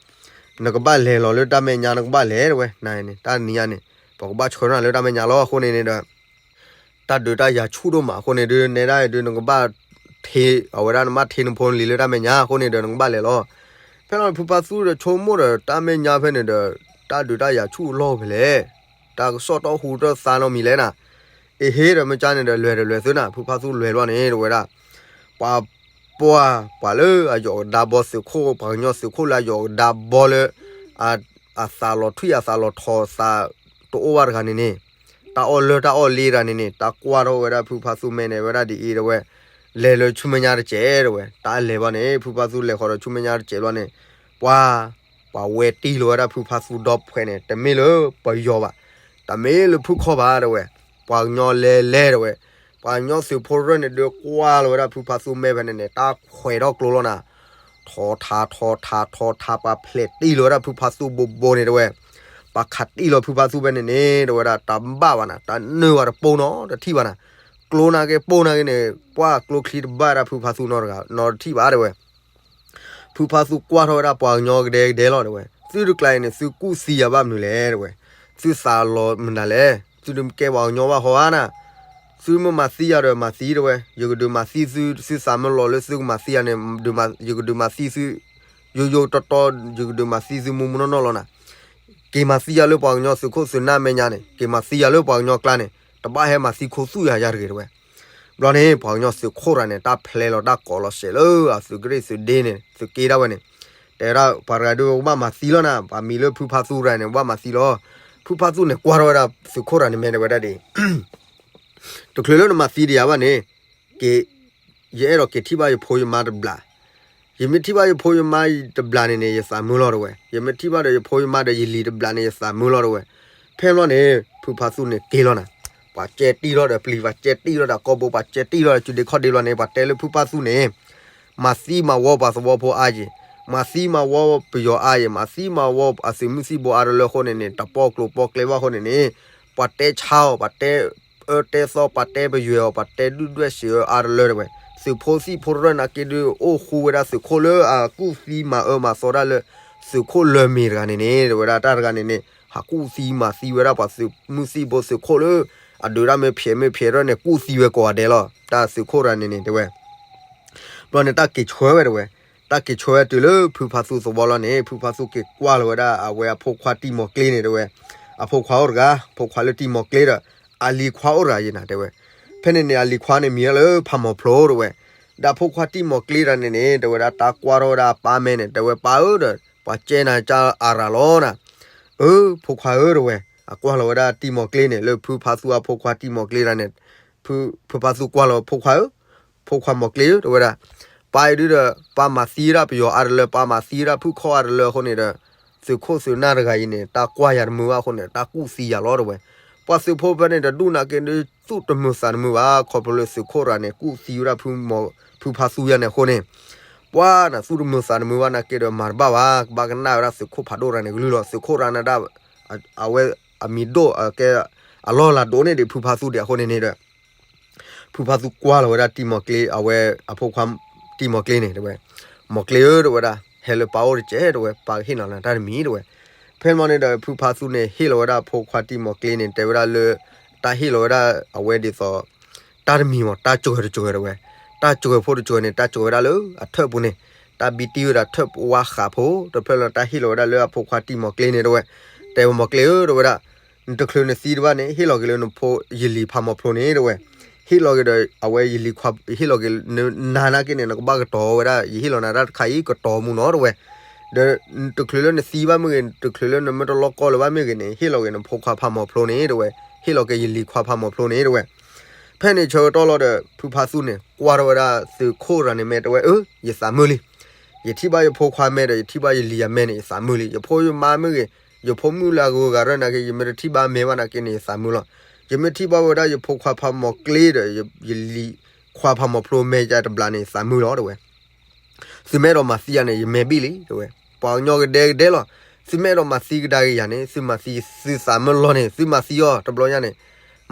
နကဘၣ်လဲၤလီၤလၢတၢ်မဲာ်ညါ နကဘၣ်လဲၤတဲဝဲ နၤန့ၣ် တၢ်နံၤညါန့ၣ် ပကဘၣ်ဆှၢနၤလၢတၢ်မဲာ်ညါလီၤ အဃိန့ၣ်န့ၣ်ဒီး တၢ်ဒုးတၢ်ယၤဆူၣ်ဒိၣ်မး အဃိန့ၣ်ဒုး နဲဒၣ်အံၤဒုး နကဘၣ်ထ့ အဝဲဒၣ်နဘၣ်ထ့နဖိနလံၤလၢတၢ်မဲာ်ညါ အဃိန့ၣ်ဒီး နကဘၣ်လဲၤလီၤ. ဖဲလီၤန့ၣ် ဖုဖါသူဒီးဆိကမိၣ်ဒီး တၢ်မဲာ်ညါဖဲန့ၣ်ဒီး တၢ်ဒုးတၢ်ယၤဆူၣ်လီၢ်ဖဲလဲၣ်, တၢ်ကစီၣ်တီၢ်ဟူထီၣ်သါနီတမံၤလဲၣ်နၤ, အ့ဟ့ဒီး မ့ၢ်ကါန့ၣ်ဒီး လဲၤဒီးလဲၤသုနၤ ဖုဖါသူလဲၤလီၤန့ၣ် တဲဝဲဒၣ် ပှၤ ပှၤ ပှၤလၢအယီၤကဒါဘီသုးခိၣ် ပှၤကညီသုးခိၣ်လၢအယီၤကဒါဘီလၢ အသးလီၤထွံၣ်အသးလီၤထီၣ်သး တအိၣ်ဘၣ်တဂၤန့ၣ်န့ၣ်, တၢ်အီၣ်လၢတၢ်အီၣ်လ့တဂၤန့ၣ်န့ၣ် တၢ်ကွၢ်ထီၣ်ဝဲဒၣ်ဖုဖါသူမဲန့ၣ် ဝဲဒၣ်ဒ်အံၤတဝဲ, လဲၤလၢဆူမဲာ်ညါတစဲးတဝဲ, တၢ်လဲၤဘၣ်န့ၣ် ဖုဖါသူလဲၤဃီၤဒီးဆူမဲာ်ညါတစဲးဘျီန့ၣ်, ပှၤ ပှၤဝဲတံၢ်လီၤဝဲဒၣ်ဖုဖါသူဒီဖှဲးန့ၣ် တမ့ၢ်လၢပယီၤဘၣ်, တမ့ၢ်လၢဖုၣ်ခီၣ်ဘၣ်တဝဲ, ပှၤကညီလဲၤလဲၤတဝဲ, ပှၤကညီသုးဖိရၢၣ်န့ၣ် ဒုးကွၢ်လီၤဝဲဒၣ်ဖုဖါသူမဲဖဲန့ၣ်န့ၣ် တၢ်ခွဲးထီၣ်ကျိလီၤနၤ, ထီထါထီထါထီထါ ပှၤဖျဲးတံၢ်လီၤဝဲဒၣ်ဖုဖါသူဘိဘိန့ၣ်တဝဲ, ပှၤခးတံၢ်လီၤဖုဖါသူဖဲန့ၣ်န့ၣ် တဝဲဒၣ်တဘၣ်ဘၣ်နၤ, တၢ်နၢၤဝဲတပိနီတထံၣ်ဘၣ်နၤ, ကျိနာ်က့ပိနာ်က့န့ၣ် ပှၤကျိချံတဘၣ်ဒၣ်ဖုဖါသူနီတဂၤနီတထံၣ်ဘၣ်တဝဲ ဖုဖါသူကွၢ်ထီၣ်ဝဲဒၣ်ပှၤကညီကဒဲကဒဲလီၤတဝဲ, သုတကျါအံၤန့ၣ် သုကူၣ်သံယၤဘၣ်မနုၤလဲၣ်တဝဲ, သုသးလီၤမနုၤလဲၣ်, သုတကဲပှၤကညီဘၣ်ဃီဧါနၤ, သုမ့ၢ်မၤသံယၤဒီးမၤသံတဝဲ, ယကဒုးမၤသံသု, သုသးမ့ၢ်လီၤလၢသုကမၤသံယၤန့ၣ်, ယကဒုးမၤသံသု, ယိယိတီတီ, ယကဒုးမၤသံသုမူမူနီၢ်နီၢ်လီၤနၤ, က့ၤမၤသံယၤလၢပှၤကညီသုးခိၣ်သုးနၢ်မဲာ်ညါန့ၣ်, က့ၤမၤသံယၤလၢပှၤကညီကျါန့ၣ်, တဘၣ်ဟဲမၤသံခိၣ်သူၣ်ယၤယၤတဂ့ၤတဝဲ ဘျီန့ၣ် ပှၤကညီသုးခိၣ်တဂၤန့ၣ် တၢ်ဖျဲလီၤတၢ်ကိးလီၤစဲးလၢအသုးကရ့ၣ်သုးဒ့န့ၣ် သုးက့ဒၣ်ဝဲန့ၣ်, တဲဝဲဒၣ်ပှၤတဂၤဒုးကဘၣ်မၤသံလီၤနၤ, ပှၤမံၤလၢဖုဖါသူတဂၤန့ၣ် ကဘၣ်မၤသံလီၤ. ဖုဖါသူန့ၣ် ကွၢ်ထီၣ်ဝဲဒၣ်သုးခိၣ်တဂၤန့ၣ် မဲာ်တဝဲဒၣ်ဒ်အံၤ, တချုးလၢနမၤသံဒံးယၤဘၣ်န့ၣ်, က့ၤ ယအဲၣ်ဒိးက့ၤထံၣ်ဘၣ်ယဖိယမါတဘျီ, ယမ့ၢ်ထံၣ်ဘၣ်ယဖိယမါတဘျီန့ၣ်န့ၣ် ယသးမုာ်လီၤတဝဲ, ယမ့ၢ်ထံၣ်ဘၣ်ဒီးယဖိယမါဒီးယလံၤတဘျီန့ၣ် ယသးမုာ်လီၤတဝဲ, ဖဲဘျီန့ၣ် ဖုဖါသူန့ၣ်က့ၤလီၤနၤ, ပှၤကဲတံၢ်လီၤဒီးပျံၤ, ပှၤကဲတံၢ်လီၤဒီးကိာ်ဘိ, ပှၤကဲတံၢ်လီၤဒီးစုဒ့ခီၣ်ဒ့ဘျီန့ၣ် ပှၤတဲလၢဖုဖါသူန့ၣ် မၤသံမၤဝီပှၤသဝီဖိအါယံၤ, မၤသံမၤဝီပယီၤအါယံၤ, မၤသံမၤဝီအသုးမုၢ်သံၣ်ဘိအါတလၢအဃိန့ၣ်န့ၣ် တပိာ်ကျိၤပိာ်ကျဲဘၣ်အဃိန့ၣ်န့ၣ်, ပှၤတဲဆါအီၤ, ပှၤတဲအၢတဲသီ, ပှၤတဲပယွဲအီၤ, ပှၤတဲဒုၣ်ဒွဲၣ်စံးအၢအါတလၢတဝဲ, သုးဖိသံၣ်ဖိရၢၣ်နာ်က့ဒုး အိၣ်ဃူဝဲဒၣ်သုးခိၣ်လၢအကူၣ်သံမၤအၢမၤသီဒၣ်လၢ သုးခိၣ်လၢမ့ၤတဂၤန့ၣ်န့ၣ် တဝဲဒၣ်တၢ်တဂၤန့ၣ်န့ၣ် ဟးကူၣ်သံမၤသံဝဲဒၣ်ပှၤသုးမုၢ်သံၣ်ဘိသုးခိၣ်လၢ အဒုးတၢ်မ့ၢ်ဖျဲးမ့ၢ်ဖျဲးရၢၣ်န့ၣ် ကူၣ်သံဝဲကိးဂၤဒဲးလီၤ. တၢ်သုးခိၣ်တဂၤန့ၣ်န့ၣ် တဝဲ ဘျီန့ၣ် တၢ်က့ၤဆှၢဝဲတဝဲ, တၢ်က့ၤဆှၢဝဲတုၤလၢဖုဖါသူသဝီလီၤန့ၣ် ဖုဖါသူက့ၤကွၢ်လီၤဝဲဒၣ်အဝဲအဖိခွါတံၢ်မီၤကျ့န့ၣ်တဝဲ, အဖိခွါအိၣ်တဂၤ, ဖိခွါလၢတံၢ်မီၤကျ့ဒီး အလံၤခွါအိၣ်တဂၤယဲနၤတဲဝဲ, ဖဲန့ၣ်န့ၣ် အလံၤခွါန့ၣ်မံၤလၢဖးမီၤဖျိတဝဲ, ဒီးဖိခွါတံၢ်မီၤကျ့တဂၤန့ၣ်န့ၣ် တဝဲဒၣ်တၢ်ကွၢ်ထီၣ်ဝဲဒၣ်အပၢ်မဲာ်န့ၣ် တဲဝဲပၢ်ဧၢဒီး ပှၤကဲနၤကၢ်အါရၤလီၤနၤ, အၢ ဖိခွါဧၢတဝဲ, အကွၢ်လီၤဝဲဒၣ်တံၢ်မီၤကျ့န့ၣ် လၢဖုဖါသူအဖိခွါတံၢ်မီၤကျ့တဂၤန့ၣ် ဖုဖါသူကွၢ်လီၤ ဖိခွါဧၢ, ဖိခွါမီၤကျ့ဧၢ တဲဝဲဒၣ်, ပၢ်အံၤဒုဒီး ပၢ်မၤသံဝဲဒၣ်ပယီၤအါတလၢ ပၢ်မၤသံဝဲဒၣ်ဖုၣ်ခီၣ်အါတလၢအဃိန့ၣ်ဒီး သုးခိၣ်သုးနၢ်တဂၤအံၤန့ၣ် တၢ်ကွၢ်ယၤတမုာ်ဘၣ်အဃိန့ၣ် တၢ်ကူၣ်သံယၤလီၤတဝဲ, ပှၤသုးဖိဖဲန့ၣ်တဒူၣ်နာ်က့ဒုး သူၣ်တမုာ်သးတမုာ်ဘၣ် ခီဖျိလၢသုးခိၣ်တဂၤန့ၣ် ကူၣ်သံဝဲဒၣ်ဖုဖါသူယၤန့ၣ်အဃိန့ၣ် ပှၤနသူၣ်တမုာ်သးတမုာ်ဘၣ်နာ်က့ဒီး မၤတဘၣ်ဘၣ် ကဘၣ်ကနၣ်ဝဲဒၣ်သုးခိၣ်ဖးဒိၣ်တဂၤန့ၣ်ကလုၢ်လီၤ. သုးခိၣ်တဂၤန့ၣ်ဒၣ် အဝဲအမံၤဒိၣ်ကဲ အလီၢ်လၤဒိၣ်န့ၢ်ဒံးဖုဖါသူဒံးအဃိန့ၣ်န့ၣ်ဒီး ဖုဖါသူကွၢ်လီၤဝဲဒၣ်တံၢ်မီၤကျ့ အဝဲအဖိခွါတံၢ်မီၤကျ့န့ၣ် တဲဝဲ, မီၤကျ့ဧၢ တဲဝဲဒၣ် ဟဲလၢပၢ်အိၣ်တက့ၢ် တဲဝဲ ပၢ်ကဟ့ၣ်လီၤနၤတၢ်တမံၤ တဲဝဲ. ဖဲန့ၣ်န့ၣ်ဒီး ဖုဖါသူန့ၣ် ဟ့ၣ်လီၤဝဲဒၣ်အဖိခွါတံၢ်မီၤကျ့န့ၣ် တဲဝဲဒၣ်လၢ တၢ်ဟ့ၣ်လီၤဝဲဒၣ်အဝဲဒ်သိး တၢ်တမံၤမး တၢ်စှၤတစှၤတဲဝဲ, တၢ်စှၤဖိတစှၤန့ၣ် တၢ်စှၤဝဲဒၣ်လၢအထၢၣ်ပူၤန့ၣ်, တၢ်ဘံတံၢ်ဝဲဒၣ်ထၢၣ်ဝါဃးဖိ တဖျၢၣ်လီၤ တၢ်ဟ့ၣ်လီၤဝဲဒၣ်လၢအဖိခွါတံၢ်မီၤကျ့န့ၣ် တဲဝဲ, တဲဝဲမီၤကျ့ဧၢ တဲဝဲဒၣ် နတချုးနသံတဘၣ်န့ၣ် ဟ့ၣ်လီၤက့ၤလၢနဖိယလံၤဖးမီၤဖျိန့ၣ် တဲဝဲ, ဟ့ၣ်လီၤက့ၤဒီးအဝဲယလံၤခွါ ဟ့ၣ်လီၤက့ၤ နနၤနာ်က့န့ၣ် နကဘၣ်ကတီၤဝဲဒၣ် ယဟ့ၣ်လီၤနၤတၢ်တခါအံၤ ကတီၤမူနီၤ တဲဝဲ, ဒီးတချုးလၢနသံဘၣ်မ့ၢ်ဂ့ၤ တချုးလၢနမ့ၢ်တလီၢ်ကီလၢၤဘၣ်မ့ၢ်ဂ့ၤန့ၣ် ဟ့ၣ်လီၤက့ၤနဖိခွါဖးမီၤဖျိန့ၣ် တဲဝဲ, ဟ့ၣ်လီၤက့ၤယလံၤခွါဖးမီၤဖျိန့ၣ် တဲဝဲ. ဖဲန့ၣ်ဆၢကတီၢ်လီၤဒီး ဖုဖါသူန့ၣ် ကွၢ်ထီၣ်ဝဲဒၣ်သုးခိၣ်တဂၤန့ၣ်မဲာ် တဲဝဲ, အၢ ယသးမုာ်လံ. ယထံၣ်ဘၣ်ယဖိခွါမဲာ်ဒီး ယထံၣ်ဘၣ်ယလံၤယမဲာ်န့ၣ် ယသးမုာ်လံ. ယဖိယမါမ့ၢ်ဂ့ၤ, ယဖိမုၣ်လၢအဂုၤအဂၤရၢၢ်နာ်က့ ယမ့ၢ်တထံၣ်ဘၣ်မဲာ်ဘၣ်နာ်က့န့ၣ် ယသးမုာ်လီၤ. ယမ့ၢ်ထံၣ်ဘၣ်ဝဲဒၣ်ယဖိခွါဖးမီၤကျ့ဒီး ယလံၤခွါဖးမီၤဖျိမဲာ်ယၤတဘျီန့ၣ် ယသးမုာ်လီၤ တဲဝဲ. သုမ့ၢ်အဲၣ်ဒိးမၤသံယၤန့ၣ် ယမဲာ်ဘံၣ်လံ တဲဝဲ. ပှၤကညီကဒဲကဒဲလီၤ. သုမ့ၢ်အဲၣ်ဒိးမၤသံကဒါက့ၤယၤန့ၣ် သုမၤသံ သုသးမုာ်လီၤန့ၣ် သုမၤသံအီၤတဘျီညါန့ၣ်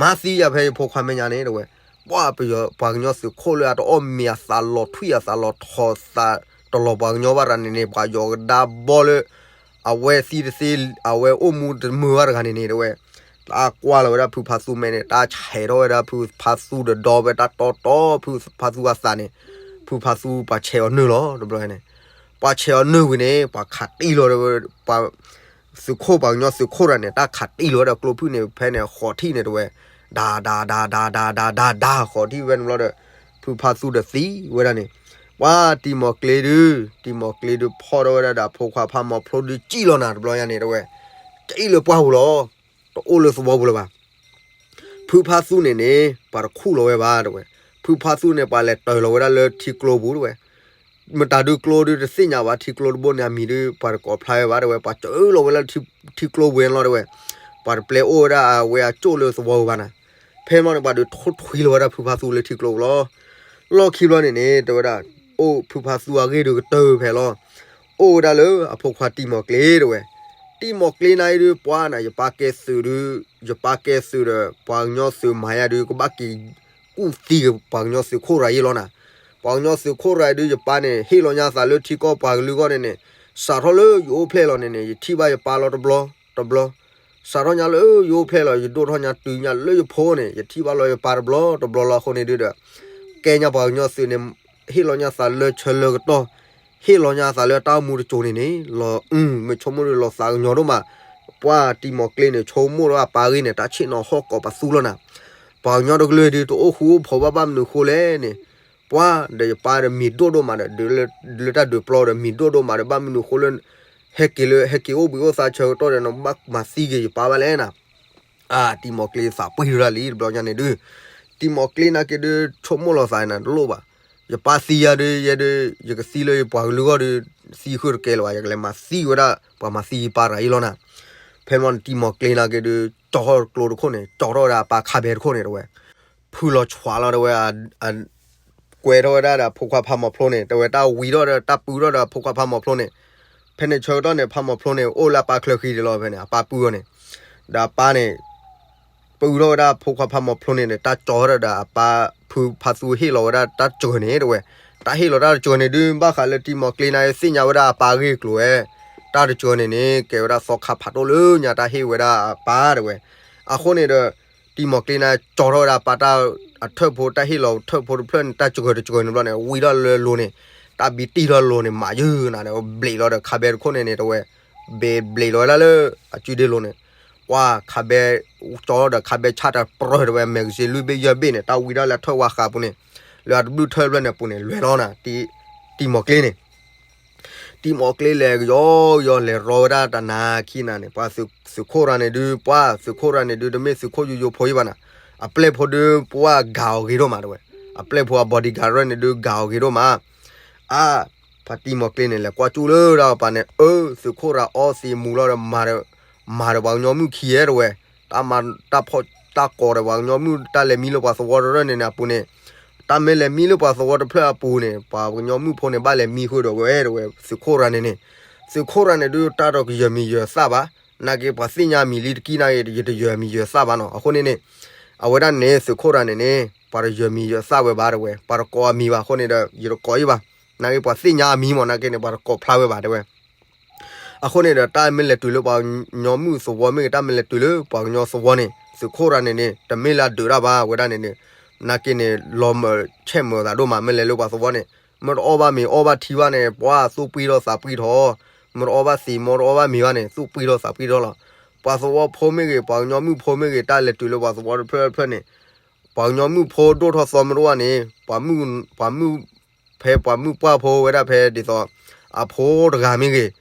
မၤသံယၤဖဲယဖိခွါမဲာ်ညါန့ၣ် တဲဝဲ. ပှၤပယီၤပှၤကညီသုးခိၣ်လၢအတအီၣ်မ့ၤအသးလီၤထွံၣ်အသးလီၤထီသးတလီၤပှၤကညီဘၣ်တဂၤန့ၣ်န့ၣ် ပှၤယီၤကဒါဘီလၢ အဝဲသံတသ့ အဝဲအိၣ်မူတမုာ်ဘၣ်တဂၤန့ၣ်န့ၣ် တဲဝဲ. တၢ်ကွၢ်လီၤဝဲဒၣ်ဖုဖါသူမဲာ်န့ၣ် တၢ်ဆဲးထီၣ်ဝဲဒၣ်ဖုဖါသူဒီးဒီဝဲတၢ်တီတီ ဖုဖါသူအသးန့ၣ် ဖုဖါသူပှၤဆဲးအီၤနုာ်လီၤ တဘျီန့ၣ် ပှၤဆဲးအီၤနုာ်ဝံၤန့ၣ် ပှၤခးတံၢ်လီၤဝဲ ပှၤသုးခိၣ်ပှၤကညီသုးခိၣ်တဂၤန့ၣ် တၢ်ခးတံၢ်လီၤဝဲဒၣ်ကျိဖုၣ်န့ၣ် ဖဲန့ၣ်ဃိးထံၣ်န့ၣ် တဲဝဲ ဒါ ဒါ ဒါ ဒါ ဒါ ဒါ ဒါ ဒါ ဃိးထံၣ်ဝဲန့ၣ်ဘျီဒီး ဖုဖါသူဒီးသံဝဲဒၣ်န့ၣ် ပှၤတံၢ်မီၤကျ့ဒု တံၢ်မီၤကျ့ဒုဖီၣ်ထီၣ်ဝဲဒၣ်ဒီးအဖိခွါဖးမီၤဖျိဒုစံၣ်လီၤနၤတဘျီညါန့ၣ် တဲဝဲ ကံၣ်လၢပှၢ်ပူၤလီၤ. တအိၣ်လၢသဝီပူၤလၢၤဘၣ်. ဖုဖါသူန့ၣ်န့ၣ် ပှၤတခူၣ်လီၤဝဲဘၣ်တဲဝဲ. ဖုဖါသူန့ၣ် ပှၤလဲၤတၢၤလီၤဝဲဒၣ်လၢထံကျိပူၤတဲဝဲ. မတၤဒုးကျိဒုးတသ့ၣ်ညါဘၣ်, ထံကျိန့ၣ်အမံၤဒုး ပှၤတကိးဖျါဝဲဘၣ်တဲဝဲ. ပှၤစၢလီၤဝဲလၢထံကျိပူၤန့ၣ်လီၤတဲဝဲ. ပှၤတပျဲအိၣ်ဝဲဒၣ်အဝဲအကၠိၣ်လၢသဝီပူၤဘၣ်နၤ. ဖဲမီန့ၣ် ပှၤဒုးထိထွံလီၤဝဲဒၣ်ဖုဖါသူလၢထံကျိပူၤလီၤ. လီၢ်ခံဘျီန့ၣ်န့ၣ် တဲဝဲဒၣ် အိၣ်ဖုဖါသူအဂ့ၢ်ဒုးကတၢၢ်ဖဲလီၤ. အိၣ်ဝဲဒၣ်လၢအဖိခွါတံၤမီၤကျ့တဲဝဲ. တံၤမီၤကျ့န့ၣ်အံၤဒုး ပှၤနၤ ယပၢ်ကဲသုးဒုး, ယပၢ်ကဲသုးဒီး ပှၤကညီသုးမၤယါဒုး ကဘၣ်က့ၤကူၣ်သံက့ၤပှၤကညီသုးခိၣ်ရၤအံၤလီၤနၤ. ပှၤကညီသုးခိၣ်ရၤအံၤဒုး ယပၢ်န့ၣ် ဟ့ၣ်လီၤညါသးလၢထံကီၢ်ပှၤကလုာ်အဂီၢ်န့ၣ်န့ၣ်, စးထီၣ်လၢယအိၣ်ဖျဲၣ်လီၤန့ၣ်န့ၣ် ယထံၣ်ဘၣ်ယပၢ်လီၤတဘျီတဘျီ. စးထီၣ်ညါလၢယအိၣ်ဖျဲၣ်လီၤ ယဒိၣ်ထီၣ်ညါတုၤညါလၢယဖိန့ၣ် ယထံၣ်ဘၣ်လီၤယပၢ်တဘျီတဘျီလီၤအဃိန့ၣ်ဒုးဒီး ကဲညါပှၤကညီသုးန့ၣ် ဟ့ၣ်လီၤညါသးလၢဆၢလၢကတီၢ်, ဟ့ၣ်လီၤညါသးလၢတၢ်အိၣ်မူတစိၤန့ၣ်န့ၣ် လီၤအုၣ်မ့ၢ်ဆိကမိၣ်ဒုးလီၤသးကညီၤဒိၣ်မး. ပှၤတံၤမီၤကျ့န့ၣ် ဆိကမိၣ်လၢအပၢ်ဂ့ၢ်န့ၣ် တၢ်ဆ့ၣ်နီၤဟီၣ်ကိးပသူလီၤနၤ. ပှၤကညီတကလုာ်ဒုး တအိၣ်ဃူအိၣ်ဖိးဘၣ်ဘၣ်မနုၤဃိလဲၣ်န့ၣ်, ပှၤဒီးယပၢ်ဒီးမံၤဒိၣ်ဒိၣ်မးဒီး ဒုးလၢတၢ်ဒုးပျီဒီးမံၤဒိၣ်ဒိၣ်မးဒီး ဘၣ်မနုၤဃိလၢ ဟဲက့ၤလၢ ဟဲက့ၤအိၣ်ဘှံးအိၣ်သါဆၢကတီၢ်ဒီး နဘၣ်မၤသံက့ၤယပၢ်ဘၣ်လဲၣ်နၤ. အါ တံၤမီၤကျ့သးပှ့ၤဒၣ်လံတဘျီညါန့ၣ်ဒုး, တံၤမီၤကျ့နာ်က့ဒုး ဆိကမိၣ်လီၤသးနၤတလိၣ်ဘၣ်. ယပၢ်သံယါဒုး ယဲဒုး ယကသံလၢယပှၤကလုာ်ဂီၢ်ဒုး သံဃုာ်တကဲလၢၤဘၣ်, ယကလဲၤမၤသံဝဲဒၣ် ပှၤမၤသံယပၢ်တဂၤအံၤလီၤနၤ. ဖဲမီတံၤမီၤကျ့နာ်က့ဒုး ကၠီထီၣ်ကျိတခိၣ်န့ၣ် ကၠီထီၣ်ဝဲဒၣ်အပၢ်ခါဘဲတခိၣ်န့ၣ်တဲဝဲ. ဖုလီၤဆွးလီၤတဲဝဲ ကွဲထီၣ်ဝဲဒၣ်ဒီးဖိခွါဖးမီၤဖျိန့ၣ် တဲဝဲ တၢ်ဝံထီၣ်ဒီးတၢ်ပုထီၣ်ဒီးဖိခွါဖးမီၤဖျိန့ၣ်. ဖဲန့ၣ်ဆၢကတီၢ်န့ၣ် ဖးမီၤဖျိန့ၣ် အိၣ်လၢအပၢ်ချၢဃံဒံးလီၤဖဲန့ၣ် အပၢ်ပုၢ်အီၤန့ၣ်, ဒီးအပၢ်န့ၣ် ပုထီၣ်ဝဲဒၣ်ဖိခွါဖးမီၤဖျိန့ၣ်ဒီး တၢ်ကၠီထီၣ်ဒီးအပၢ်ဖုဖးသူဟ့ၣ်လီၤဝဲဒၣ်တၢ်စှၤန့ၣ်တဲဝဲ. တၢ်ဟ့ၣ်လီၤတၢ်တစှၤန့ၣ်ဒုး ဘၣ်ဃးလၢတံၤမီၤကျ့န့ၣ်သ့ၣ်ညါဝဲဒၣ်အပၢ်ဂ့ၢ်ကျိၤဝဲ, တၢ်တစှၤန့ၣ်န့ၣ် ကဲဝဲဒၣ်သီခါဖးဒိၣ်လၢညါတၢ်ဟ့ၣ်ဝဲဒၣ်အပၢ်တဲဝဲ. အဃိန့ၣ်ဒီး တံၤမီၤကျ့န့ၣ် ကၠီထီၣ်ဝဲဒၣ်အပၢ်တၢ်အထၢၣ်ဖိ တၢ်ဟ့ၣ်လီၤထၢၣ်ဖိတဖျၢၣ်န့ၣ် တၢ်စှၤတစှၤန့ၣ်ဘျီန့ၣ် ဝံထီၣ်လၢလိၤန့ၣ်, တၢ်ဘံတံၢ်ထီၣ်လိၤန့ၣ် မးယုၢ်နၤဒီး ဘျံးလီၤဒီးခါဘဲတခိၣ်န့ၣ်န့ၣ်တဲဝဲ, ဘဲဘျံးလီၤဝဲဒၣ်လၢအစုဒ့လိၤန့ၣ်, ပှၤခါဘဲ ကၠီဒီးခါဘဲဆၣ်တပရၢၢ်တဲဝဲ မဲကစ့လွံၢ်ဘ့ၣ်ယဲၢ်ဘ့ၣ်န့ၣ် တၢ်ဝံထီၣ်လၢအထၢၣ်ဝါဃးပူၤန့ၣ်, လၢအတဘျုးထၢၣ်ဖျၢၣ်န့ၣ်အပူၤန့ၣ် လဲၤလီၤနၤ, တံၤမီၤကျ့န့ၣ် တံၤမီၤကျ့လဲၤကယီကယီလဲၤရီဝဲဒၣ်တနၤခံနၤန့ၣ် ပှၤသုးခိၣ်ရၤန့ၣ်ဒုး ပှၤသုးခိၣ်ရၤန့ၣ်ဒုး တမ့ၢ်သုးခိၣ်ယိယိဖိအံၤဘၣ်နၤ, အပျဲၢ်ဖိဒုး ပှၤဂၤအီၤဂ့ၤဒိၣ်မးတဲဝဲ, အပျဲၢ်ဖိအ bodyguard ရၢၢ်န့ၣ်ဒုး ဂၤအီၤဂ့ၤဒိၣ်မး. အါ ပှၤတံၤမီၤကျ့န့ၣ် လဲၤကွၢ်ကၠူၣ်လၢတၢ်အပၢ်န့ၣ် အၢ သုးခိၣ်ရၤအီသံးမူၤလီၤဒီး မၤဒီးပှၤကညီမုၣ်ခံဧဲတဲဝဲ, တၢ်မၤတၢ်ဖီၣ်တၢ်ကီးဒီးပှၤကညီမုၣ် တၢ်လဲၤမံလၢပှၤသဝီတရၢၢ်န့ၣ်န့ၣ်အပူၤန့ၣ် တၢ်မ့ၢ်လဲၤမံလၢပှၤသဝီတဖျၢၣ်အပူၤန့ၣ် ပှၤကညီမုၣ်ဖိန့ၣ် ဘၣ်လဲၤမံဃုာ်ဒီးဝဲတဲဝဲ သုးခိၣ်ရၤန့ၣ်န့ၣ်, သုးခိၣ်ရၤန့ၣ်ဒုး တၢ်တယၢၤမံၤယၢၤသၣ်ဘၣ်, နာ်က့ပှၤသ့ၣ်ညါအမံၤလံတကံၢ်နာ်က့ ယတယၢၤမံၤယၢၤသၣ်ဘၣ်နီၤ, အဃိန့ၣ်န့ၣ် အဝဲဒၣ်န့ၣ် သုးခိၣ်ရၤန့ၣ်န့ၣ် ပှၤတယၢၤမံၤယၢၤသၣ်ဝဲဘၣ်တဲဝဲ, ပှၤတကိးအမံၤဘၣ်အဃိန့ၣ်ဒီး ယတကိးအံၤဘၣ်, နာ်က့ပှၤသ့ၣ်ညါအမံၤမး နာ်က့န့ၣ် ပှၤတကိးဖျါဝဲဘၣ်တဲဝဲ. အဃိန့ၣ်ဒီး တၢ်မ့ၢ်လဲၤတုၤလၢပှၤကညီမုၣ်သဝီမ့ၢ်ဂ့ၤ တၢ်မ့ၢ်လဲၤတုၤလၢပှၤကညီသဝီန့ၣ် သုးခိၣ်ရၤန့ၣ်န့ၣ် တမ့ၢ်လၢအဒုးတၢ်ဘၣ်ဝဲဒၣ်န့ၣ်န့ၣ်, နာ်က့န့ၣ် လီၤမၢ်ဆဲးမၢၤသးဒိၣ်မး မ့ၢ်လဲၤလၢပှၤသဝီန့ၣ်, မ့ၢ်တအီၣ်ဘၣ်မ့ၤအီၣ်ဘၣ်ထံဘၣ်န့ၣ် ပှၤသူၣ်ပှံၢ်ထီၣ်သးပှံၢ်ထီၣ်, မ့ၢ်တအီၣ်ဘၣ်သံး မ့ၢ်တအီၣ်ဘၣ်မ့ၤဘၣ်န့ၣ် သူၣ်ပှံၢ်ထီၣ်သးပှံၢ်ထီၣ်လီၤ. ပှၤသဝီဖိမ့ၢ်ဂ့ၤ ပှၤကညီမုၣ်ဖိမ့ၢ်ဂ့ၤ တၢ်လဲၤတုၤလၢပှၤသဝီတဖျၢၣ်တဖျၢၣ်န့ၣ် ပှၤကညီမုၣ်ဖိဒိၣ်ထီၣ်သီမ့ၢ်တအိၣ်ဘၣ်န့ၣ် ပှၤမုၣ် ပှၤမုၣ် ဖဲပှၤမုၣ်ပှၢ်ဖိဝဲဒၣ်ဖဲဒ်သိး အဖိတဂၤမ့ၢ်ဂ့ၤ,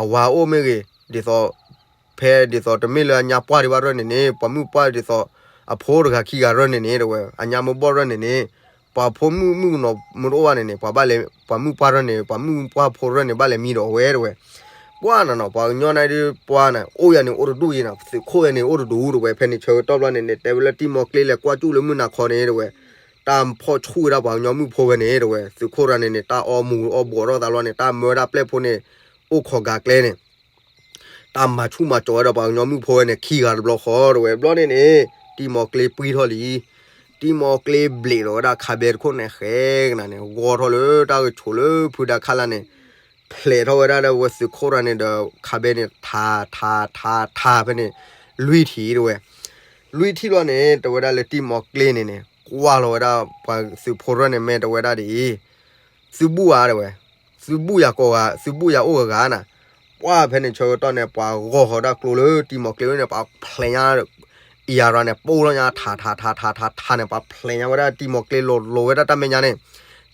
အဝၤအိၣ်မ့ၢ်ဂ့ၤ, ဒ်သိး ဖဲဒ်သိးတမ့ၢ်လၢအညါပှၢ်ဒံးဘၣ်ရၢၢ်န့ၣ်န့ၣ် ပှၤမုၣ်ပှၢ်ဒ်သိး အဖိတဂၤခံဂၤရၢၢ်န့ၣ်န့ၣ် တဲဝဲ အညါမ့ၢ်ဘီၣ်ရၢၢ်န့ၣ်န့ၣ် ပှၤဖိမုၣ်မုၣ်ကနီၤမ့ၢ်တအိၣ်ဘၣ်န့ၣ်န့ၣ် ပှၤဘၣ်လဲၤ ပှၤမုၣ်ပှၢ်ရၢၢ်န့ၣ် ပှၤမုၣ်ပှၢ်ဖိရၢၢ်န့ၣ် ဘၣ်လဲၤမံဒီးအဝဲတဲဝဲ. ပှၤနၤနီၤ ပှၤကညီန့ၣ်ဒုး ပှၤန့ၣ် အိၣ်ယၤန့ၣ်အိၣ်တဒူၣ်ယဲနၤ သုးခိၣ်ယဲန့ၣ်အိၣ်တဒူၣ်တဲဝဲ. ဖဲန့ၣ်ဆၢကတီၢ်ဘျီန့ၣ်န့ၣ် တဲဝဲလၢတံၤမီၤကျ့လဲၤကွၢ်ကၠူၣ်လၢမုၢ်နၤခီန့ၣ်တဲဝဲ တၢ်ဖီၣ်ဆူၣ်ဝဲဒၣ်ပှၤကညီမုၣ်ဖိဝဲန့ၣ်တဲဝဲ သုးခိၣ်ရၤန့ၣ်န့ၣ် တၢ်အီမူၤအီဘှီးထီၣ်သးလီၤန့ၣ် တၢ်မၢဝဲဒၣ်ပျဲၢ်ဖိန့ၣ် အိၣ်ခိးဂၤကျဲန့ၣ် တၢ်မၤဆူၣ်မၤစီၤဝဲဒီးပှၤကညီမုၣ်ဖိဝဲန့ၣ် ခံဂၤတဘျီဃီတဲဝဲ. ဘျီန့ၣ်န့ၣ် တံၤမီၤကျ့ပှံၢ်ထီၣ်လံ. တံၤမီၤကျ့ဘျံးလီၤဝဲဒၣ်ခါဘဲတခိၣ်န့ၣ်ဃဲကနၤန့ၣ် ဂီၤထီၣ်လၢတၢ်ကဆိးလၢဖုဒါခါလၢ်န့ၣ် ဖျဲးထီၣ်ဝဲဒၣ်ဒီးဝဲသုးခိၣ်ရၤန့ၣ်ဒီး ခါဘဲန့ၣ် ထးထးထးထးဖဲန့ၣ် လွံၢ်ထံၣ်တဲဝဲ. လွံၢ်ထံၣ်လီၤန့ၣ် တဲဝဲဒၣ်လၢတံၤမီၤကျ့န့ၣ်န့ၣ် ကွၢ်လီၤဝဲဒၣ်ပှၤသုးဖိရၢၢ်န့ၣ် မ့ၢ်တဲဝဲဒၣ်ဒ်အံၤ သုဘူၣ်ဧါတဲဝဲ, သုဘူၣ်ယၤကိးဂၤ သုဘူၣ်ယၤအိၣ်ဂၤဂၤနၤ. ပှၤဖဲန့ၣ်ဆၢကတီၢ်န့ၣ် ပှၤဂီၤဃီၤဒၣ်ကျိလၢတံၤမီၤကျ့ဝဲန့ၣ် ပှၤဖျဲးညါ အံၤရၤန့ၣ် ပိၢ်လီၤညါ ထးထးထးထးထးထးန့ၣ် ပှၤဖျဲးညါဝဲဒၣ်တံၤမီၤကျ့လိၤလိၤဝဲဒၣ်တၢ်မဲာ်ညါန့ၣ်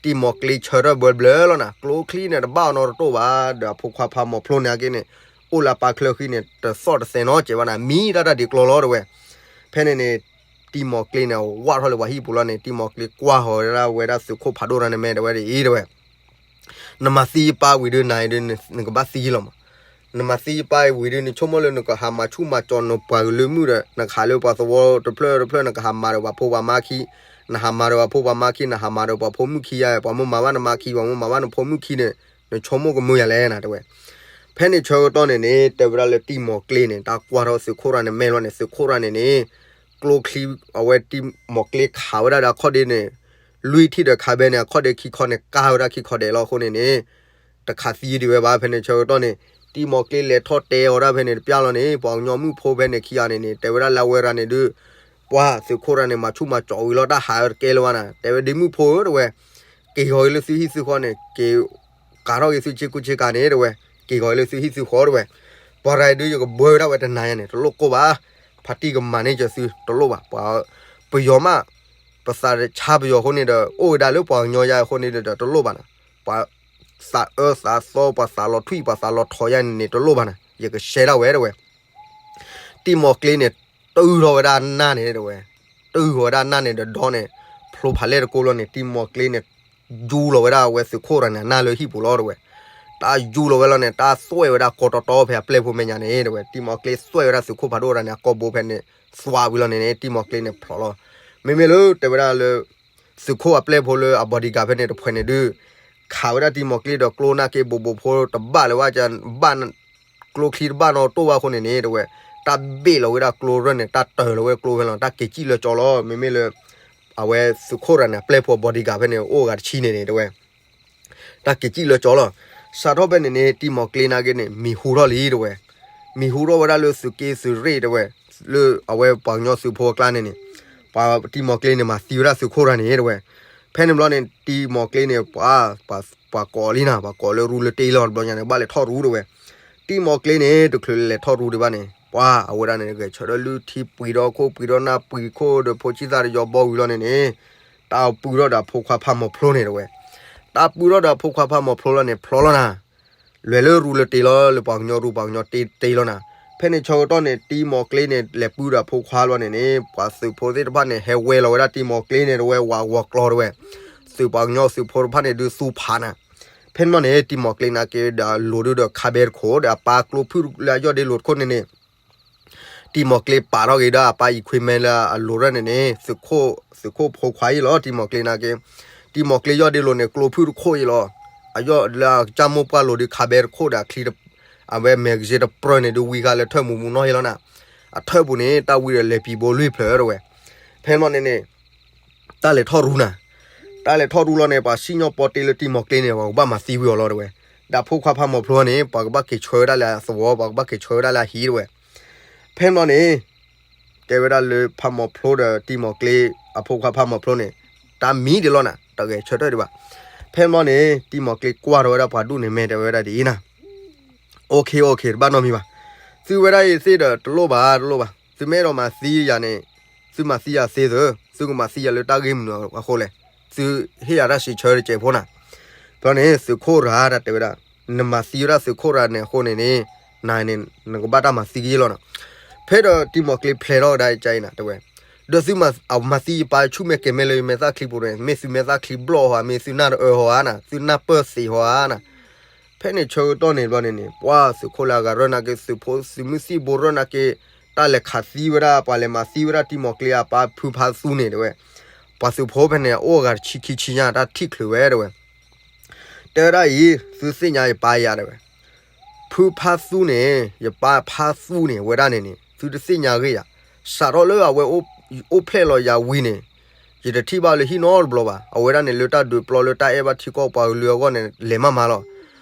တံၤမီၤကျ့ဆၢထၢၣ်ဘၢဘျၢလီၤနၤ. ကျိချံန့ၣ် တဘၣ်အီၤနီတတိၢ်ဘၣ် ဒီးအဖိခွါဖးမီၤဖျိန့ၣ်အက့န့ၣ် အိၣ်လၢအပၢ်ချၢဃံန့ၣ် တသီၣ်တသဲနီတစဲးဘၣ်နၤ မံတၢ်တၢ်ဒ်ကျီလီၤတဲဝဲ. ဖဲန့ၣ်န့ၣ် တံၤမီၤကျ့န့ၣ် ဝးထီၣ်လၢပှၤဟံၣ်ပူၤလီၤန့ၣ် တံၤမီၤကျ့ကွၢ်ဃီၤဝဲဒၣ်ဝဲဒၣ်သုးခိၣ်ဖးဒိၣ်တၢ်န့ၣ် မဲာ်တဲဝဲဒ်အံၤတဲဝဲ. နမၤသံယပၢ်ဝံၤဒုးနၤဒုး နကဘၣ်သံလီၤမး. နမၤသံယပၢ်ဝံၤဒုး နဆိကမိၣ်လၢနကဟးမၤဆူၣ်မၤစီၤနပှၤကလုာ်မုၣ်ဒီး နကဟးလၢပှၤသဝီတဖျၢၣ်တဖျၢၣ် နကဟးမၤဒီးပှၤဖိပှၤမါခံ, နဟးမၤဒီးပှၤဖိပှၤမါခံ နဟးမၤဒီးပှၤဖိမုၣ်ခံယါ ပှၤမ့ၢ်မၤဘၣ်နမါခံ ပှၤမ့ၢ်မၤဘၣ်နဖိမုၣ်ခံန့ၣ် နဆိကမိၣ်ကမုာ်ယၤလဲၣ်နၤတဲဝဲ. ဖဲန့ၣ်ဆၢကတီၢ်န့ၣ်န့ၣ် တဲဝဲဒၣ်လၢတံၤမီၤကျ့န့ၣ် တၢ်ကွၢ်ထီၣ်သုးခိၣ်ရၤန့ၣ်မဲာ်လီၤန့ၣ် သုးခိၣ်ရၤန့ၣ်န့ၣ် ကျိချံ အဝဲတံၤမီၤကျ့ခးဝဲဒၣ်ဒီးအခီၣ်ဒ့န့ၣ် လွံၢ်ထံၣ်ဒီးခးဘဲန့ၣ် အခီၣ်ဒ့ခံခီန့ၣ် ကၢ်ဝဲဒၣ်ခံခီဒဲးလီၤအဃိန့ၣ်န့ၣ် တခးသံဒံးဝဲဘၣ်. ဖဲန့ၣ်ဆၢကတီၢ်န့ၣ် တံၤမီၤကျ့လဲၤထီၣ်တဲအီၤဒၣ်ဖဲန့ၣ်တပျၢ်လီၤန့ၣ် ပှၤကညီမုၣ်ဖိဖဲန့ၣ်ခံဂၤန့ၣ်န့ၣ် တဲဝဲဒၣ်လၢအဝဲရၤန့ၣ်ဒုး ပှၤသုးခိၣ်ရၤန့ၣ် မၤဆူၣ်မၤစီၤဝံၤလီၤ တၢ်ဟးတကဲလၢၤဘၣ်နၤ တဲဝဲဒ်မုၣ်ဖိဧၢတဲဝဲ က့ၤဂီၤအံၤလၢသုဟံၣ်သုဃီန့ၣ် က့ၤ ကးထီၣ်က့ၤသုဆ့ကူဆ့ကၤန့ၣ်တဲဝဲ က့ၤဂီၤအံၤလၢသုဟံၣ်သုဃီတဲဝဲ ပှၤရၤဒုးယကဘှၢဝဲဒၣ်ဝဲတနၤယါန့ၣ် တလိၣ်ကိၢ်ဘၣ် ဖါတံၢ်ကမၤန့ၢ်က့ၤသုတလိၣ်ဘၣ် ပှၤ ပယီၤမး ပသးဆါပယီၤအဃိန့ၣ်ဒီး အိၣ်ဝဲဒၣ်လၢပှၤကညီယါအဃိန့ၣ်ဒီးတလိၣ်ဘၣ်နၤ ပှၤသးအၢသးသီ ပှၤသးလီၤထွံၣ် ပှၤသးလီၤထိးယါန့ၣ်န့ၣ် တလိၣ်ဘၣ်နၤ ယကရှဲဒၣ်ဝဲတဲဝဲ တံၤမီၤကျ့န့ၣ် တုၤထီၣ်ဝဲဒၣ်နၢ်န့ၣ်တဲဝဲ, တုၤဃီၤဝဲဒၣ်နၢ်န့ၣ်ဒီးဒီန့ၣ် ဖျိဖးလဲၢ်တကိးလီၤန့ၣ် တံၤမီၤကျ့န့ၣ် ယူလီၤဝဲဒၣ်အဝဲသုးခိၣ်ရၤန့ၣ် အနၢ်လၢဟံၣ်ပူၤလီၤတဲဝဲ, တၢ်ယူလီၤဝဲလီၤန့ၣ် တၢ်သွဲၣ်ဝဲဒၣ်ကီတတီဖဲအပျဲၢ်ဖိမဲာ်ညါန့ၣ်တဲဝဲ, တံၤမီၤကျ့သွဲၣ်ဝဲဒၣ်သုးခိၣ်ဖးဒိၣ်ရၤန့ၣ် အကီၢ်ဘိဖဲန့ၣ် သွးဝံၤလီၤန့ၣ်န့ၣ် တံၤမီၤကျ့န့ၣ်ဖျိးလီၤ, မ့မ့ၢ်လၢတဲဝဲဒၣ်လၢ သုးခိၣ်အပျဲၢ်ဖိလၢအ bodyguard ဖဲန့ၣ်တဖှဲးန့ၣ်ဒုး ခးဝဲဒၣ်တံၤမီၤကျ့ဒီးကျိနာ်က့ ဘိးဘိးဖိတဘၣ်လၢၤဘၣ် ဘၣ် ကျိချံတဘၣ်နီတတိၢ်ဘၣ်အဃိန့ၣ်န့ၣ် တဲဝဲ, တၢ်ဘ့ၣ်လီၤဝဲဒၣ်ကျိရၢၢ်န့ၣ် တၢ်တၢၤလီၤဝဲကျိဖဲလီၤ တၢ်က့ၤစံၣ်လၢကၠီလီၤ, မ့မ့ၢ်လၢ အဝဲသုးခိၣ်ရၤန့ၣ် အပျဲၢ်ဖိ bodyguard ဖဲန့ၣ် အိၣ်ဂၤတဆံန့ၣ်န့ၣ် တဲဝဲ တၢ်က့ၤစံၣ်လၢကၠီလီၤ, စးထီၣ်ဖဲန့ၣ်န့ၣ် တံၤမီၤကျ့နာ်က့န့ၣ် မံၤဟူထီၣ်လံ တဲဝဲ, မံၤဟူထီၣ်ဝဲဒၣ်လၢသုးက့သုးရ့ၣ် တဲဝဲ, လၢအဝဲပှၤကညီသုးဖိအကျါန့ၣ်န့ၣ်, ပှၤတံၤမီၤကျ့န့ၣ် မၤသံဝဲဒၣ်သုးခိၣ်ရၤန့ၣ် တဲဝဲ, ဖဲန့ၣ်ဘျီန့ၣ် တံၤမီၤကျ့န့ၣ် ပှၤ ပှၤကိးလံနၤ ပှၤကိးလၢရူလၢတ့လီၤတဘျီညါန့ၣ် ဘၣ်လဲၤထီၣ်ရူ တဲဝဲ, တံၤမီၤကျ့န့ၣ် တချုးလဲၤထီၣ်ရူဒံးဘၣ်န့ၣ် ပှၤအဝဲဒၣ်န့ၣ် ဂဲၤဆၢထၢၣ်လုၢ်ထံပှံၤဒီးခိၣ် ပှံၤဒီးနၢ်ပှံၤခိၣ်ဒီးဖိဆံးသၣ်ဒီးယီၤဘီဝံၤလီၤန့ၣ်န့ၣ်, တၢ်ပုၢ်ထီၣ်ဒီးအဖိခွါဖးမီၤဖျိန့ၣ် တဲဝဲ, တၢ်ပုၢ်ထီၣ်ဒီးအဖိခွါဖးမီၤဖျိလီၤန့ၣ် ဖျိလီၤနၤ လဲၤလၢရူလၢတ့လီၤ လၢပှၤကညီရူပှၤကညီတ့တ့လီၤနၤ, ဖဲန့ၣ်ဆၢကတီၢ်န့ၣ် တံၤမီၤကျ့န့ၣ် လဲၤပုၢ်ဒီးအဖိခွါလီၤန့ၣ်န့ၣ် ပှၤသုးဖိသ့ၣ်တဖၣ်န့ၣ် ဟဲဝဲလီၤဝဲဒၣ်တံၤမီၤကျ့န့ၣ် တဲဝဲ ဝးဂီၤကျီ တဲဝဲ, သုးပှၤကညီသုးဖိတဖၣ်န့ၣ် ဒုးသူဖးနၤ, ဖဲန့ၣ်ဘျီန့ၣ် တံၤမီၤကျ့နာ်က့ဒီးလိၤဒုးဒီးခါဘဲတခိၣ်ဒီးအပၢ်ကျိဖုၣ်လၢအယီၢ်ဒ့လိၤတခိၣ်န့ၣ်န့ၣ် တံၤမီၤကျ့ပာ်ထီၣ်က့ၤဒီးအပၢ် equipment လၢအလိၤရၢၢ်န့ၣ်န့ၣ် သုးခိၣ်ဖိခွါအံၤလီၤ တံၤမီၤကျ့နာ်က့, တံၤမီၤကျ့ယီၢ်ဒ့လိၤန့ၣ် ကျိဖုၣ်တခိၣ်အံၤလီၤ, အယီၢ်လၢအကစၢ်မိၢ်ပှၢ်လိၤဒုးခါဘဲတခိၣ်ဒီးအချံ အဝဲ magazine တပြၢန့ၣ် ဒုးဝံဃာ်လၢထၢၣ်မူးမူးနီၢ်ဟ့လီၤနၤ, အထၢၣ်ပူၤန့ၣ် တၢ်ဝံဒီးလဲၤပံၤဘိလွံၢ်ဖျၢၣ်တဲဝဲ, ဖဲန့ၣ်ဘျီန့ၣ်န့ၣ် တၢ်လဲၤထီၣ်ရူနၤ, တၢ်လဲၤထီၣ်ရူလီၤန့ၣ် ပှၤစံၣ်ညီၣ်ပီတ့လၢတံၤမီၤကျ့န့ၣ် ပှၤကဘၣ်မၤသံဝံၤအီၤလီၤတဲဝဲ, ဒီးဖိခွါဖးမီၤဖျိန့ၣ် ပှၤကဘၣ်က့ၤဆှၢဝဲဒၣ်လၢအသဝီ ပှၤကဘၣ်က့ၤဆှၢဝဲဒၣ်လၢအဟံၣ်တဲဝဲ, ဖဲန့ၣ်ဘျီန့ၣ် တဲဝဲဒၣ်လၢဖးမီၤဖျိဒီးတံၤမီၤကျ့ အဖိခွါဖးမီၤဖျိန့ၣ် တၢ်မံဒံးလီၤနၤ တဂဲၤဆၢထၢၣ်ဒံးဘၣ်, ဖဲန့ၣ်ဘျီန့ၣ် တံၤမီၤကျ့ကွၢ်ထီၣ်ဝဲဒၣ်ပှၤဒူၣ်န့ၣ် မဲာ်တဲဝဲဒၣ်ဒ်အံၤနၤ OK OK တဘၣ်နီတမံၤဘၣ်, သုဝဲဒၣ်အံၤသ့ၣ်ဒီးတလိၣ်ဘၣ်တလိၣ်ဘၣ်, သုမ့ၢ်အဲၣ်ဒိးမၤသံယၤန့ၣ် သုမၤသံယၤသ့သု, သုကမၤသံယၤလၢတၢ်ဂ့ၢ်မနုၤအဃိလဲၣ်, သုဟ့ၣ်ယၤတၢ်စံးဆၢတစဲးဖိနၤ, ဘျီန့ၣ် သုးခိၣ်ရၤတၢ်တဲဝဲဒၣ်, နမၤသံဝဲဒၣ်သုးခိၣ်ရၤန့ၣ်အဃိန့ၣ်န့ၣ်, နန့ၣ် နကဘၣ်တၢ်မၤသံကယဲၢ်လီၤနၤ, ဖဲဒီးတံၤမီၤကျ့ဖျဲးထီၣ်ဝဲဒၣ်အံၤနၤတဲဝဲ, ဒီးသုမၤသံယပၢ်ဆူၣ်မဲာ်ကဲၤမဲာ်လၢယမဲာ်သၣ်ချံပူၤန့ၣ် မ့ၢ်သုမဲာ်သၣ်ချံဘျီၣ်ဟီဧါ မ့ၢ်သုနၢ်တအၢဟီဧါနၤ သုနၢ်ပၢၢ်သံးဟီဧါနၤ ဖဲန့ၣ်ဆၢကတီၢ်န့ၣ်ဘျီန့ၣ်န့ၣ် ပှၤသုးခိၣ်လၢအဂၤရၢၢ်နာ်က့ သုးဖိသုးမုၢ်သံၣ်ဘိရၢၢ်နာ်က့ တၢ်လဲၤခးသံဝဲဒၣ် ပှၤလဲၤမၤသံဝဲဒၣ်တံၤမီၤကျ့အပၢ်ဖုဖါသူန့ၣ်တဲဝဲ, ပှၤသုးဖိဖဲန့ၣ် အိၣ်အဂၤတဆံခံဆံညါ တၢ်ထံၣ်ချုးဝဲတဲဝဲ, တဲဝဲဒၣ်အံၤ သုသ့ၣ်ညါယပၢ်ယၤတဲဝဲ ဖုဖါသူန့ၣ် ယပၢ်ဖါသူန့ၣ် ဝဲဒၣ်န့ၣ်န့ၣ် သုတသ့ၣ်ညါဂ့ၢ်ယၤ, စးထီၣ်လၢအဝဲအိၣ်ဖျဲၣ်လီၤယၤဝံၤန့ၣ် ယတထံၣ်ဘၣ်လၢဟံၣ်နီတဘျီဘၣ်, အဝဲဒၣ်န့ၣ် လၢတၢ်ဒုးပျီလၢတၢ်အဲၣ်ဘၣ်ထံကီၢ်ပှၤကလုာ်အဂီၢ်န့ၣ် လဲၤမးမးလီၤ.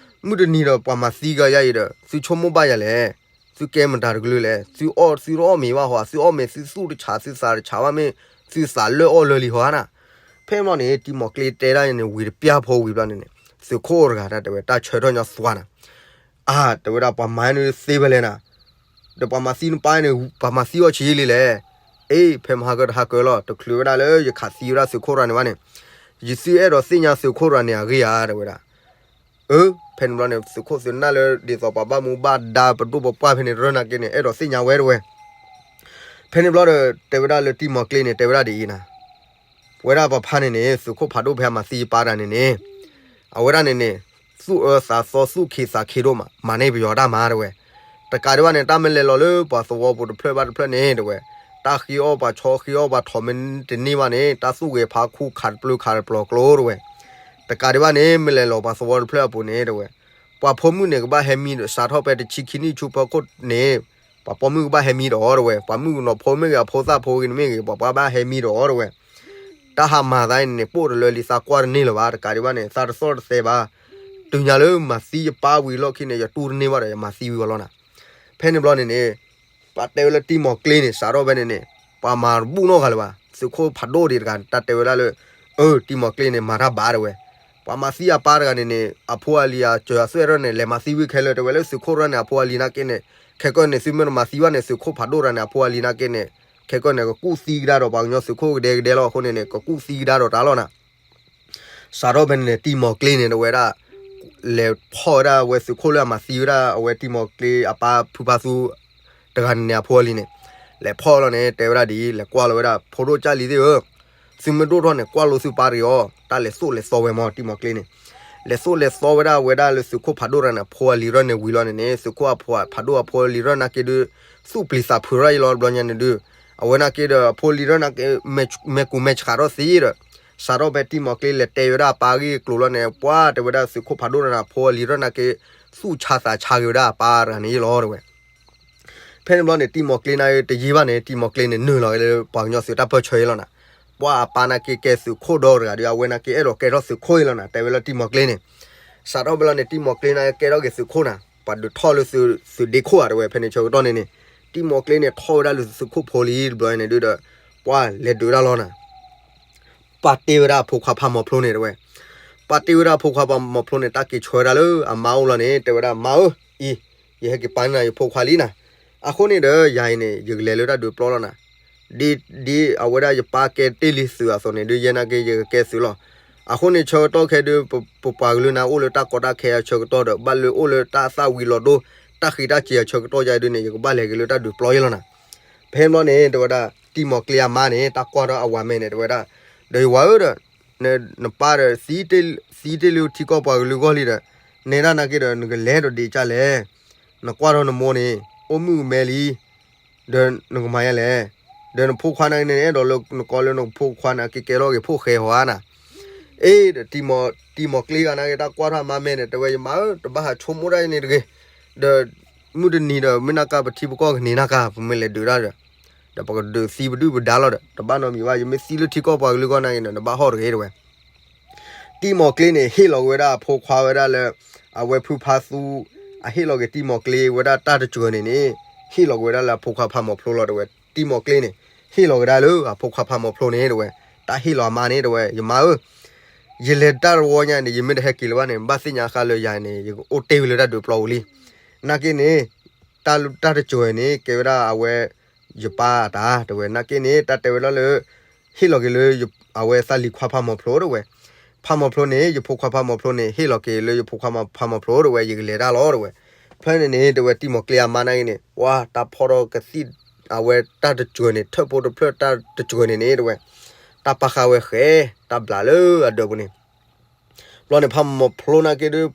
မုၢ်တနံၤဒီးပှၤမၤသံကယၤအံၤဒီး သုဆိကမိၣ်ဘၣ်ယၤလဲၣ်, သုကဲမတၤတကလုာ်လဲၣ်, သုအီၣ်သုတအီၣ်မ့ၤဘၣ်ဟီဧါ, သုအီၣ်မ့ၤသုသူၣ်တဆးသုသးတဆးဘၣ်မ့ၢ် သုသးလၢအီၣ်လၢလံဟီဧါနၤ. ဖဲမ့ၢ်န့ၣ် တံၤမီၤကျ့တဲဒၣ်န့ၣ် ဝံၤတပျၢ်ဖိဝံၤဘျီန့ၣ်န့ၣ် သုးခိၣ်တဂၤတၢ်တဲဝဲ တၢ်ဆၢထၢၣ်ညီသွါနၤ အါ တဲဝဲဒၣ် ပှၤမၤန့ၣ်သ့ဖဲလဲၣ်နၤ, ဒီးပှၤမၤသံနပၢ်န့ၣ် ပှၤမၤသံအီၤဆံးလံလဲၣ်. အ့ ဖဲမဟါကတဟါကၢလီၤ တချုးဝဲဒၣ်လၢယခးသံဝဲဒၣ်သုးခိၣ်ရၤန့ၣ်ဘၣ်န့ၣ်, ယသုအဲၣ်ဒိးသ့ၣ်ညါသုးခိၣ်ရၤန့ၣ်အဂ့ၢ်ဧါ တဲဝဲဒၣ်. အၢ ဖဲန့ၣ်ဘျီန့ၣ် သုးခိၣ်သုးနၢ်လၢဒ်သိးပှၤဘၣ်မူဘၣ်ဒါပဒိၣ်ပပှၢ်ဖဲန့ၣ် ရၢနာ်က့န့ၣ် အဲၣ်ဒိးသ့ၣ်ညါဝဲတဝဲ. ဖဲန့ၣ်ဘျီဒီး တဲဝဲဒၣ်လၢတံၢ်မီၤကျ့န့ၣ် တဲဝဲဒၣ်ဒ်အံၤနၤ, ပဝဲဒၣ်ပဖါန့ၣ်န့ၣ် သုးခိၣ်ဖးဒိၣ်ဖဲအမၤသံအပၢ်တဂၤန့ၣ်န့ၣ် အဝဲဒၣ်န့ၣ်န့ၣ် သူၣ်အၢသးသီသူၣ်ခံးသးခံဒိၣ်မး မၤန့ၢ်ပယီၤတၢ်မၤတဝဲ. တကးဒံးဘၣ်န့ၣ် တၢ်မ့ၢ်လဲၤလီၤလၢပှၤသဝီပူၤတဖျၢၣ်ဘၣ်တဖျၢၣ်န့ၣ်တဝဲ, တၢ်ဃ့အီၣ်ပှၤဆီဃ့အီၣ်ပှၤထိးမ့ၢ်တန့ၢ်ဘၣ်န့ၣ် တၢ်သူၣ်ဂဲၤဖးခူခးတပျုၤခးတပျီၤကျိတဝဲ. တကးဒံးဘၣ်န့ၣ် မ့ၢ်လဲၤလီၤပှၤသဝီတဖျၢၣ်အပူၤန့ၣ်တဝဲ, ပှၤဖိမုၣ်န့ၣ်ကဘၣ်ဟဲမံဒီး စးထီၣ်ဖဲတဆံခံနံၣ်ဆူဖီခိၣ်န့ၣ် ပှၤပိာ်မုၣ်ကဘၣ်ဟဲမံဒီးတဝဲ, ပှၤမုၣ်ကနီၤဖိမ့ၢ်ဂ့ၤ အဖိသၣ်ဖိဂ့ၤန့ၣ်မ့ၢ်ဂ့ၤ ပှၤပှၤဘၣ်ဟဲမံဒီးတဝဲ. တၢ်ဟးမၤသးအံၤန့ၣ် ပိၣ်တလၢလံ သးကွၢ်တန့ၢ်လၢၤဘၣ်, တကးဒံးဘၣ်န့ၣ် သးတသီၣ်တသဲဘၣ်. တုၤညါလၢမၤသံယပၢ်ဝံၤလီၢ်ခံန့ၣ် ယတူၢ်တန့ၢ်ဘၣ်ဒီး ယမၤသံဝံၤအီၤလီၤနၤ. ဖဲန့ၣ်ဘျီန့ၣ်န့ၣ် ပှၤတဲဝဲလၢတံၢ်မီၤကျ့န့ၣ် စးထီၣ်ဖဲန့ၣ်န့ၣ် ပှၤမၤတဘူၣ်နီတဂၤလၢၤဘၣ်. သုးခိၣ်ဖးဒိၣ်ဒံးတဂၤ တၢ်တဲဝဲဒၣ်လၢ အၢ တံၢ်မီၤကျ့န့ၣ် မၤတၢ်ဘၣ်တဝဲ. ပှၤမၤသံအပၢ်တဂၤန့ၣ်န့ၣ် အဖိအလံၤအစၢၤအသွဲၣ်ရၢၢ်န့ၣ် လဲၤမၤသံဝံၤခဲလၢာ် တဲဝဲလၢသုးခိၣ်ရၢၢ်န့ၣ် အဖိအလံၤနာ်က့န့ၣ် ခဲကၢၢ်န့ၣ် သုမ့ၢ်တမၤသံဘၣ်န့ၣ် သုးခိၣ်ဖးဒိၣ်တဂၤန့ၣ် အဖိအလံၤနာ်က့န့ၣ် ခဲကၢၢ်န့ၣ် ကကူၣ်သံကဒါဒီးပှၤကညီသုးခိၣ်ကဒဲကဒဲလီၤ. အဃိန့ၣ်န့ၣ် ကကူၣ်သံကဒါဒီးတၢ်လီၤနၤ. စးထီၣ်ဖဲန့ၣ်န့ၣ် တံၢ်မီၤကျ့န့ၣ် တဝဲဒၣ် လဲၤဖီၣ်ဝဲဒၣ်အဝဲသုးခိၣ်လၢအမၤသံဝဲဒၣ် အဝဲတံၢ်မီၤကျ့အပၢ်ဖုဖါသူ တဂၤန့ၣ်န့ၣ် အဖိအလံၤန့ၣ် လဲၤဖီၣ်လီၤန့ၣ် တဲဝဲဒၣ်ဒ်အံၤ လဲၤကွၢ်လီၤဝဲဒၣ် ဖိဒိၣ်ကၢ်လံၤသ့ၣ်ဧၢ, သုမ့ၢ်ဒိၣ်ထီၣ်န့ၣ် ကွၢ်လိသုပၢ်တဂ့ၤအီၤ, တၢ်လဲၤသိၣ်လဲၤသီဝဲမၢ် တံၢ်မီၤကျ့န့ၣ် လဲၤသိၣ်လဲၤသီဝဲဒၣ် အဝဲဒၣ်လၢသုးခိၣ်ဖးဒိၣ်တဂၤန့ၣ် အဖိအလံၤရၢၢ်န့ၣ်ဝံၤလီၤန့ၣ်န့ၣ် သုးခိၣ်အဖးဒိၣ်အဖိအလံၤရၢၢ်နာ်က့ဒုး သူၣ်ပျံၤသးဖုးရၢၢ်အံၤလီၤ တဘျီညါန့ၣ်ဒုး အဝဲနာ်က့ဒီး အဖိအလံၤရၢၢ်နာ်က့ မဲာ်ကူမဲာ်ဆှးထီၣ်သ့ဒီး စးထီၣ်ဖဲတံၢ်မီၤကျ့လဲၤတဲဝဲဒၣ်အပၢ်အဂ့ၢ်အကျိၤလီၤန့ၣ် ပှၤတဲဝဲဒၣ်သုးခိၣ်ဖးဒိၣ်တဂၤန့ၣ် အဖိအလံၤရၢၢ်နာ်က့ သူၣ်ဆါသးဆါက့ၤဝဲဒၣ်အပၢ်တဂၤန့ၣ်လီၤ တဝဲ. ဖဲန့ၣ်ဘျီန့ၣ် တံၢ်မီၤကျ့န့ၣ်တယံာ်ဘၣ်န့ၣ် တံၢ်မီၤကျ့န့ၣ် နုာ်လီၤက့ၤလၢပှၤကညီသုးတၢ်ပၢၢ်ဆၢအံၤလီၤနၤ. ပှၤအပၢ်နာ်က့ကဲသုးခိၣ်ဒီတဂၤဒီး အဝဲနာ်က့အဲၣ်ဒိးကဲထီၣ်သုးခိၣ်အံၤလီၤနၤ တဲဝဲလၢတံၢ်မီၤကျ့န့ၣ်. စးထီၣ်ဖဲလီၤန့ၣ် တံၢ်မီၤကျ့န့ၣ်ကဲထီၣ်က့ၤသုးခိၣ်နၤ ပှၤဒုးထီၣ်လၢသုးဒ့ခိၣ်ဧါ တဝဲ ဖဲန့ၣ်ဆၢကတီၢ်န့ၣ်န့ၣ် တံၢ်မီၤကျ့န့ၣ် ထီၣ်ဝဲဒၣ်လၢသုးခိၣ်ဖိလံတဘျီန့ၣ်ဒုးဒီး ပှၤလဲၤဒုးဒၣ်လီၤနၤ ပာ်တ့ၢ်ဝဲဒၣ်အဖိခွါဖးမီၤဖျိန့ၣ်တဝဲ. ပာ်တ့ၢ်ဝဲဒၣ်အဖိခွါဖးမီၤဖျိန့ၣ် တၢ်က့ၤဆှၢဝဲဒၣ်လၢအမါအိၣ်လီၤန့ၣ် တဲဝဲဒၣ် မါဧၢ, အံၤ ယဟဲက့ၤပာ်န့ၢ်နၤယဖိခွါလံနၤ. အဃိန့ၣ်ဒီး ယၤအံၤန့ၣ် ယကလဲၤလၢတၢ်ဒုးပျီလီၤနၤ. ဒ်အဝဲဒၣ်ယပၢ်ကဲတ့ၢ်လံသုးအသိးန့ၣ်ဒုး ယဲနာ်က့ယကကဲသုးလီၤ. အဃိန့ၣ် ဆၢကတီၢ်ခဲဒုး ပပှၤကလုာ်န့ၣ်အိၣ်လၢတၢ်ကီတၢ်ခဲအဆၢကတီၢ်ဒီး ဘၣ်လၢအိၣ်လၢတၢ်သၣ်ဝံၤလီၤဒိ တၢ်ဃံးတၢ်စ့ၤအဆၢကတီၢ်ယၤဒုးန့ၣ် ယကဘၣ်လဲၤက့ၤလၢတၢ်ဒုးပျီယဲလီၤနၤ. ဖဲန့ၣ်ဘျီန့ၣ် တဲဝဲဒၣ် တံၢ်မီၤကျ့အမါန့ၣ် တၢ်ကွၢ်ထီၣ်အဝၤမဲာ်န့ၣ် တဲဝဲဒၣ်, ဒီးယဝၤဧၢဒီး နပၢ်ဒီး သံတ့ၢ်လံထံကီၢ်ပှၤကလုာ်ဂီၢ်လံဒီး နဲဒၣ်နာ်က့ဒီး နကလဲၤဒီးဒံးကၢ်လဲၣ်. နကွၢ်ထီၣ်နမိၢ်န့ၣ် အိၣ်မုာ်ကမဲလံ ဒီးနကမၤယဲလဲၣ်. ဒီးနဖိခွါန့ၣ်န့ၣ် အဲၣ်ဒိးလၢနကီလၢနဖိခွါန့ၣ် ကကဲထီၣ်က့ၤဖိၣ်ဃဲဟီဧါနၤ. အ့ဒီး တံၢ်မီၤကျ့ဂၤနာ်က့ တၢ်ကွၢ်ထီၣ်အမါမဲာ်န့ၣ် တဲဝဲ ယမါဧၢ တဘၣ်ဟးဆိကမိၣ်ဒၣ်န့ၣ်တဂ့ၤ. ဒီး မုၢ်တနံၤဒီး မ့ၢ်နၢ်ကါပထံပကီၢ်ကန့ၢ်နၢ်ကါ ပမ့ၢ်လဲၤဒုးဒၣ်ဒီး ဒီးပကဒုးသံပဒုၣ်ပဒါလီၤဒီး တဘၣ်နီတမံၤဘၣ် ယမ့ၢ်သံလၢထံကီၢ်ပှၤကလုာ်ဂီၢ်နာ်က့န့ၣ် နဘၣ်ဟီၣ်တဂ့ၤ တဲဝဲ. တံၢ်မီၤကျ့န့ၣ် ဟ့ၣ်လီၤက့ၤဝဲဒၣ်အဖိခွါဝဲဒၣ်လၢ အဝဲဖုဖါသူ အဟ့ၣ်လီၤက့ၤတံၢ်မီၤကျ့ဝဲဒၣ်တၢ်တစှၤန့ၣ်န့ၣ် ဟ့ၣ်လီၤက့ၤဝဲဒၣ်လၢအဖိခွါဖးမီၤဖျိလီၤ တဲဝဲ. တံၢ်မီၤကျ့န့ၣ် ဟ့ၣ်လီၤက့ၤဒၣ်လၢအဖိခွါဖးမီၤဖျိန့ၣ် တဲဝဲ. တၢ်ဟ့ၣ်လီၤအမါန့ၣ် တဲဝဲ ယမါဧၢ, ယလဲၤတၢ်တဝီညါန့ၣ် ယမ့ၢ်တဟဲက့ၤလၢၤဘၣ်န့ၣ် ဘၣ်သ့ၣ်ညါဃာ်လၢယၤန့ၣ် ယကအိၣ်တ့ၢ်ဝဲလၢတၢ်ဒုးပျီပူၤလံ. နာ်က့န့ၣ် တၢ်တစှၤန့ၣ် ကဲဝဲဒၣ်အဝဲ ယပၢ်အတၢ် တဲဝဲ. နာ်က့န့ၣ် တၢ်တဲဝဲဒၣ်လၢ ဟ့ၣ်လီၤက့ၤလၢ အဝဲသးလံၤခွါဖးမီၤဖျိ တဲဝဲ. ဖးမီၤဖျိန့ၣ် ယဖိခွါဖးမီၤဖျိန့ၣ် ဟ့ၣ်လီၤက့ၤလၢယဖိခွါဖးမီၤဖျိ တဲဝဲ ယကလဲၤတၢ်လီၤ တဲဝဲ. ဖဲန့ၣ်န့ၣ် တဲဝဲ တံၢ်မီၤကျ့အမါနာ်က့န့ၣ် ပှၤတၢ်ဖီၣ်ထီၣ်ကသံၣ် အဝဲတၢ်တစှၤန့ၣ် ထၢၣ်ဖိတဖျၢၣ်တၢ်တစှၤန့ၣ်န့ၣ် တဲဝဲ တၢ်ပာ်ဃာ်ဝဲဃဲ တၢ်ဘျးလၢအဒၢးပူၤန့ၣ် ဘျီန့ၣ် ဖးမီၤဖျိနာ်က့ဒုး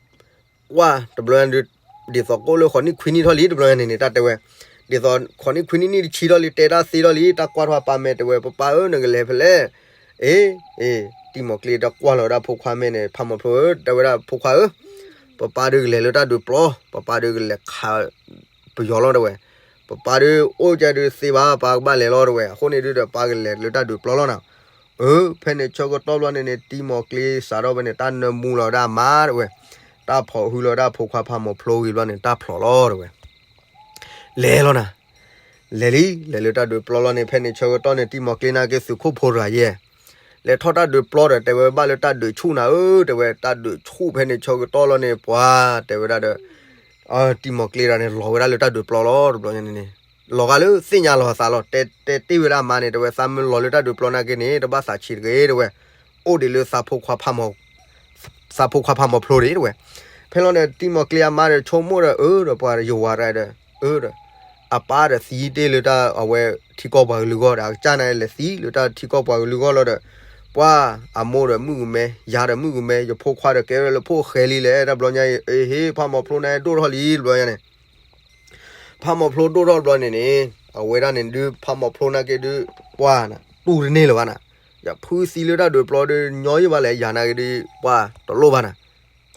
ကွၢ်တဘျီညါဒုး ဒ်သိးကအိၣ်လၢဃိးနံၣ်ခွံနံၣ်ထီၣ်လံ တဘျီညါန့ၣ်န့ၣ် တၢ်တဲဝဲ ဒ်သိးဃိးနံၣ်ခွံနံၣ်နံၣ်တဆံထီၣ်လံ တဲတၢ်သ့ထီၣ်လံ တၢ်ကွၢ်ထီၣ်အပၢ်မဲာ် တဲဝဲ ပပၢ်ဧၢ နကလဲၤဖဲလဲၣ်. အ့ အ့ တံၢ်မီၤကျ့တၢ်ကွၢ်လီၤဝဲဒၣ်ဖိခွါမဲာ်န့ၣ် ဖးမီၤဖျိဧၢ တဲဝဲဒၣ် ဖိခွါဧၢ, ပပၢ်ဒုးကလဲၤလၢတၢ်ဒုးပျီ ပပၢ်ဒုးကလဲၤခး ပယီၤလီၤ တဲဝဲ. ပပၢ်ဒုးအိၣ်ကဒုးသ့ဘၣ် ပၢ်ကဘၣ်လဲၤလီၤ တဲဝဲ. အဃိန့ၣ်ဒုးဒီး ပၢ်ကလဲၤလၢတၢ်ဒုးပျီလီၤနၤ. အၢ ဖဲန့ၣ်ဆၢကတီၢ်ဘျီန့ၣ်န့ၣ် တံၢ်မီၤကျ့စးထီၣ်ဖဲန့ၣ် တၢ်နၢမူလီၤဝဲဒၣ်အမါ တဲဝဲ. တၢ်ဖီၣ်ဟုလီၤဝဲဒၣ်ဖိခွါဖးမီၤဖျိဂ့ၤဘျီန့ၣ် တၢ်ဖျိးလီၤ တဲဝဲ. လဲၤလီၤနၤ. လဲၤလံ လဲၤလၢတၢ်ဒုးပျီလီၤန့ၣ် ဖဲန့ၣ်ဆၢကတီၢ်န့ၣ် တံၢ်မီၤကျ့နာ်က့သုးခိၣ်ဖိတဂၤယဲၢ် လဲၤထီၣ်တၢ်ဒုးပျီဒီး တဲဝဲဘၣ်လၢတၢ်ဒုးဆူၣ်နၤဧၢ တဲဝဲ. တၢ်ဒုးဆူၣ်ဖဲန့ၣ်ဆၢကတီၢ်လီၤန့ၣ် ပှၤတဲဝဲဒၣ်ဒီး တံၢ်မီၤကျ့တဂၤန့ၣ် လီၤဝဲဒၣ်လၢတၢ်ဒုးပျီလီၤ တဘျီညါန့ၣ်န့ၣ် လီၤဂာ်လၢသ့ၣ်ညါလီၤသးလီၤ တဲတဲတ့ၢ်ဝဲဒၣ်အမါန့ၣ် တဲဝဲ သးမ့ၢ်လီၤလၢတၢ်ဒုးပျီနာ်က့န့ၣ် တဘၣ်သးဆံးတဂ့ၤ တဲဝဲ. အိၣ်ဒံးလၢ သးဖိခွါဖးမီၤဖျိဒံး တဲဝဲ. ဖဲလီၤန့ၣ် တံၤမီၤကျ့အမါဒီး ဆိကမိၣ်ဒီး အၢ ဒီးပှၤယဝၤတၢ်ဒီး အၢ ဒီး အပၢ်ဒီးသံတ့ၢ်လၢတၢ်အဝဲထံကီၢ်ပှၤကလုာ်အဂီၢ်ဒီး အကစၢ်န့ၣ်လဲၤသံလၢတၢ်ထံကီၢ်ပှၤကလုာ်အဂီၢ်လီၤဒီး ပှၢ်အမိၢ်ဒီးမုၣ်ကမဲ ယၤဒီးမုၣ်ကမဲ ယဖိခွါဒီးကဲဝဲလၢဖိၣ်ဃဲလံလဲၣ် တဘျီညါအံၤ အဟ့ ဖးမီၤဖျိန့ၣ်ဒိၣ်ထီၣ်လံတဘျီညါန့ၣ် ဖးမီၤဖျိဒိၣ်ထီၣ်တဘျီန့ၣ်န့ၣ် အဝဲဒၣ်န့ၣ်ဒုး ဖးမီၤဖျိနာ်က့ဒုး ပှၢ်နၤ တူၢ်တန့ၢ်လၢၤဘၣ်နၤ, ယဖုသံလၢတၢ်ဒုးပျီဒုး ညီယံၢ်ဘၣ်လဲၣ် ယၤနာ်က့ဒုး ပှၢ်တလိၣ်ဘၣ်နၤ,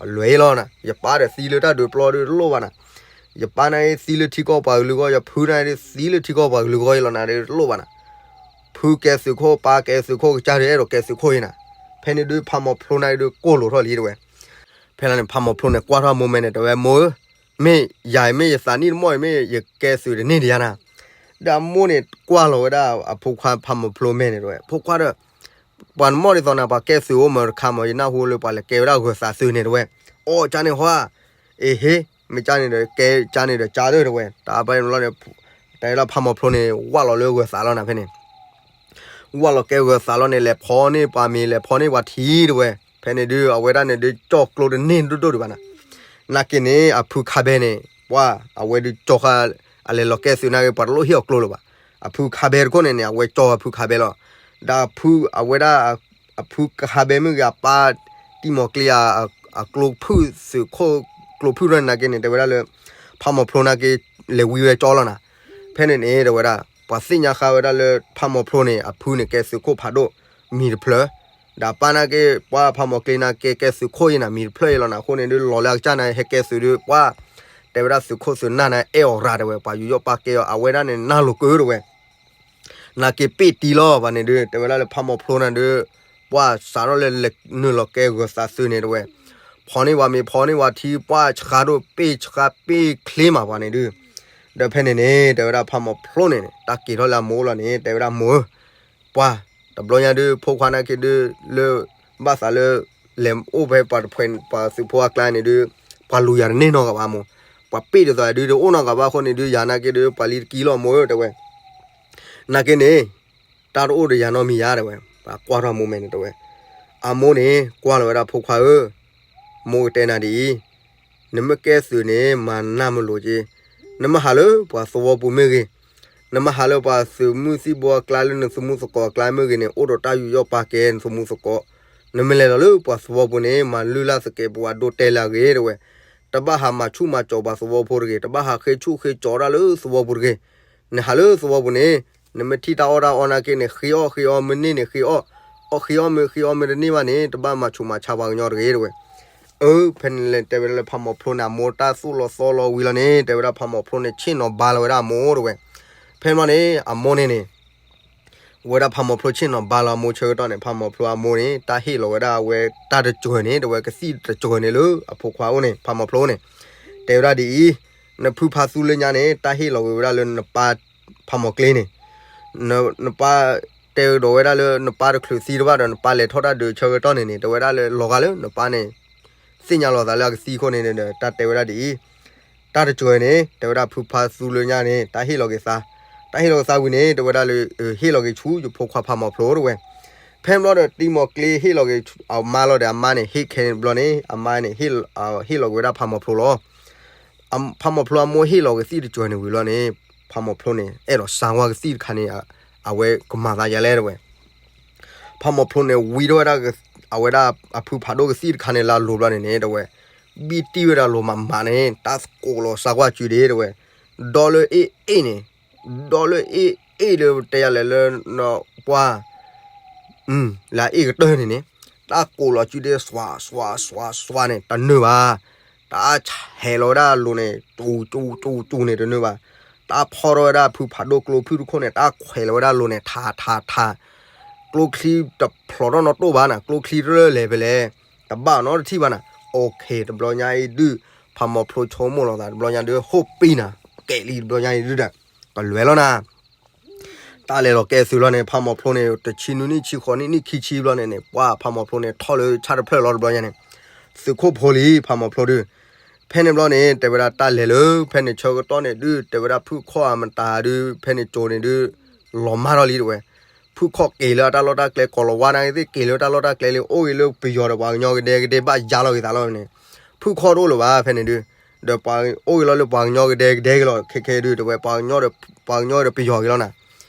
အလွဲၢ်လီၤနၤ, ယပၢ်ဒီးသံလၢတၢ်ဒုးပျီဒုးတလိၣ်ဘၣ်နၤ, ယပၢ်နာ်က့သံလၢထံကီၢ်ပှၤကလုာ်ဂီၢ် ယဖုနာ်က့ဒုးသံလၢထံကီၢ်ပှၤကလုာ်ဂီၢ်အံၤလီၤနၤဒုးတလိၣ်ဘၣ်နၤ, ဖုကဲသုးခိၣ် ပၢ်ကဲသုးခိၣ်ကစၢ်ဒုးအဲၣ်ဒိးကဲသုးခိၣ်အံၤနၤ, ဖဲန့ၣ်ဒုး ဖးမီၤဖျိနာ်က့ဒုးကိၢ်လိာ်ထီၣ်လံတဝဲ ဖဲလီၤန့ၣ် ဖးမီၤဖျိန့ၣ်ကွၢ်ထီၣ်မိၢ်မဲန့ၣ် တဝဲမိၢ်ဧၢ, မ့ၢ်ယၤအံၤမ့ၢ်ယသးနံၣ်တမီၢ်အံၤမ့ၢ် ယကဲသုးတန့ၢ်ဒံးယၤနၤ, ဒီးအမိၢ်န့ၣ်ကွၢ်လီၤဝဲဒၣ်အဖိခွါဖးမီၤဖျိမဲန့ၣ်တဝဲ ဖိခွါဒီး ပှၤနမီၢ်ဒ်သိးနၤ ပှၤကဲသုးအိၣ်မးတခါမး ယနၢ်ဟူလၢပှၤလဲၤကဲဝဲဒၣ်ဂၢၤသးသုးန့ၣ်တဝဲ, အိၣ်ကၢ်န့ၣ်ဟီဧါ, အဟ့ မ့ၢ်ကၢ်န့ၣ်ဒီးကဲကၢ်န့ၣ်ဒီးကၢ်သၢတဝဲ တၢ်ပၢၢ်န့ၣ်လီၤန့ၣ် တဲလၢဖးမီၤဖျိန့ၣ် ဝၢ်လီၤလၢဂၢၤသးလီၤနၤဖဲန့ၣ် ဝၢ်လီၤကဲဂၢၤသးလီၤန့ၣ် လဲၤဖီန့ၢ်ပှၤမ့ၤ လဲၤဖီန့ၢ်ပှၤထံတဝဲ, ဖဲန့ၣ်ဒုး အဝဲဒၣ်န့ၣ်ဒုး ကၠီၣ်ကျိတန့ၢ်ဒိၣ်ဒိၣ်ဒံးဘၣ်နၤ, နာ်က့န့ၣ် အဖုခါဘဲန့ၣ် ပှၢ် အဝဲဒုးကၠီၣ်ဃာ် အလဲၤလီၤကဲသုးနာ်က့ ပှၤတလိၣ်ဟ့ၣ်အီၤကျိလၢၤဘၣ်, အဖုခါဘဲတခိၣ်န့ၣ်န့ၣ် အဝဲကၠီၣ်အဖုခါဘဲလီၤ, ဒီးအဖု အဝဲဒၣ် အဖုခါဘဲမ့ၢ်ဂ့ၤ အပၢ်တံၤမီၤကျ့ အကျိဖုၣ်သုးခိၣ်ကျိဖုၣ်ထီၣ်န့ၣ်နာ်က့န့ၣ် တဲဝဲဒၣ်လၢ ဖးမီၤဖျိနာ်က့ လဲၤဝံဝဲကၠီလီၤနၤ, ဖဲန့ၣ်န့ၣ် တဲဝဲဒၣ် ပှၤသ့ၣ်ညါဃာ်ဝဲဒၣ်လၢ ဖးမီၤဖျိန့ၣ် အဖုန့ၣ်ကဲသုးခိၣ်ဖးဒိၣ် မံၤတဖျၢၣ်, ဒီးပၢ်နာ်က့ ပှၢ်ဖးမီၤကျ့နာ်က့ ကဲသုးခိၣ်အံၤနၤ မံၤတဖျၢၣ်အံၤလီၤနၤ, အဃိန့ၣ်ဒုး လီၤလၢအကစၢ်န့ၣ် ဟဲကဲသုးဒုး ပှၢ် တဲဝဲဒၣ်သုးခိၣ်သုးနၢ်န့ၣ် အဲၣ်အီၤရၤတဲဝဲ ပှၤယူးယီၣ်ပာ်ကဲအီၤ အဝဲဒၣ်န့ၣ် နၢ်လိာ်ကၢတဝဲ နာ်က့ပ့ၢ်တံလီၤဘၣ်န့ၣ်ဒုး တဲဝဲဒၣ်လၢဖးမီၤဖျိန့ၣ်ဒုး ပှၢ်စးထီၣ်လၢလဲၤနုာ်လီၤကဲဂၢၤသးသုးန့ၣ်တဝဲ, ဖီန့ၢ်ပှၤမ့ၤ ဖီန့ၢ်ပှၤထံ ပှၢ်ဆှါဒိၣ်ပ့ၢ်ဆှါပ့ၢ်ချ့မးပှၤန့ၣ်ဒုး, ဒီးဖဲန့ၣ်န့ၣ် တဲဝဲဒၣ်ဖးမီၤဖျိန့ၣ်န့ၣ် တၢ်က့ၤထီၣ်လၢအမိၢ်လီၤန့ၣ် တဲဝဲဒၣ်မိၢ်ဧၢ, ပှၢ် တဘျီညါဒုး ဖိခွါနာ်က့ဒုး လၢ ဘၣ်သးလၢ လဲၤအိၣ်ဖဲပှၤတဖှဲးပှၤသုးဖိအကျါန့ၣ်ဒုး ပှၤလူၤယၤတန့ၢ်နီတဂၤဘၣ်မိၢ်, ပှၤပ့ၢ်ဒ်သိးဒုးတအိၣ်နီတဂၤဘၣ်အဃိန့ၣ်ဒုး ယၤနာ်က့ဒုး ပှၤလံတကံလီၤမိၢ်ဧၢ တဲဝဲ, နာ်က့န့ၣ် တၢ်တအိၣ်ဒီးယၤနီတမံၤယါတဲဝဲ, ပှၤကွၢ်ထီၣ်မိၢ်မဲန့ၣ်တဲဝဲ, အမိၢ်န့ၣ် ကွၢ်လီၤဝဲဒၣ်ဖိခွါဧၢ, မိၢ်ကတဲနၤဒ်အံၤ, နမ့ၢ်ကဲသုးန့ၣ် မၤနၢ်မလိာ်က့ၤ, နမ့ၢ်ဟးလၢပှၤသဝီပူၤမ့ၢ်ဂ့ၤ, နမ့ၢ်ဟးလၢပှၤသုးမုၢ်သံၣ်ဘိအကျါလၢနသမူသကိးအကျါမ့ၢ်ဂ့ၤန့ၣ် အိၣ်ဒီးတၢ်ယူးယီၣ်ပာ်ကဲနသမူသကိး, နမ့ၢ်လဲၤလီၤလၢပှၤသဝီပူၤန့ၣ် မၤလုၢ်လၢ်သကဲးပဝးဒိတဲလၢအဂ့ၤတဲဝဲ, တဘၣ်ဟးမၤဆူၣ်မၤကၠီၤပှၤသဝီဖိတဂ့ၤ, တဘၣ်ဟးဃ့ဆူၣ်ဃ့ကၠီၤဒၣ်လၢသဝီပူၤတဂ့ၤ, နဟးလၢသဝီပူၤန့ၣ် နမ့ၢ်ထံၣ်တၢ်အီၣ်တၢ်အီနာ်က့န့ၣ် ဃ့အီၣ်ဃ့အီမ့ၢ်န့ၢ်န့ၣ် ဃ့အီၣ်, အီၣ်ဃ့အီၣ်မ့ၢ်ဃ့အီမ့ၢ်တန့ၢ်ဘၣ်န့ၣ် တဘၣ်မၤဆူၣ်မၤဆါပှၤကညီတဂ့ၤတဲဝဲ, အၢ ဖဲန့ၣ်လဲၤတဲဝဲဒၣ်လၢဖးမီၤဖျိန့ၣ် အမိၢ်တၢ်သိၣ်လီၤသီလီၤဝံၤလီၤန့ၣ် တဲဝဲဒၣ်ဖးမီၤဖျိန့ၣ် ဆ့ၣ်နီၤဘါလီၤဝဲဒၣ်အမိၢ်တဲဝဲ, ဖဲန့ၣ်ဘျီန့ၣ် အမိၢ်န့ၣ်န့ၣ် ဝဲဒၣ်ဖးမီၤဖျိဆ့ၣ်နီၤဘါလီၤအမိၢ်ဆၢကတီၢ်န့ၣ် ဖးမီၤဖျိအမိၢ်န့ၣ် တၢ်ဟ့ၣ်လီၤဝဲဒၣ်အဝဲတၢ်တစှၢၤန့ၣ် တဲဝဲကသံၣ်တစှၢၤန့ၣ်လၢအဖိခွါအိၣ်န့ၣ် ဖးမီၤဖျိန့ၣ် တဲဝဲဒၣ်ဒ်အံၤ, နဖုဖါသူလၢညါန့ၣ် တၢ်ဟ့ၣ်လီၤက့ၤဝဲဒၣ်လၢနပၢ်ဖးမီၤကျ့န့ၣ် နပၢ်တဲကဒီးဝဲဒၣ်လၢနပၢ်တချုးသံတဘၣ်ဒီး နပၢ်လဲၤထီၣ်တၢ်ဒုးဆၢကတီၢ်န့ၣ်န့ၣ် တဲဝဲဒၣ်လၢလီၤဂာ်လၢနပၢ်န့ၣ် သ့ၣ်ညါလီၤသးလၢအကသံအဃိန့ၣ်ဒီး တၢ်တဲဝဲဒၣ်ဒ်အံၤ, တၢ်တစှၢၤန့ၣ် တဲဝဲဒၣ်ဖုဖါသူလၢညါန့ၣ် တၢ်ဟ့ၣ်လီၤက့ၤသး, တၢ်ဟ့ၣ်လီၤက့ၤသးဝံၤန့ၣ် တဲဝဲဒၣ်လၢ ဟ့ၣ်လီၤက့ၤဆူယဖိခွါဖးမီၤဖျိတဲဝဲ, ဖဲန့ၣ်ဘျီဒီးတံၤမီၤကျ့ဟ့ၣ်လီၤက့ၤအမါလီၤဒီး အမါန့ၣ် ဟ့ၣ်ခဲန့ၣ်ဘျီန့ၣ် အမါန့ၣ် ဟ့ၣ်လီၤက့ၤဝဲဒၣ်ဖးမီၤဖျိလီၤ. ဖးမီၤဖျိအမိၢ်ဟ့ၣ်လီၤက့ၤသံၣ်တစှၢၤန့ၣ်ဝံၤလီၤန့ၣ် ဖးမီၤဖျိန့ၣ် အဲၣ်ဒိးစါကွၢ်ကသံၣ်တခါန့ၣ် အဝဲကမၤသးယါလဲၣ်တဲဝဲ, ဖးမီၤဖျိန့ၣ် ဝံထီၣ်ဝဲဒၣ် အဝဲဒၣ်အဖုဖးဒိၣ်ကသံၣ်တခါန့ၣ် လၢအလိၤဘျီန့ၣ်န့ၣ် တဲဝဲ, ဘံၣ်တံၢ်ဝဲဒၣ်လိၤမးမးန့ၣ် တၢ်ကိးလီၤစါကွၢ်စုဒ့တဲဝဲ, ဒီလၢအ့ၣ်အ့ၣ်န့ၣ် ဒီလၢအ့ၣ်အ့ၣ်လၢတဲယၤလဲၣ်လၢ ပှၢ် လၢအ့ၣ်ကတၢၢ်န့ၣ်န့ၣ် တၢ်ကိးလီၤစုဒ့ စွး စွး စွး စွးန့ၣ် တနၢၤဘၣ်, တၢ်ဆဲးလီၤဝဲဒၣ်အလိၤန့ၣ် စူၤ စူၤ စူၤ စူၤန့ၣ် တနၢၤဘၣ်, တၢ်ဖီထီၣ်ဝဲဒၣ်ဖုဖးဒိၣ်ကျိဖုၣ်တခိၣ်န့ၣ် တၢ်ခွဲးလီၤဝဲဒၣ်အလိၤန့ၣ် ထး ထး ထး, ကျိချံတဖျိးထီၣ်နီတိၢ်ဘၣ်နၤ, ကျိချံတလၢလဲၤဖဲလဲၣ်, တဘၣ်နီတထံၣ်ဘၣ်နၤ, အိၣ်ခ့ တဘျီညါအံၤဒုး ဖးမီၤဖျိဆိကမိၣ်လီၤသး တဘျီညါဒုး ဟိၣ်ပံနၤ, ကဲးလံတဘျီညါအံၤဒုးဒီး ကလွဲလီၤနၤ တၢ်လဲၤလီၤကဲသုးလီၤန့ၣ် ဖးမီၤဖျိန့ၣ် တဆံနွံနံၣ် ဆံဃိးနံၣ် နံၣ်ခံဆံဘျီန့ၣ်န့ၣ် ပှၢ်ဖးမီၤဖျိန့ၣ် ထီၣ်လၢဆၣ်တဖျၢၣ်လီၤတဘျီညါန့ၣ် သုးခိၣ်ဖိလံ ဖးမီၤဖျိဒုး, ဖဲန့ၣ်ဘျီန့ၣ် တဲဝဲဒၣ်တၢ်လဲၤလၢ ဖဲန့ၣ်ဆၢကတီၢ်န့ၣ်ဒုး တဲဝဲဒၣ်ဖုၣ်ခီၣ်အမတၤဒုး ဖဲန့ၣ်ကၠိန့ၣ်ဒုး လီၤမၢ်ထီၣ်လံတဲဝဲ, ဖုၣ်ခီၣ်က့ၤလၢအတၢ်လီၢ်တၢ်ကျဲ ကိးလီၤဝါနာ်က့သ့ၣ် က့ၤလၢတၢ်လီၢ်တၢ်ကျဲလံ အိၣ်ဂ့ၤလၢပယီၤဒီးပှၤကညီကဒဲကဒဲဘၣ်ယါလီၤက့ၤသးလီၤန့ၣ်, ဖုၣ်ခီၣ်တအိၣ်လၢၤဘၣ်ဖဲန့ၣ်ဒုး, ဒီးပှၤအိၣ်ဂ့ၤလီၤလၢပှၤကညီကဒဲကဒဲက့ၤလီၤ ခဲခဲဒုး တဲဝဲ ပှၤကညီဒီး ပှၤကညီဒီးပယီၤက့ၤလီၤနၤ.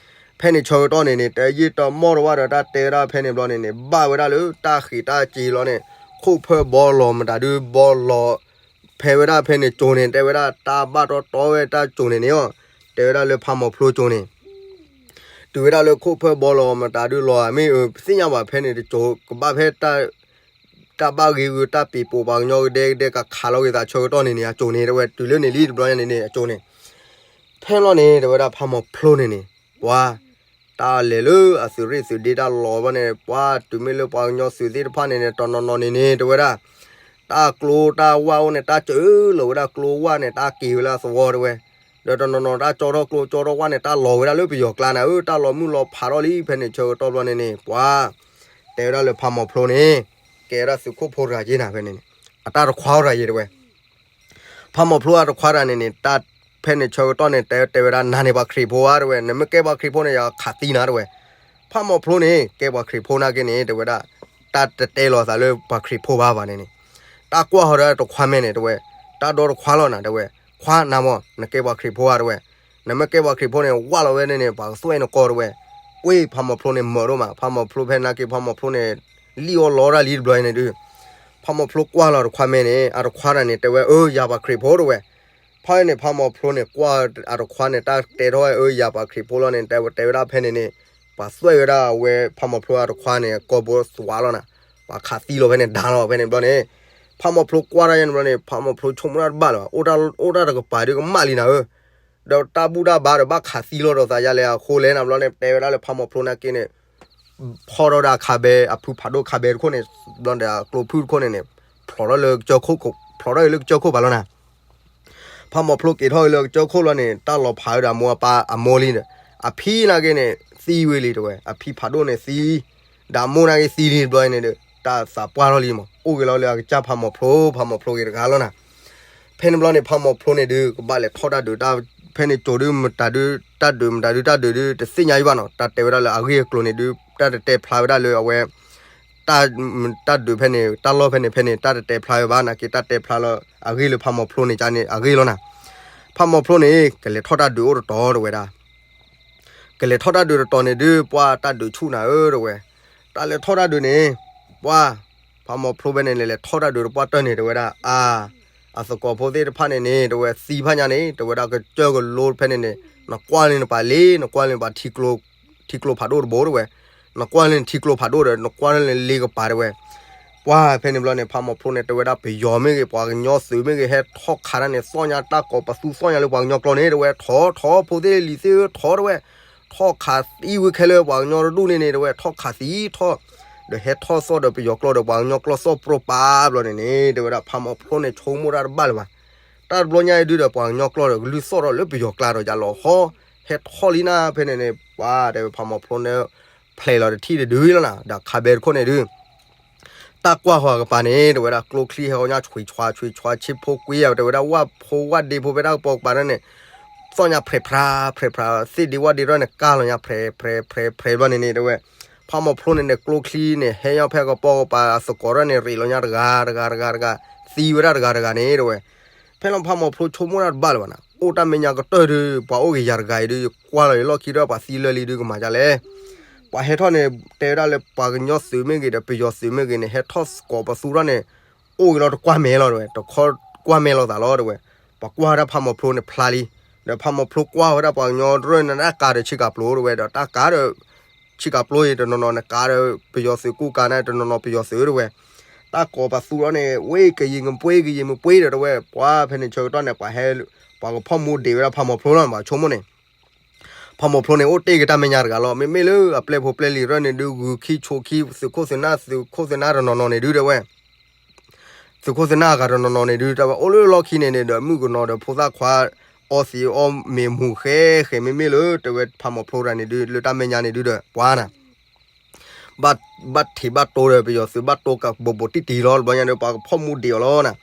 ဖဲန့ၣ်ဆၢကတီၢ်န့ၣ်န့ၣ် တယံာ်တမီၢ်တဝၣ်ဒီးတၢ်တဲဝဲဒၣ်ဖဲန့ၣ်ဘျီန့ၣ်န့ၣ် ဘၣ်ဝဲဒၣ်လၢတၢ်ဃံးတၢ်စ့ၤလီၤန့ၣ် ခိၣ်ဖၢၣ်ဘီလီၤမတၤဒုး ဘီလီၤ ဖဲဝဲဒၣ်ဖဲန့ၣ်ကၠိန့ၣ် တဲဝဲဒၣ်တၢ်ဘၣ်တီတီဝဲတၢ်ကၠိန့ၣ်န့ၣ်အီၤ, တဲဝဲဒၣ်လၢဖးမီၤဖျိကၠိန့ၣ် တုၤဝဲဒၣ်လၢခိၣ်ဖၢၣ်ဘီလီၤမတၤဒုးလီၤ မ့ၢ်အသ့ၣ်ညါဘၣ်ဖဲန့ၣ်တကၠိ ကဘၣ်ဖဲ တၢ်ဘၣ်ဂ့ၤဂုာ်တၢ်ပံၤပိာ်ပှၤကညီကဒဲကဒဲကခးလီၤဂ့ၤသးဆၢကတီၢ်န့ၣ်န့ၣ် အကၠိန့ၣ် တဲဝဲ တုၤလၢန့ၣ်လံတဘျီညါန့ၣ်န့ၣ် အကၠိန့ၣ် ဖဲလီၤန့ၣ် တဲဝဲဒၣ်ဖးမီၤဖျိန့ၣ်န့ၣ် ပှၤ တၢ်လဲၤလၢအသုးရ့ၣ်သုးဒ့တၢ်လီၤဘျီန့ၣ် ပှၤတုၤမ့ၢ်လၢပှၤကညီသုးသ့ၣ်တဖၣ်န့ၣ်န့ၣ် တနီၤနီၤန့ၣ်န့ၣ် တဲဝဲဒၣ် တၢ်ကျိတၢ်ဝၣ်အိၣ်န့ၣ် တၢ်စၢလီၤဝဲဒၣ်ကျိဝၣ်န့ၣ် တၢ်က့ၤဝဲလၢအသဝီတဲဝဲ, ဒီးတနီၤနီၤတၢ်ကၠီထီၣ်ကျိကၠီထီၣ်ဝၣ်န့ၣ် တၢ်လီၤဝဲဒၣ်လၢပယီၤကျါနၤဧၢ, တၢ်လီၤမုၢ်လီၤဖးထီၣ်လံ ဖဲန့ၣ်ဆၢကတီၢ်ဘျီန့ၣ်န့ၣ် ပှၤ တဲဝဲဒၣ်လၢဖးမီၤဖျိန့ၣ် ကဲဝဲဒၣ်သုးခိၣ်ဖိတဂၤက့နၤဖဲန့ၣ်န့ၣ် အတၢ်တခွါအိၣ်တဂၤယဲတဲဝဲ ဖးမီၤဖျိအတခွါတဂၤန့ၣ်န့ၣ် တၢ်ဖဲန့ၣ်ဆၢကတီၢ်န့ၣ် တဲတဲဝဲဒၣ် နၤန့ၣ်ပှၤခရံာ်ဖိဧါတဲဝဲ, နမ့ၢ်ကဲပှၤခရံာ်ဖိန့ၣ် ယခးသံနၤတဲဝဲ. ဖးမီၤဖျိန့ၣ် ကဲပှၤခရံာ်ဖိနာ်က့န့ၣ် တဲဝဲဒၣ် တၢ်တတဲလီၤသးလၢပှၤခရံာ်ဖိဘၣ်ဘၣ်န့ၣ်န့ၣ်, တၢ်ကွၢ်ဟီဒီးတခွါမဲာ်န့ၣ်တဲဝဲ, တၢ်ဒီတခွါလီၤနၤတဲဝဲ, ခွါနၤမ့ၢ် နကဲပှၤခရံာ်ဖိဧါတဲဝဲ, နမ့ၢ်ကဲပှၤခရံာ်ဖိန့ၣ် ဝၢ်လီၤဝဲန့ၣ်န့ၣ် ပှၤကသွဲၣ်နကီၢ်တဲဝဲ. ဝ့ၢ်ဖးမီၤဖျိန့ၣ်မၢဒိၣ်မး, ဖးမီၤဖျိဖဲနာ်က့ ဖးမီၤဖျိန့ၣ် လံၣ်အီၣ်လီတၢ်လံတဘျီအံၤန့ၣ်ဒုး ဖးမီၤဖျိကွၢ်လီၤတခွါမဲာ်န့ၣ် အတခွါတဂၤန့ၣ် တဲဝဲ အၢ ယၤပှၤခရံာ်ဖိတဲဝဲ. ဖဲန့ၣ် ဖးမီၤဖျိန့ၣ် ကွၢ်အတခွါန့ၣ် တၢ်တဲထီၣ်ဝဲ အၢ ယၤပှၤခရံာ်ဖိလီၤန့ၣ် တဲဝဲဒၣ်ဖဲန့ၣ်န့ၣ် ပှၤသွဲၣ်ဝဲဒၣ်အဝဲ ဖးမီၤဖျိအတခွါန့ၣ် ကိာ်ဘိသွးလီၤနၤ, ပှၤခးသံလီၤဖဲန့ၣ် ဒါလီၤဖဲန့ၣ်ဘျီန့ၣ် ဖးမီၤဖျိကွၢ်တၢ်ယဲန့ၣ်ဘျီန့ၣ် ဖးမီၤဖျိဆိကမိၣ်တၢ်တဘၣ်လၢၤဘၣ်, အိၣ်တၢ်တကပၤဒုးကမၣ်လံနၤဧၢ ဒီးတၢ်ဘူၣ်တၢ်ဘါဒီးဘၣ်ခးသံလီၤဒီးသးယါလဲၣ်အဃိလဲၣ်နၤဘျီန့ၣ် တဲဝဲဒၣ်လၢဖးမီၤဖျိနာ်က့န့ၣ် ဖီၣ်ထီၣ်ဝဲဒၣ်ခးဘဲ အဖုဖးဒိၣ်ခးဘဲတခိၣ်န့ၣ် ဘျီဒီးကျိဖုၣ်တခိၣ်န့ၣ်န့ၣ် ဖျိးထီၣ်လၢ ဖျိးထီၣ်လၢကစၢၢ်ခိၣ်ပၤလီၤနၤ. ဖးမီၤဖျိက့ၤထီၣ်လၢကစၢၢ်ခိၣ်လီၤန့ၣ် တၢ်လီၤဖးဝဲဒီးအမိၢ်အပၢ်အမိၢ်လံဒီး အဖံနာ်က့န့ၣ် သံဝဲလံတဲဝဲ, အဖံဖးဒိၣ်န့ၣ်သံ ဒီးအမိၢ်နာ်က့သံလံတဘျီန့ၣ်ဒီး တၢ်သးပှၢ်ထီၣ်လံမး အိၣ်ဂ့ၤလီၤလၢအကစၢ်ဖးမီၤဖျိ ဖးမီၤဖျိဂ့ၤတဂၤလီၤနၤ. ဖဲန့ၣ်ဘျီန့ၣ် ဖးမီၤဖျိန့ၣ်ဒုး ကဘၣ်လဲၤထီၣ်တၢ်ဒုး ဖဲန့ၣ်ကၠိဒုး မတၤဒုး တၢ်ဒုး မတၤဒုး တၢ်ဒုးဒုး တသ့ၣ်ညါအံၤဘၣ်နီၤ တၢ်တဲဝဲဒၣ်လၢအဂ့ၢ်အကျိၤန့ၣ်ဒုး တၢ်တတဲဖျါဝဲဒၣ်လၢအဝဲ တၢ် တၢ်ဒုးဖဲန့ၣ် တၢ်လီၢ်ဖဲန့ၣ် ဖဲန့ၣ် တၢ်တတဲဖျါဝဲဘၣ် နာ်က့တၢ်တဲဖျါလၢအဂ့ၢ်လၢဖးမီၤဖျိန့ၣ် ကန့ၣ်အဂ့ၢ်လီၤနၤ. ဖးမီၤဖျိန့ၣ် ကလဲၤထီၣ်တၢ်ဒုးအိၣ်တတီၤတဲဝဲဒၣ် ကလဲၤထီၣ်တၢ်ဒုးတတီၤန့ၣ်ဒုး ပှၢ်တၢ်ဒုးဆူၣ်နၤဧၢတဲဝဲ. တၢ်လဲၤထီၣ်တၢ်ဒုးန့ၣ် ပှၢ် ဖးမီၤဖျိဖဲန့ၣ်န့ၣ် လဲၤထီၣ်တၢ်ဒုးတပှၢ်တၢၢ်န့ၣ် တဲဝဲဒၣ် အါ အသကိးဖိသ့ၣ်တဖၣ်န့ၣ်န့ၣ် တဲဝဲသံဖးညါန့ၣ် တဲဝဲဒၣ်ကစၢၢ်ကလိဖဲန့ၣ်န့ၣ် နကွၢ်လၢနပၤလ့ နကွၢ်လၢနပၤ ထံကျိဖးဒိၣ်တဘိတဲဝဲ. နကွၢ်လၢနထံကျိဖးဒိၣ်ဒီး နကွၢ်လၢနလ့ကပၤတဲဝဲ ပှၢ်ဖဲန့ၣ်ဘျီန့ၣ် ဖးမီၤဖျိန့ၣ် တဲဝဲဒၣ်ပယီၤမ့ၢ်ဂ့ၤ ပှၤကညီသုးမ့ၢ်ဂ့ၤ ဟဲထီၣ်ခးတၢ်န့ၣ် သီၣ်ညါတၢ်ကိးပသူသီၣ်ညါလၢပှၤကညီကျိာ်န့ၣ် တဲဝဲ ထီၣ်ထီၣ်ဖိသ့ၣ်လံၤသ့ၣ်ဧၢ ထီၣ်တဲဝဲ ထီၣ်ခးသံဝဲခဲလၢာ်ပှၤကညီတဒူၣ်န့ၣ်န့ၣ် တဲဝဲ ထီၣ်ခးသံထီၣ် ဒီးဟဲထီၣ်သီၣ်ဒီးပယီၤကျိာ်ဒီးပှၤကညီကျိာ်သီၣ်ပြီပၤဘျီန့ၣ်န့ၣ် တဲဝဲဒၣ်ဖးမီၤဖျိန့ၣ် ဆိကမိၣ်တၢ်တဘၣ်လၢၤဘၣ်. တၢ်တဘျီညါအံၤဒုးဒီး ပှၤကညီကျိာ်ဒီး ကလုၢ်သီၣ်ထီၣ်လၢပယီၤကျါဒီးယလီၤဟီ ဟဲထီၣ်လံနၤဖဲန့ၣ်န့ၣ် ပှၢ်တဲဝဲဖးမီၤဖျိန့ၣ် ဖျဲးလီၤတထံၣ်တဒုလီၤနၤ ဒီးခးဘဲတခိၣ်န့ၣ်ဒုး တၢ်ကွၢ်ဃီၤအကပၤန့ၣ် တဲဝဲဒၣ်ကျိချံဟဲဂီၤညါ ဆွံးဆွါ ဆွံးဆွါ ဆ့ဖိကွံ တဲဝဲဒၣ် ဝၣ်ဖိဝၣ်ဒ့ဖိဖဲတၢ်ကပီၤကပၤန့ၣ် သီၣ်ညါဖြဲးဖြါ ဖြဲးဖြါ သ့ၣ်ဒ့ဝၣ်ဒ့ထီၣ်န့ၣ် ကၢ်လီၤညါ ဖြဲးဖြဲးဖြဲးဖြဲးဘျီန့ၣ်န့ၣ် တဲဝဲ ဖးမီၤဖျိန့ၣ်န့ၣ် ကျိချံန့ၣ် ဟဲညါဖဲကပီၤကပၤ အသကိးထီၣ်န့ၣ် ရ့းလီၤညါတဂၤတဂၤတဂၤတဂၤ သံဝဲဒၣ်တဂၤတဂၤန့ၣ် တဲဝဲ ဖဲလီၤဖးမီၤဖျိဆိကမိၣ်တၢ်တဘၣ်လၢၤဘၣ်နၤ အိၣ်တၢ်မဲာ်ညါကတၢၢ်ဒုး ပှၤအိၣ်ဂ့ၤယၤတဂၤအံၤဒုး ယကွၢ်လီၤယလီၢ်ခံဒီး ပှၤသံလၢာ်လံဒုး ကမၤဒ်လဲၣ် ပှၤဟဲထီၣ်န့ၣ် တဲဝဲဒၣ်လၢပှၤကညီသုးမ့ၢ်ဂ့ၤဒီး ပယီၤသုးမ့ၢ်ဂ့ၤန့ၣ် ဟဲထီၣ်သကိးပသူထီၣ်န့ၣ် အိၣ်ဂ့ၤလီၤတကွၢ်မဲာ်လီၤတဲဝဲ တခီကွၢ်မဲာ်လိာ်သးလီၤတဲဝဲ ပှၤကွၢ်ဝဲဒၣ်ဖးမီၤဖျိန့ၣ်ဖျါလံ ဒီးဖးမီၤဖျိကွၢ်ဝဲဒၣ်ပှၤကညီတရၢၢ်န့ၣ် တၢ်ကၤဒီးဆ့ကၤပျိတဲဝဲ ဒီးတၢ်ကၤဒီး ဆ့ကၤပျိအံၤတနီၤနီၤန့ၣ် ကၤဒီးပယီၤသုးကူၣ်ကၤန့ၣ် တနီၤနီၤပယီၤသုးတဲဝဲ တၢ်ကိးပသူထီၣ်န့ၣ် ဝ့ၢ်ကယံၤမပှ့ၤ ကယံၤမပှ့ၤဒီးတဲဝဲ ပှၢ်ဖဲန့ၣ်ဆၢကတီၢ်န့ၣ် ပှၤဟဲ ပှၤကဖီၣ်မူဒံးဝဲဒၣ်ဖးမီၤဖျိလီၤ ပှၤဆိကမိၣ်န့ၣ် ဖးမီၤဖျိန့ၣ် အိၣ်တ့ၢ်က့ၤတၢ်မဲာ်ညါတဂၤလီၤ မ့မ့ၢ်လၢအပျဲၢ်ဖိပျဲၢ်လံၤတရၢၢ်န့ၣ်ဒုး ဂုၤခံဆိခံ သုးခိၣ်သုးနၢ် သုးခိၣ်သုးနၢ်တနီၤနီၤန့ၣ်ဒုးတဲဝဲ သုးခိၣ်သုးနၢ်အဂၤတနီၤနီၤန့ၣ်ဒုး တဲဝဲအိၣ်လၢလီၢ်ခံန့ၣ်န့ၣ်ဒီး မုၣ်ကနီၤဒီးဖိသၣ်ခွါ အီသံးအီမ့ၤမူၤဃဲဃဲ မ့မ့ၢ်လၢတဲဝဲဖးမီၤဖျိတဂၤန့ၣ်ဒုး လၢတၢ်မဲာ်ညါန့ၣ်ဒုးဒီး ပှၤနၤ ဘၣ် ဘၣ်ထံးဘၣ်တိၢ်ဒီး ပယီၤသုးဘၣ်တိၢ်ကးဘူးဘူးတံၢ်တံၢ်လီၤ တဘျီညါဒီး ပှၤကဖီၣ်မူဒံးအီၤလီၤနၤ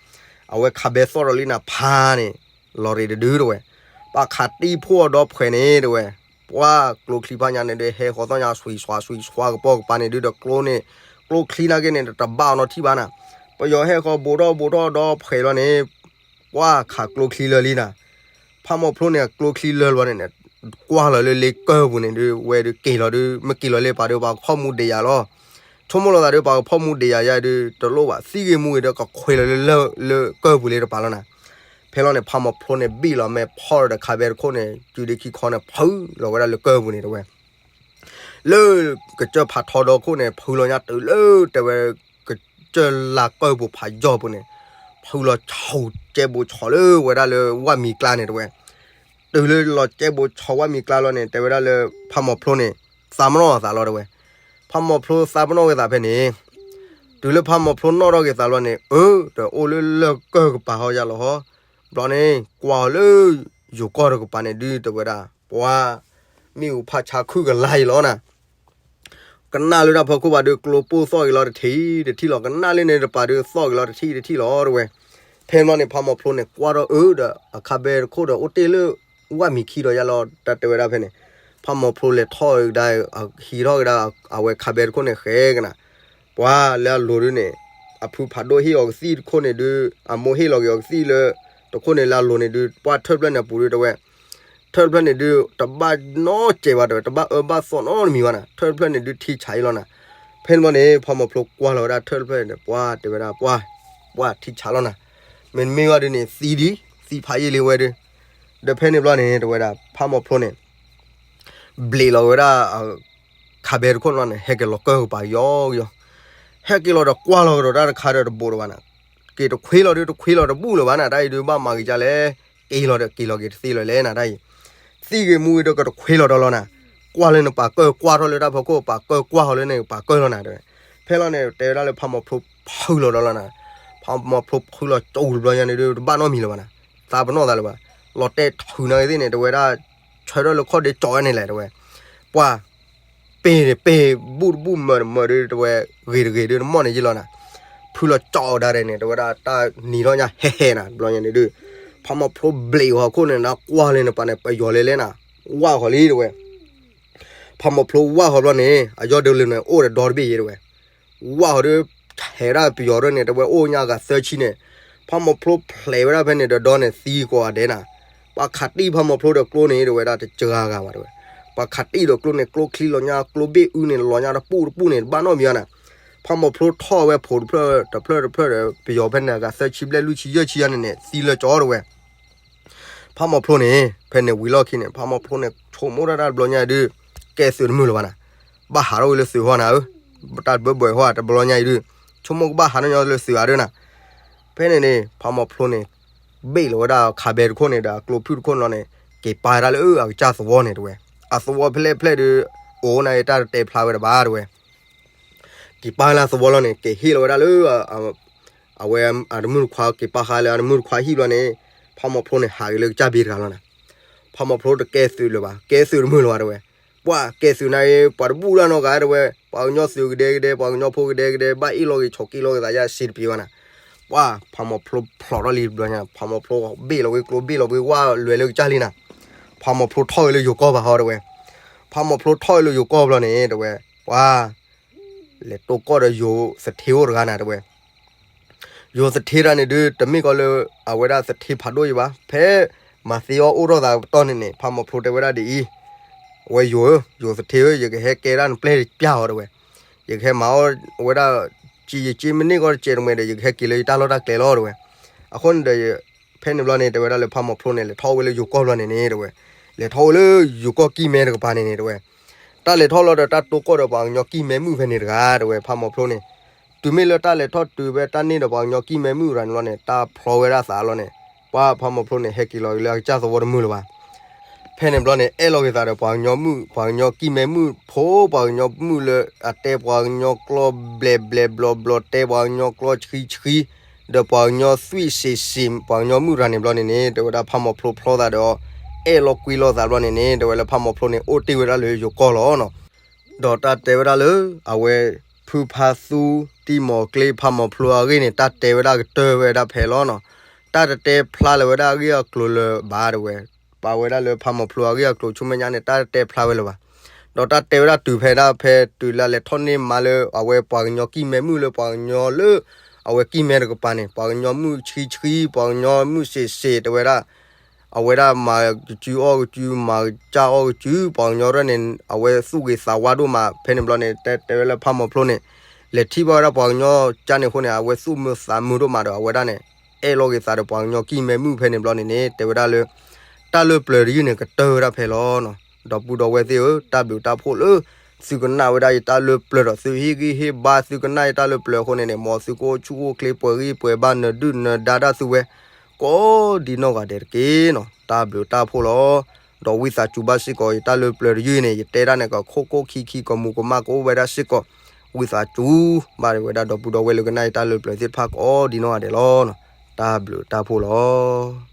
အဝဲခးဘဲသီၣ်ဒီးလံနၤဖးန့ၣ် လီၤရ့းတဒုတဲဝဲ ပှၤခးတံၢ်ဖှိၣ်အီၤဒီဖှဲးန့ၣ်တဲဝဲ ပှၤကျိချံဖးညါန့ၣ်ဒီး ဟဲဃီၤသီၣ်ညါ ဆွံးဆွါ ဆွံးဆွါ ကပီၤကပၤန့ၣ်ဒုးဒီး ကျိန့ၣ် ကျိချံနာ်က့န့ၣ် တဘၣ်အီၤနီတထံၣ်ဘၣ်နၤ ပယီၤဟဲဃီၤဘူးထီၣ်ဘူးထီၣ်ဒီးဖှဲးလီၤန့ၣ်, ပှၢ်ခးကျိချံလၢာ်လံနၤ. ဖးမီၤဖျိန့ၣ် အကျိချံလၢာ်လီၤန့ၣ်, ကွၢ်လီၤလၢလ့ကၢၢ်ပူၤန့ၣ်ဒုး ဝဲဒုးက့ၤလီၤဒုး မ့ၢ်က့ၤလီၤလၢပာ်ဒီး ပှၤကဖီၣ်မူဒံးယၤလီၤ. ဆိကမိၣ်လီၤသးဒီး ပှၤကဖီၣ်မူဒံးယၤယါဒုး တလိၣ်ဘၣ် သံဂ့ၤမူဂ့ၤဒီး ကခွဲးလီၤလၢလၢၢ်လၢကၢၢ်ပူၤလၢတပၤလီၤနၤ. ဖဲလီၤန့ၣ် ဖးမီၤဖျိန့ၣ် ဘ့ၣ်လီၤမဲာ်ဖီၣ်ဒီး ခးဘဲတခိၣ်န့ၣ် စုဒ့ခံခီန့ၣ် ဖုးလီၤဝဲဒၣ်လၢကၢၢ်ပူၤန့ၣ်တဝဲ လၢကစၢၢ်ဖးထီဒီခိၣ်န့ၣ် ဖုးလီၤညါတုၤလၢတဲဝဲ ကစၢၢ်လၢ်ကၢၢ်ပူၤဖးယီၢ်ပူၤန့ၣ်, ဖုးလီၤဆီကဲဘူးဆီလၢဝဲဒၣ်လၢဝၣ်မံၤကျါန့ၣ်တဝဲ. တုၤလၢလီၤကဲဘူးဆီဝၣ်မံၤကျါလီၤန့ၣ် တဲဝဲဒၣ်လၢ ဖးမီၤဖျိန့ၣ် သးပနီၣ်သးလီၤတဝဲ. ဖးမီၤဖျိသးပနီၣ်ဝဲသးဖဲန့ၣ်, တုၤလၢဖးမီၤဖျိနီၣ်ထီၣ်က့ၤသးလီၤန့ၣ် အၢ ဒီးအိၣ်လၢလၢၢ်ကၢၢ်ကပၤဟီယါလီၤဟီ, ဘျီန့ၣ် ကွၢ်အီၤလၢ ယိၤကီၢ်တကပၤန့ၣ်ဒုး တဲဝဲဒၣ် ပှၤ မ့ၣ်အူဖးဆါခုၣ်ကလါအံၤလီၤနၤ. ကနၣ်လၢတၢ်ဖီခိၣ်ဘၣ်ဒုး ကျိပိၢ်သီၣ်က့ၤလီၤတထံၣ်တထံၣ်လီၤ. ကနၣ်လၢန့ၣ်တပၤဒုး သီၣ်က့ၤလီၤတထံၣ်တထံၣ်လီၤတဝဲ. ဖဲန့ၣ်ဘျီန့ၣ် ဖးမီၤဖျိန့ၣ် ကွၢ်ထီၣ်အၢဒီး အခါဘဲတခိၣ်ဒီး အိၣ်တ့ၢ်လၢ ဝၣ်မံၤခံဒီးယါလီၤ တၢ်တဲဝဲဒၣ်ဖဲန့ၣ်, ဖးမီၤဖျိလဲၤထီၣ်ကဒါ ဟံးထီၣ်ကဒါ အဝဲခါဘဲတခိၣ်န့ၣ် ဃဲကနၤ ပှၤလၢအလိၤဒုးန့ၣ်, အဖုဖးဒိၣ်ဟ့ၣ်အီၤကသံၣ်တခိၣ်န့ၣ်ဒုး အမိၢ်ဟ့ၣ်လီၤက့ၤအီၤကသံၣ်လၢ တခိၣ်န့ၣ်လၢအလိၤန့ၣ်ဒုး ပှၢ်ထၢၣ်တဖျၢၣ်န့ၣ်အပူၤဒုးတဝဲ, ထၢၣ်တဖျၢၣ်န့ၣ်ဒုး တဘၣ်နီတစဲးဘၣ်တဝဲ, တဘၣ်အၢဘၣ်သီနီတမံၤဘၣ်နၤ, ထၢၣ်တဖျၢၣ်န့ၣ်ဒုးထံဆးအံၤလီၤနၤ. ဖဲန့ၣ်ဘျီန့ၣ် ဖးမီၤဖျိကွၢ်လီၤဝဲဒၣ်ထၢၣ်တဖျၢၣ်န့ၣ် ပှၢ်တဲဝဲဒၣ် ပှၢ်, ပှၢ်ထံဆးလီၤနၤ, မ့တမ့ၢ်ဘၣ်ဒုးန့ၣ် သံဒံး, သံဖးယံာ်လံဝဲဒုး. ဒီးဖဲန့ၣ်ဘျီန့ၣ် တဲဝဲဒၣ် ဖးမီၤဖျိန့ၣ် ဘျ့းလီၤဝဲဒၣ် ခးဘဲတခိၣ်န့ၣ် ဟဲက့ၤလီၤကၢၢ်ကပၤကယီကယီ, ဟဲက့ၤလီၤဒီးကွၢ်လီၤကဒီးတၢ်တခါဒီးတဘူးလၢၤဘၣ်နၤ, က့ၤတခွ့လီၤဒုး တခွ့လီၤတဘူးလၢၤဘၣ်နၤ, တၢ်အံၤဒုးဘၣ်မၤက့ၤကလဲၣ်, က့ၤလီၤဒီးက့ၤလီၤက့ၤတသ့လၢၤလဲၣ်နၤ တၢ်အံၤ, သံဂ့ၤမူဂ့ၤဒီးကတခွ့လီၤဒီးလီၤနၤ, ကွၢ်လၢနပာ်ကၢၢ် ကွၢ်ထီၣ်လၢတၢ်ဖီခိၣ် ပာ်ကၢၢ်ကွၢ်ထီၣ်လၢန့ၣ် ပာ်ကၢၢ်လီၤနၤ တဲဝဲ. ဖဲလီၤန့ၣ် တဲဝဲဒၣ်လၢဖးမီၤဖျိဖုးလီၤဒီးလီၤနၤ, ဖးမီၤဖျိဖုးလီၤကၠိတဘျီညါန့ၣ်ဒုး တဘၣ်နီတမံၤလၢၤဘၣ်နၤ, သးပနီၣ်သးလၢၤဘၣ်, လီၤတဲာ်ထုးနၤဂ့ၤသ့ၣ်န့ၣ် တဲဝဲဒၣ် ဆၢထၢၣ်လၢခီၣ်ဒ့ကၠီဝဲန့ၣ်လဲၣ် တဲဝဲ, ပှၢ် ပ့ၢ်န့ၣ်ပ့ၢ် ဘူၣ်တဘူၣ်မၢၤတမၢၤဒုး တဲဝဲ, ဂ့ၤတဂ့ၤဒုး တမီၢ်န့ၣ်ယံလီၤနၤ, ဖုးလီၤကၠီဒၣ်ဒဲးန့ၣ် တဲဝဲဒၣ်တၢ်နံၤထီၣ်ညါဟဲဟဲနၤ တဘျီညါန့ၣ်ဒုး, ဖးမီၤဖျိဘျ့းဃီခိၣ်န့ၣ် နကွၢ်လၢနပာ်န့ၣ် ပယီၤလဲၤလဲၣ်နၤ, ဝၣ်ဃီၤလံ တဲဝဲ. ဖးမီၤဖျိဝၣ်ဃီၤဘျီန့ၣ် အယီၢ်ဒုးလၢန့ၣ် အိၣ်ဒီးဒီတဘ့ၣ်ယဲ တဲဝဲ, ဝၣ်ဃီၤဒုး ဟဲဒၣ်ပယီၤဒၣ်န့ၣ် တဲဝဲအိၣ်ညါဂၤသၢဆံန့ၣ်, ဖးမီၤဖျိဖျဲးဝဲဒၣ်ဖဲန့ၣ်ဒီးဒီန့ၣ်သံကိးဂၤဒဲးနၤ, ပှၤခးတံၢ်ဖးမီၤဖျိဒီးကျိန့ၣ် တဲဝဲဒၣ်တစှၤဂၤဘၣ် တဲဝဲ, ပှၤခးတံၢ်ဒီးကျိန့ၣ် ကျိချံလီၤညါ ကျိဘ့ၣ်အုၣ်န့ၣ် လီၤညါတပူၣ်တပူၣ်န့ၣ် တဘၣ်နီတမံၤဘၣ်နၤ, ဖးမီၤဖျိထီၣ်ဝဲဖိတဖျၢၣ်တဖျၢၣ်တဖျၢၣ်ဒီး ပယီၤဖဲန့ၣ် အဂၤသၢဆံဘျဲၣ်လွံၢ်ဆံယဲၢ်ဆံယါန့ၣ်န့ၣ် သံလၢကၠီ တဲဝဲ ဖးမီၤဖျိန့ၣ် ဖဲန့ၣ်ဝံၤလီၢ်ခံန့ၣ် ဖးမီၤဖျိန့ၣ် ဆိကမိၣ်ဒၣ်တၢ်တဘျီညါအံၤဒုး ကဲသုးတမုာ်လၢၤဘၣ်နၤ, ဘၣ်ဟးထီၣ်ဝဲလၢသုးဟီနၤဧၢ, တၢ်တဘၢဘၢဟီတဘျီညါအံၤဒုး ဆိကမိၣ်ကဘၣ်ဟးထီၣ်ညီလၢသုးဧါဒုးနၤ, ဖဲန့ၣ်န့ၣ် ဖးမီၤဖျိန့ၣ် ဘ့ၣ်လီၤဝဲဒၣ်ခးဘဲတခိၣ်န့ၣ်ဒီးအကျိဖုၣ်တခိၣ်န့ၣ်လီၤန့ၣ် က့ၤပာ်ဝဲဒၣ်လၢအကစၢ်သဝီန့ၣ် တဲဝဲ, အသဝီဖဲလဲၣ်ဖဲလဲၣ်ဒုး အိၣ်နၤအံၤ တၢ်တတဲဖျါဝဲတဘၣ် တဲဝဲ က့ၤပာ်လၢအသဝီလီၤန့ၣ် က့ၤဟ့ၣ်လီၤဝဲဒၣ်လၢ အဝဲအတမုၣ်တခွါ က့ၤပာ်ဃာ်လၢအတမုၣ်တခွါဟံၣ်ဘျီန့ၣ် ဖးမီၤဖျိန့ၣ် ဟးက့ၤလၢကစၢ်ဘ့ၣ်တဂၤလီၤနၤ, ဖးမီၤဖျိတကဲသုးလၢၤဘၣ်, ကဲသုးတမုာ်လၢၤဘၣ် တဲဝဲ, ပှၤကဲသုးနၤအံၤ ပှၤတဘူၣ်လၢနီတဂၤ တဲဝဲ, ပှၤကညီသုးကဒဲကဒဲ ပှၤကညီဖိကဒဲကဒဲ ဘၣ်အ့ၣ်လိာ်က့ၤဆီးက့လိာ်က့ၤသးယါစ့တပ့ၤဘၣ်နၤ, ပှၤဖးမီၤဖျိဖျိးထီၣ်လံတဘျီညါ ဖးမီၤဖျိဘ့ၣ်လီၤဝဲကျိ ဘ့ၣ်လီၤဝဲဝၣ် လဲၤလၢကစၢ်လံနၤ, ဖးမီၤဖျိထီၣ်ဝဲလၢယိၤကီၢ်ဘၣ်ဟီ တဲဝဲ, ဖးမီၤဖျိထီၣ်ဝဲလၢယိၤကီၢ်ဘျီန့ၣ် တဲဝဲ, ပှၤ လဲၤတိၢ်ကီၢ်ဒီးယိၤသထ့အိၣ်တဂၤနၤ တဲဝဲ, ယိၤသထ့တဂၤန့ၣ်ဒုး တမ့ၢ်ကီးလၢ အဝဲဒၣ်သထ့ဖးဒိၣ်ယံၤဘၣ်, ဖဲမၤသ့အီၣ်အိၣ်ထီၣ်သးပတီၢ်န့ၣ်န့ၣ် ဖးမီၤဖျိတဲဝဲဒၣ်ဒ်အံၤ, အဝဲယိၤဧၢ ယိၤသထ့ဧၢ ယကဟဲကဲဒၣ်နပျဲၢ်တပျၢ်အီၤ တဲဝဲ, ယကဟဲမၤအီၣ်ဝဲဒၣ် က့ယက့မ့ၢ်န့ၢ်ကီၢ်တစဲးတမှဲဒီး ယကဟဲက့ၤလၢယတၢ်လီၢ်တၢ်ကျဲလီၤ တဲဝဲ, အဃိန့ၣ်ဒီး ဖဲန့ၣ်ဘျီန့ၣ် တဲဝဲဒၣ်လၢဖးမီၤဖျိန့ၣ် လဲၤထီၣ်အိၣ်ဝဲလၢယိၤကီၢ်ဘျီန့ၣ်န့ၣ် တဲဝဲ, လဲၤထီၣ်အိၣ်လၢယိၤကီၢ်ကံၢ်မဲတကပၤန့ၣ်န့ၣ် တဲဝဲ တၢ်လဲၤထီၣ်လီၤဒီးတၢ်တိၢ်ကီၢ်ဒီးပှၤကညီကံၢ်မဲမုၣ်ဖဲန့ၣ်တဂၤ တဲဝဲ ဖးမီၤဖျိန့ၣ်, တုၤမ့ၢ်လၢတၢ်လဲၤထီၣ်တုၤဖဲတၢ်န့ၢ်ဒီးပှၤကညီကံၢ်မဲမုၣ်တဂၤန့ၣ်လီၤန့ၣ် တၢ်ဖျီဝဲဒၣ်သးလီၤန့ၣ်, ပှၤဖးမီၤဖျိန့ၣ် ဟဲက့ၤလီၤလၢအကစၢ်သဝီတမုာ်လၢၤဘၣ် ဖဲန့ၣ်ဘျီန့ၣ် အဲၣ်လီၤက့ၤသးဒီးပှၤကညီမုၣ် ပှၤကညီကံၢ်မဲမုၣ်ဖိ ပှၤကညီမုၣ်လၢအတဲပှၤကညီကျိာ်ဘျဲးဘျဲးဘျီဘျီ တဲပှၤကညီကျိာ်ဆှံဆှံ ဒီးပှၤကညီသွံၣ်စ့းစ့း ပှၤကညီမုၣ်တဂၤန့ၣ်ဘျီန့ၣ်န့ၣ် တဲဝဲဒၣ်ဖးမီၤဖျိဖျီသးဒီး အဲၣ်လီၤကွံလီၤသးဘျီန့ၣ်န့ၣ် တဲဝဲလၢဖးမီၤဖျိန့ၣ် အိၣ်တ့ၢ်ဝဲဒၣ်လၢယိၤကီၢ်လီၤနီၤ. ဒီးတၢ်တဲဝဲဒၣ်လၢ အဝဲ ဖုဖါသူ တံၢ်မီၤကျ့ ဖးမီၤဖျိအဂ့ၢ်န့ၣ် တၢ်တဲဝဲဒၣ်ကတၢၢ်ဝဲဒၣ်ဖဲလီၤနီၤ. တၢ်တတဲဖျါလၢၤဝဲဒၣ်အဂ့ၢ်အကျိၤလၢၤဘၣ် တဲဝဲ. ပာ်ဝဲဒၣ်လၢဖးမီၤဖျိအဂ့ၢ်အကျိၤဆူမဲာ်ညါန့ၣ် တၢ်တတဲဖျါဝဲလၢၤဘၣ်. ဒီးတၢ်တဲဝဲဒၣ်တုၤဖဲဒၣ်ဖဲတုၤလၢလဲၤထီၣ်န့ၢ်မါလၢအဝဲပှၤကညီကံၢ်မဲမုၣ်လၢပှၤကညီလၢ အဝဲကံၢ်မဲတကပၤန့ၣ် ပှၤကညီမုၣ်ဆှံဆှံ ပှၤကညီမုၣ်စ့းစ့း တဲဝဲဒၣ်, အဝဲဒၣ်မၤကစုအီၣ်ကစု မၤကစၢ်အီၣ်ကစု ပှၤကညီရဲၣ်န့ၣ် အဝဲသူၣ်ဂ့ၤသးဝါဒိၣ်မး ဖဲန့ၣ်ဘျီန့ၣ် တဲတဲဝဲလၢဖးမီၤဖျိန့ၣ် လဲၤထံၣ်ဘၣ်ဝဲဒၣ်ပှၤကညီကၢ်န့ၣ်အဃိန့ၣ် အဝဲသူၣ်မုာ်သးမုာ်ဒိၣ်မးဒီး အဝဲဒၣ်န့ၣ် အဲၣ်လိာ်က့ၤသးဒီးပှၤကညီကံၢ်မဲမုၣ်ဖဲန့ၣ်ဘျီန့ၣ်န့ၣ် တဲဝဲဒၣ်လၢ တၢ်လၢပျၢၤတယုၢ်န့ၣ် ကတၢၢ်ဝဲဒၣ်ဖဲလီၤနီၤ. ဒီပုၢ်ဒီဝဲၢ်သ့ၣ်ဧၢ, တၢ်ဘျုးတၢ်ဖှိၣ်လၢ သုကနၣ်ဝဲဒၣ်ယတၢ်လၢပျၢၤဒီး သုဟ့ၣ်ဂံၢ်ဟ့ၣ်ဘါ သုကနၣ်ယတၢ်လၢပျၢၤအဃိန့ၣ်န့ၣ် မ်သုကအိၣ်ဆူၣ်အိၣ်ချ့ ပှဲၤဂံၢ်ပှဲၤဘါ နဒုၣ်နဒါတၢ်သုဝဲ ကိးဒံနီၢ်ဂၤဒဲးတက့ၢ်နီၤ. တၢ်ဘျုးတၢ်ဖှိၣ်လီၤ. ဒီးဝံသးစူၤဘၣ်စ့ၢ်ကီး ယတၢ်လၢပျၢၤတယုၢ်န့ၣ် ယတဲဒၣ်န့ၣ်ကခိၣ်ခိၣ်ခံခံ ကမူၤကမၣ်ကအိၣ်ဝဲဒၣ်စ့ၢ်ကီး ဝံသးစူၤဘၣ်ဝဲဒၣ် ဒီပုၢ်ဒီဝဲၢ်လၢကနၣ်ယတၢ်လၢပျၢၤသ့ၣ်တဖၣ်ကိးဒံနီၢ်ဂၤဒဲးလီၤ. တၢ်ဘျုးတၢ်ဖှိၣ်လီၤ.